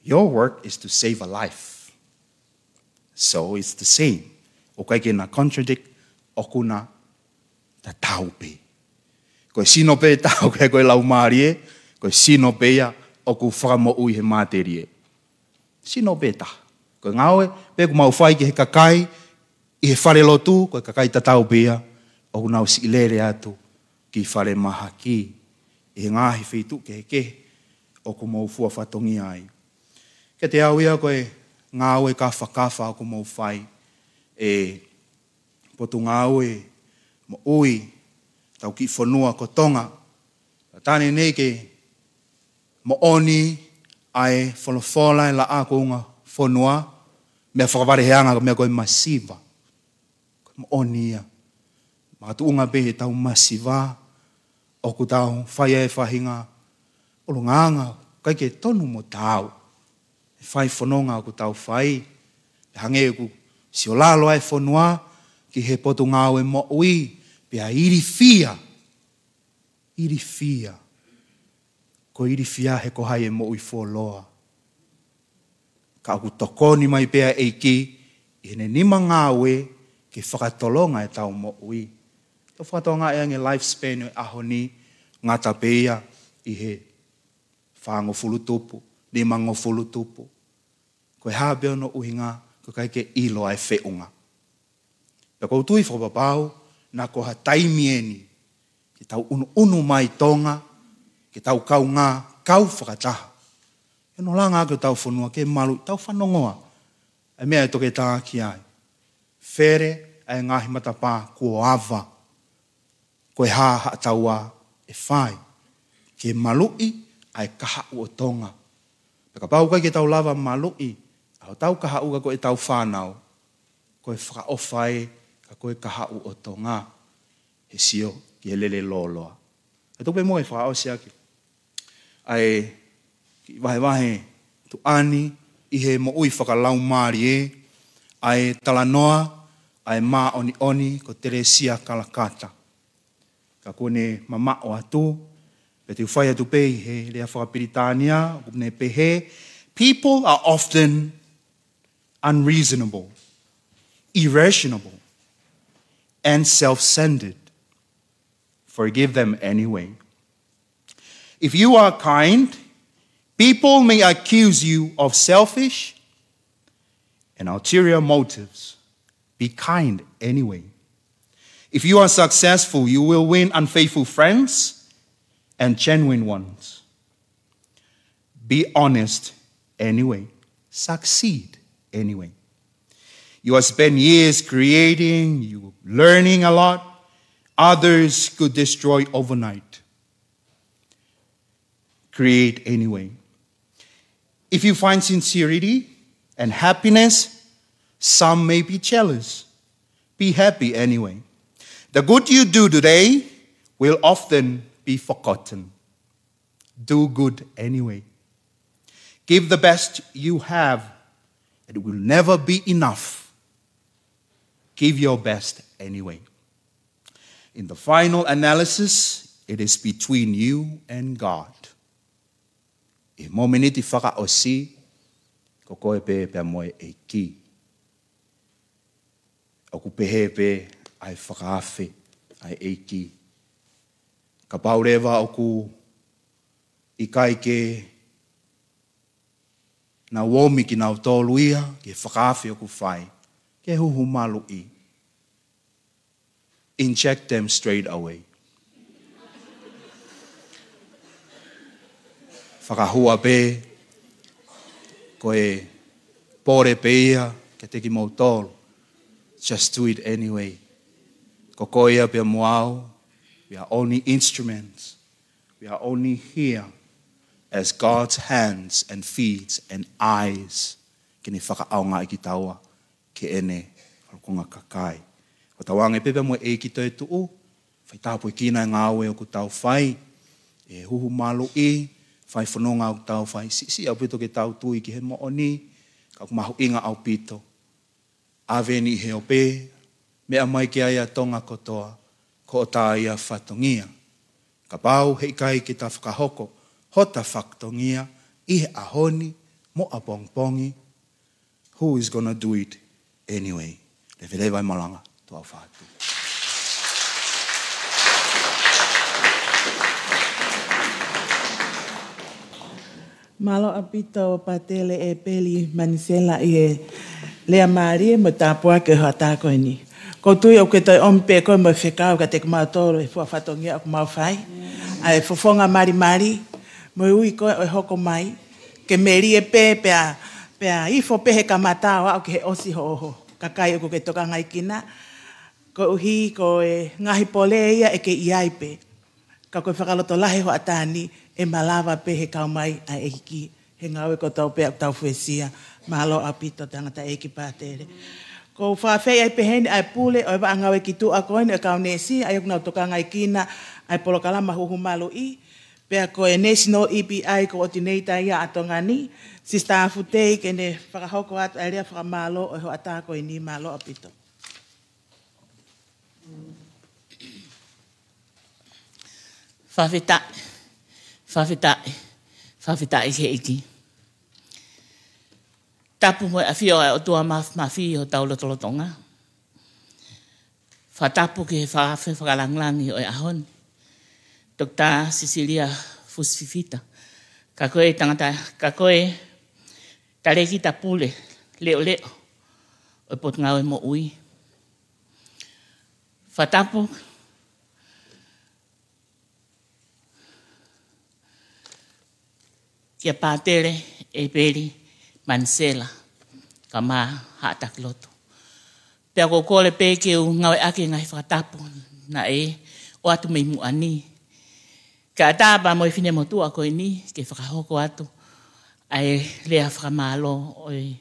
Your work is to save a life. So it's the same. ʻOku ʻikai ke na contradict, ʻoku na tatau pē. Ko e sino pē ʻe taha, ko e, ko e laumālie, ko e sino pē ia ʻoku fakamoʻui he matelie. Sino pē ʻe taha. Ko e ngāue pē ʻoku mau fai ki he kakai ʻi he fale lotu, ko e kakai tatau pē ia ʻoku nau siʻi lele atu ki falemahaki ʻi he ngaahi feituʻu kehekehe ʻoku mou fua fatongia ai. Kiate au ia ko e ngāue kafakafa ʻoku mou fai ʻe Potungāue Moʻui ʻetau kiʻi fonua ko Tonga. Tane nei ke moʻoni ʻa e folofola ʻe laʻā kuonga fonua, meʻa fakavaleheʻanga ko e meʻa ko e masiva. Ko e moʻoni ia. Makatuʻunga pē heʻetau masiva, ʻoku tau fai ai e faʻahinga ʻulungaanga ʻikai ke tonu mo taau. ʻE fai fononga ʻoku tau fai, pea hangē ʻoku siolalo ai e fonua ki he Potungāue Moʻui, pea ilifia. Ilifia. Ko e ilifia he ko hai ʻe moʻui fuoloa. Ka ʻoku tokoni mai pē ʻa e ʻEiki ʻi heʻene nima ngāue ke fakatolonga ʻetau moʻui. Tau fakatokangaʻi ange lifespan ʻo e ʻaho ni, ngata pē ia ʻi he fāngofulu tupu, limangofulu tupu. Ko e hā pē hono ʻuhinga, ko e ʻikai ke ʻilo ʻa e feʻunga. Pea ʻoku ou tui fakapapau, naʻa ko ha taimi eni ke tau ʻunuʻunu mai Tonga, ke tau kaungā kau fakataha. Ke nau langa ʻaki hotau fonua ke malu, tau fanongoa ʻa e meʻa ʻe toketā ki ai. Fele ʻa e ngaahi matapā kuo ava. Ko e hā haʻatau ʻe fai ke maluʻi ʻa e kahaʻu ʻo Tonga. Pea kapau ʻoku ʻikai ke tau lava maluʻi ʻa hotau kahaʻu ka ko ʻetau fānau, ko e fakaʻofa ē ka ko e kahaʻu ʻo Tonga, he sio ki he lele lōloa. Ka tuku pē muʻa ke fakaʻosi ʻaki ʻa e kiʻi vahevahe tuʻa ni ʻi he moʻui fakalaumālie, ʻa e talanoa ʻa e māʻoniʻoni ko Telesia Kalakata. Ka kuo ne mamaʻo atu, pea te u fai atu pē ʻi he lea fakapilitānia, ʻoku ne pehē, "People are often unreasonable, irrational, and self-centered. Forgive them anyway. If you are kind, people may accuse you of selfish and ulterior motives. Be kind anyway. If you are successful, you will win unfaithful friends and genuine ones. Be honest anyway. Succeed anyway. You have spent years creating, you learning a lot. Others could destroy overnight. Create anyway. If you find sincerity and happiness, some may be jealous. Be happy anyway. The good you do today will often be forgotten. Do good anyway. Give the best you have. It will never be enough. Give your best anyway. In the final analysis, it is between you and God. ʻI he mōmeniti fakaʻosi, ko koe pē pea mo e ʻEiki. ʻOku pehē pē ʻa e fakaafe ʻa e ʻEiki. Kapau leva ʻoku ʻikai ke nau omi kinautolu ia ki he fakaafe ʻoku fai, ke huhu maluʻi. Inject them straight away. Fakahua pē, ko e pole pē ia kiate kimoutolu. Just do it anyway. Ko koe ia pea mo au, we are only instruments. We are only here as God's hands and feet and eyes. Ke ne fakaʻaongaʻi kitaua ki heʻene falelotu kakai. Ko tauange pē pea mo e ʻEiki toetuʻu, fai tāpuekina e ngāue ʻoku tau fai, ʻe huhu maluʻi, fai fononga ʻoku tau fai, siʻisiʻi ʻaupito ke tau tui ki he moʻoni, ka ʻoku mahuʻinga ʻaupito. ʻAve eni ʻi he ope, meʻa mai ki ai ʻa Tonga kotoa, ko hotau fatongia. Kapau heʻikai ke ta fakahoko hota fatongia ʻi he ʻaho ni mo ʻapongipongi, who is gonna do it anyway? Leveleva e malanga, tuʻa fatu. Mālō ʻaupito Pātele ʻEpeli Manisela ʻi he lea mālie mo e tāpuaki ʻo e hoʻatā ko eni. ʻOku ou tui ʻoku ke toe ʻomi pē koe mo e fekau kiate kimautolu e fua fatongia ʻoku mau fai. ʻA e fofonga malimali, mo e ui ko ē ʻo e hoko mai, ke melie pē pea, pea ifo pē he kamata ʻo aʻu ki he ʻosi hoʻo kakai ʻoku ke tokangaekina. Koeʻuhi ko e ngaahi pole ia ʻe kei ʻi ai pē. Ka ko e fakalotolahi hoʻatā ni ʻe malava pē he kau mai ʻa e ʻEiki he ngāue kotoa pē ʻoku tau fuesia. Mālō ʻaupito tangataʻeiki Pātele. ʻOku ou fakaafeʻi ai pē heni ʻa e pule ʻo e vaʻa ngāue ki tuʻa ko eni ʻo e kau neesi, ʻa ia ʻoku nau tokangaekina ʻa e polokalama huhu maluʻi. Pea ko e National E P I Coordinator ia ʻa Tonga ni, Sister Afutei, ke ne fakahoko atu ʻa e lea fakamālō ʻo e hoʻatā ko eni. Mālō ʻaupito. Fakafetaʻi, fakafetaʻi, fakafetaʻi ki he ʻEiki. Tapu mo e ʻafio ʻa e ʻOtua Māfimafi ʻi hotau lotolotonga. Fakatapu ki he fakaafe fakalāngilangi ʻo e ʻaho ni, Toketā Sisilia Fusi Fifita. Ka ko e tangata, ka ko e talēkita pule leʻoleʻo ʻo e Potungāue Moʻui. Fakatapu kia Pātele ʻEpeli Manisela, kae ʻumaʻā haʻa taki lotu. Pea ʻoku ou kole pē ke u ngāueʻaki e ngaahi fakatapu naʻe ʻoatu mei muʻa ni, kae ʻatā pē mo e finemotuʻa ko eni ke fakahoko atu ʻa e lea fakamālō ʻo e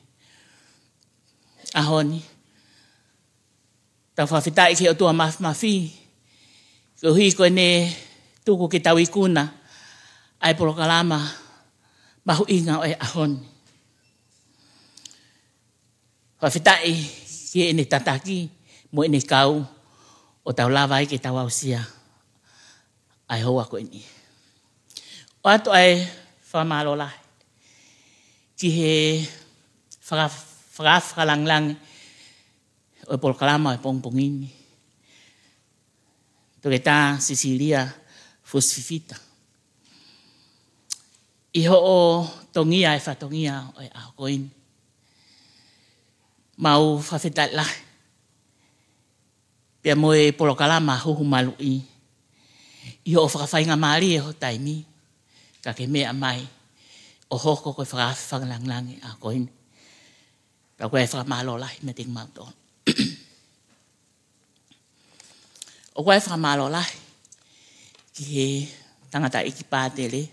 ʻaho ni. Tau fakafetaʻi ki he ʻOtua Māfimafi, koeʻuhi ko ʻene tuku ke tau ikuna ʻa e polokalama mahuʻinga ʻo e ʻaho ni. Fakafetaʻi ki heʻene tataki mo ʻene kau ʻo tau lava ai ke tau aʻusia ʻa e houa ko eni. ʻOatu ʻa e fakamālō lahi ki he faka-, faka-, fakalāngilangi ʻo e polokalama ʻo e pongipongi ni, Toketā Sisilia Fusi Fifita, ʻi hoʻo tongia e fatongia ʻo e ʻaho ko eni. Mau fakafetaʻi lahi pea mo e polokalama huhu maluʻi ʻi hoʻo fakafaingamālie ho taimi, kae ke meʻa mai ʻo hoko ko e fakaafe fakalāngilangi ʻaho ko eni. Pea ko e fakamālō lahi meiate kimautolu. ʻOku ou fakamālō lahi ki he tangataʻeiki Pātele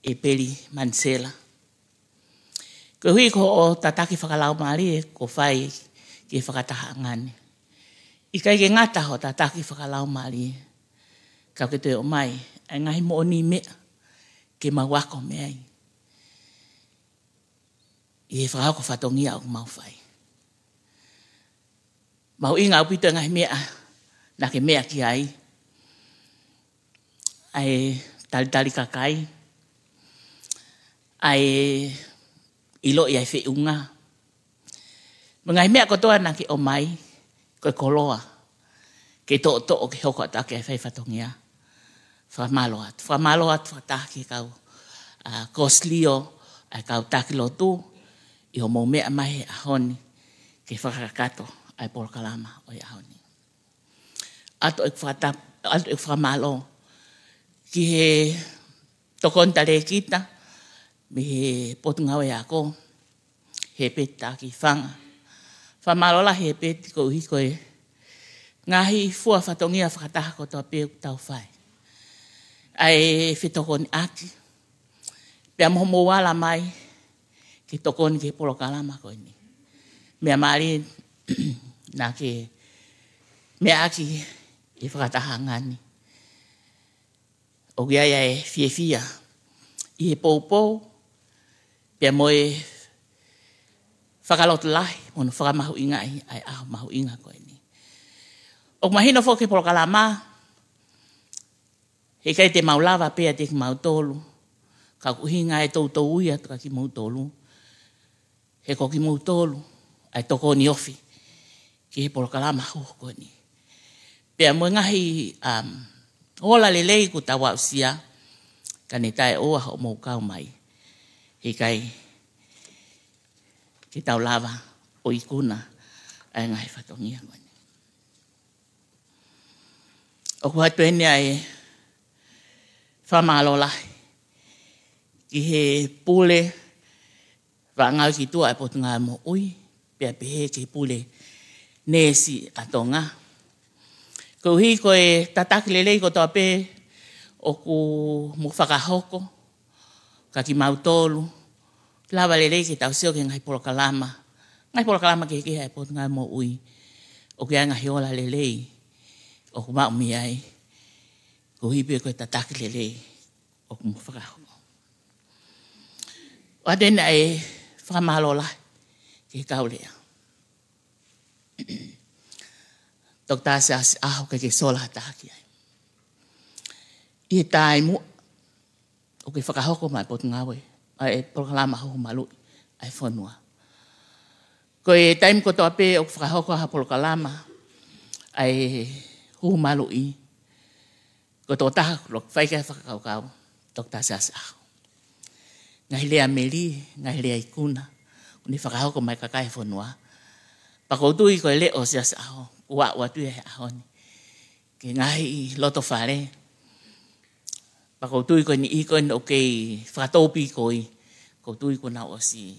ʻEpeli Manisela. Koeʻuhi ko hoʻo tataki fakalaumālie kuo fai ki he fakatahaʻanga ni. ʻIkai ke ngata hoʻo tataki fakalaumālie, ka ke toe ʻomai ʻa e ngaahi moʻoniʻi meʻa ke mau ako mei ai ʻi he fakahoko fatongia ʻoku mau fai. Mahuʻinga ʻaupito e ngaahi meʻa naʻa ke meʻa ki ai, ʻa e talitali kakai, ʻa e ʻiloʻi ʻa e feʻunga, mo e ngaahi meʻa kotoa naʻa ke ʻomai, ko e koloa ke toʻotoʻo ke hoko atu ʻaki ʻa e fai fatongia. Fakamālō atu, fakamālō atu fakataha ki he kau, ʻa, COSLIO, ʻa e kau taki lotu, ʻi hoʻomou meʻa mai he ʻaho ni ke fakakakato ʻa e polokalama ʻo e ʻaho ni. ʻOatu ʻeku fakata-, ʻoatu ʻeku fakamālō ki he tokoni talēkita mei he Potungāue Ako, Hepeti Takifanga. Fakamālō lahi Hepeti koeʻuhi ko e ngaahi fua fatongia fakataha kotoa pē ʻoku tau fai, ʻa e fetokoniʻaki pea mo hoʻomou ala mai ke tokoni ki he polokalama ko eni. Meʻa mālie naʻa ke meʻa ʻaki ʻi he fakatahaʻanga ni. ʻOku ʻi ai ʻa e fiefia ʻi he poupou pea mo e fakalotolahi mo hono fakamahuʻingaʻi ʻa e ʻaho mahuʻinga ko eni. ʻOku mahino foki he polokalama, heʻikai te mau lava pē ʻiate kimautolu, ka ʻoku ʻuhinga e toutou ui atu kia kimoutolu, he ko kimoutolu ʻa e tokoni ofi ki he polokalama huhu ko eni. Pea mo e ngaahi, um, ola lelei kuo tau aʻusia, ka ne taʻeʻoua hoʻomou kau mai, heʻikai ke tau lava ʻo ikuna ʻa e ngaahi fatongia ko eni. ʻOku ʻoatu eni ʻa e fakamālō lahi ki he pule faʻa ngāue ki tuʻa ʻa e Potungāue Moʻui, pea pehē ki he pule neesi ʻa Tonga. Koeʻuhi ko e tataki lelei kotoa pē ʻoku mou fakahoko kia kimautolu, lava lelei ke tau sio ki he ngaahi polokalama, ngaahi polokalama kehekehe ʻa e Potungāue Moʻui, ʻoku ʻi ai e ngaahi ola lelei ʻoku maʻu mei ai, koeʻuhi pē ko e tataki lelei ʻoku mou fakahoko. ʻOatu eni ʻa e fakamālō lahi ki he kau lea. Toketā Siaosi ʻAho, ʻikai ke sola ha taha ki ai. ʻI he taimi ʻoku ke fakahoko mai e Potungāue, ʻa e polokalama huhu maluʻi ʻa e fonua. Ko e taimi kotoa pē ʻoku fakahoko ha polokalama ʻa e huhu maluʻi, ko e tokotaha ʻoku fai ki ai e fakakaukau, Toketā Siaosi ʻAho. Ngaahi lea melie, ngaahi lea ikuna ʻoku ne fakahoko mai ki he kakai e fonua. Pea ʻoku ou tui ko e leʻo ʻo Siaosi ʻAho kuo aʻu atu ia he ʻaho ni ki he ngaahi loto fale. Pea ʻoku ou tui ko e niʻihi ko eni ʻoku kei fakatōpīkoi, ʻoku ou tui kuo nau ʻosi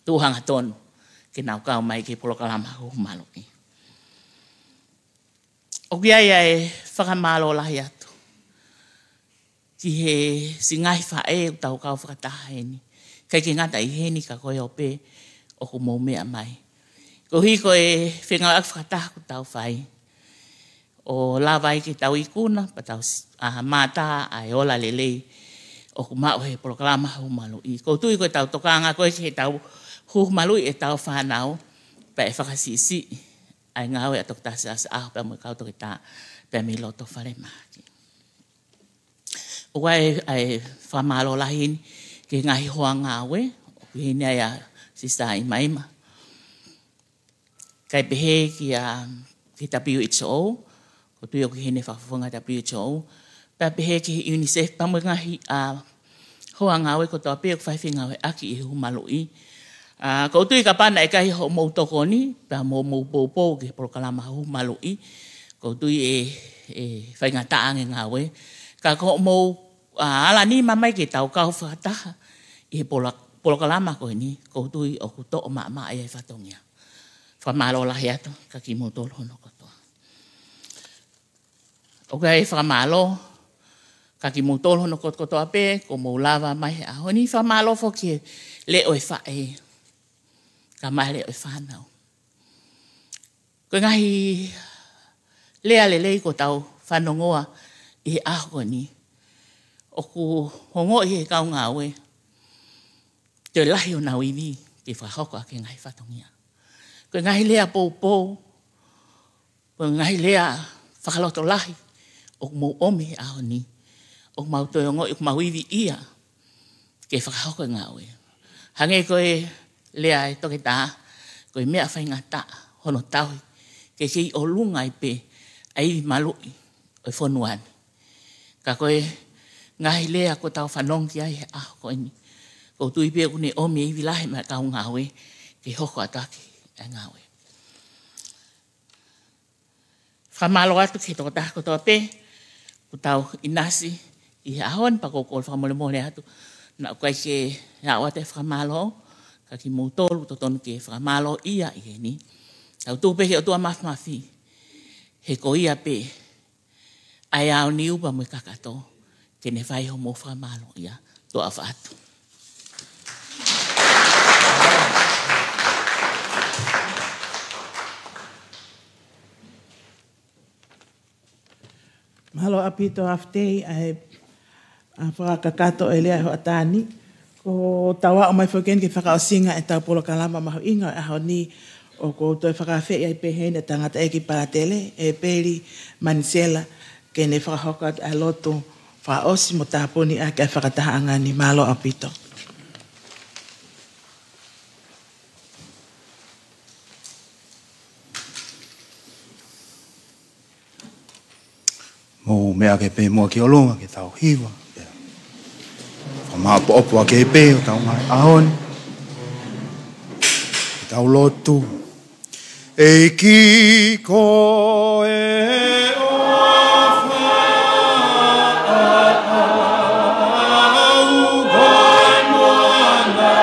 tuʻu hangatonu ke nau kau mai ki he polokalama huhu maluʻi. ʻOku ʻi ai ʻa e fakamālō lahi atu ki he siʻi ngaahi faʻē ʻoku tau kau fakataha heni, ʻikai ke ngata ʻi heni ka ko e ʻope ʻoku mou meʻa mai. Koeʻuhi ko e fengāueʻaki fakataha ʻoku tau fai, ʻo lava ai ke tau ikuna, pea tau s-, ʻa, mātā ʻa e ola lelei ʻoku maʻu he polokalama huhu maluʻi. ʻOku ou tui ko ʻetau tokanga ko ē ki heʻetau huhu maluʻi ʻetau fānau, pea ʻe fakasiʻisiʻi ʻa e ngāue ʻa Toketā Siaosi ʻAho pea mo e kau toketā pea mei loto falemahaki. ʻOku ʻi ai ʻa e fakamālō lahi eni ki he ngaahi hoa ngāue, ʻoku ʻi heni ʻa Sisitā ʻImaʻima. Kae pehē kia, ki he W H O, ʻoku ou tui ʻoku ʻi heni e fakafofonga W H O. Pea pehē ki he UNICEF pea mo e ngaahi, ʻa, hoa ngāue kotoa pē ʻoku fai fengāueʻaki ʻi he huhu maluʻi. ʻA, ʻoku ou tui kapau naʻe ʻikai hoʻomou tokoni, pea mo hoʻomou poupou ki he polokalama huhu maluʻi, ʻoku ou tui ʻe, ʻe faingataʻa ange e ngāue. Ka ko hoʻomou, ʻa, ala nima mai ke tau kau fakataha ʻi he polo-, polokalama ko eni, ʻoku ou tui ʻoku toʻo maʻamaʻa ia e fatongia. Fakamālō lahi atu kia kimoutolu hono kotoa. ʻOku ʻi ai e fakamālō Ka kimoutolu hono kotokotoa pē, kuo mou lava mai he ʻaho ni, fakamālō foki he leʻo e faʻē, kae ʻumaʻā e leʻo e fānau. Ko e ngaahi lea lelei kuo tau fanongoa ʻi he ʻaho ni, ʻoku ongoʻi he kau ngāue, toe lahi honau ivi ke fakahoko ʻaki e ngaahi fatongia. Ko e ngaahi lea poupou, ko e ngaahi lea fakalotolahi ʻoku mou ʻomi he ʻaho ni, ʻoku mau toe ongoʻi ʻoku mau ivi ia ke fakahoko e ngāue. Hangē ko e lea e toketā, ko e meʻa faingataʻa hono tauhi ke kei ʻolunga ai pē ʻa e ivi maluʻi ʻo e fonua ni. Ka ko e ngaahi lea kuo tau fanongo ki ai he ʻaho ko eni, ʻoku ou tui pē ʻoku ne ʻomi e ivi lahi maʻa e kau ngāue ke hoko atu ʻaki e ngāue. Fakamālō atu ki he tokotaha kotoa pē kuo tau ʻinasi ʻi he ʻaho ni, pea ʻoku ou kole fakamolemole atu naʻa ʻoku ʻikai ke aʻu atu e fakamālō, ka kimoutolu totonu ke fakamālō ia ʻi heni. Tau tuku pē ki he ʻOtua Māfimafi, he ko ia pē ʻa e aoniu pea mo e kakato, ke ne fai homou fakamālō ia. Tuʻa ʻofa atu. Mālō ʻaupito Afitei ʻa e, ʻa e fakakakato e lea e hoʻatā ni. Ko ʻetau aʻu mai foki eni ki he fakaʻosinga e tau polokalama mahuʻinga e ʻaho ni, ʻoku ou toe fakaafeʻi ai pē heni e tangataʻeiki pātele, ʻEpeli Manisela, ke ne fakahoko atu ʻa e lotu fakaʻosi mo tāpuni ʻaki ʻa e fakatahaʻanga ni. Mālō ʻaupito. Mou meʻa ke pē muʻa ki ʻolunga ke tau hiva. Fakamāʻopoʻopo ʻaki pē ʻo tau ngaahi ʻaho ni. Ke tau lotu. ʻEiki ko e ʻofa ʻaʻau, ko e moana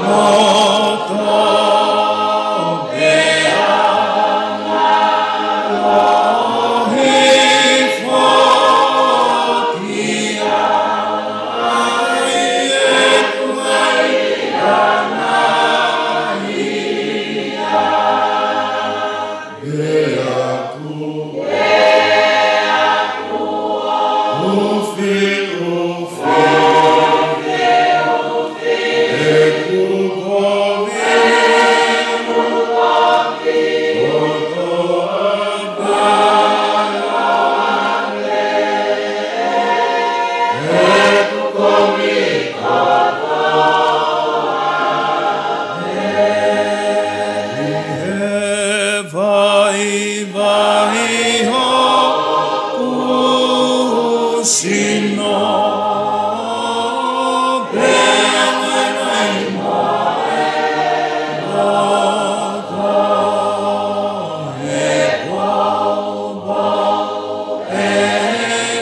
loto pea mālohi foki ai e tuai ʻa ngaahi Vaivai hoku sino, pea vaivai mo e loto, he kuo pau ʻe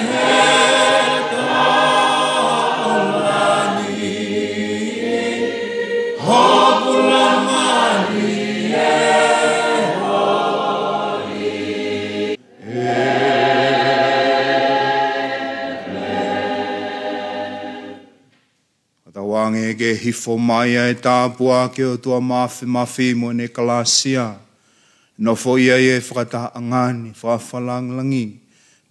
he taulani hoku lāmani ʻe holi. Fakatauange ke hifo mai ʻa e tāpuaki ʻo e ʻOtua Māfimafi mo ʻene kalāsia, nofoʻia ʻi he fakatahaʻanga ni fakafakalāngilangi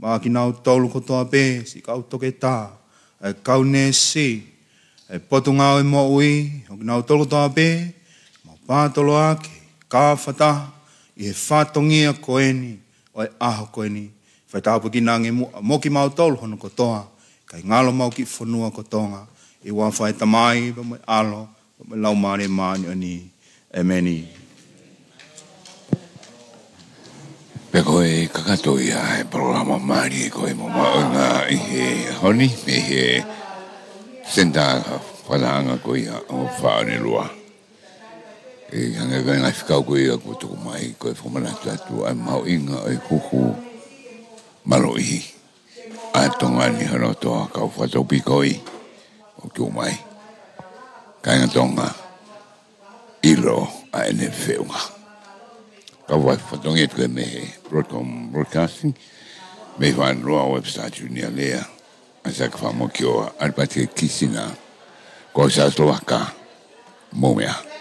maʻa kinautolu kotoa pē, siʻi kau toketā, ʻa e kau neesi, ʻa e Potungāue Moʻui, ʻo kinautolu kotoa pē, mau pātoloaki, kāfata, ʻi he fatongia ko eni, ʻo e ʻaho ko eni, fai tāpuekina ange muʻa mo kimautolu hono kotoa, kae ngalo homau kiʻi fonua ko Tonga, ʻi he huafa ʻo e Tamai, pea mo e ʻAlo, pea mo e Laumālie Māʻoniʻoni. ʻEmeni. Pea ko e kakato ia e polokalama mālie ko e Mahuʻinga ʻi he ʻaho ni, mei he Senitā Fakatahaʻanga ko ia ʻo Faʻonelua. ʻE hangē ko e ngaahi fekau ko ia kuo tuku mai, ko e fakamanatu atu ʻa e mahuʻinga ʻo e huhu maluʻi ʻa Tonga ni hono kotoa, kau fakatopiko ʻoku tuku mai. Kāinga Tonga, ʻilo ʻa ʻene feʻunga. Kau fai fatongia atu ko e mei he Broadcom Broadcasting, Mei Fānua ʻo e Webster Junior Lea, ʻa Saki Famoki ʻo Alipati Kisina, ko Sasovaka, mou meʻa.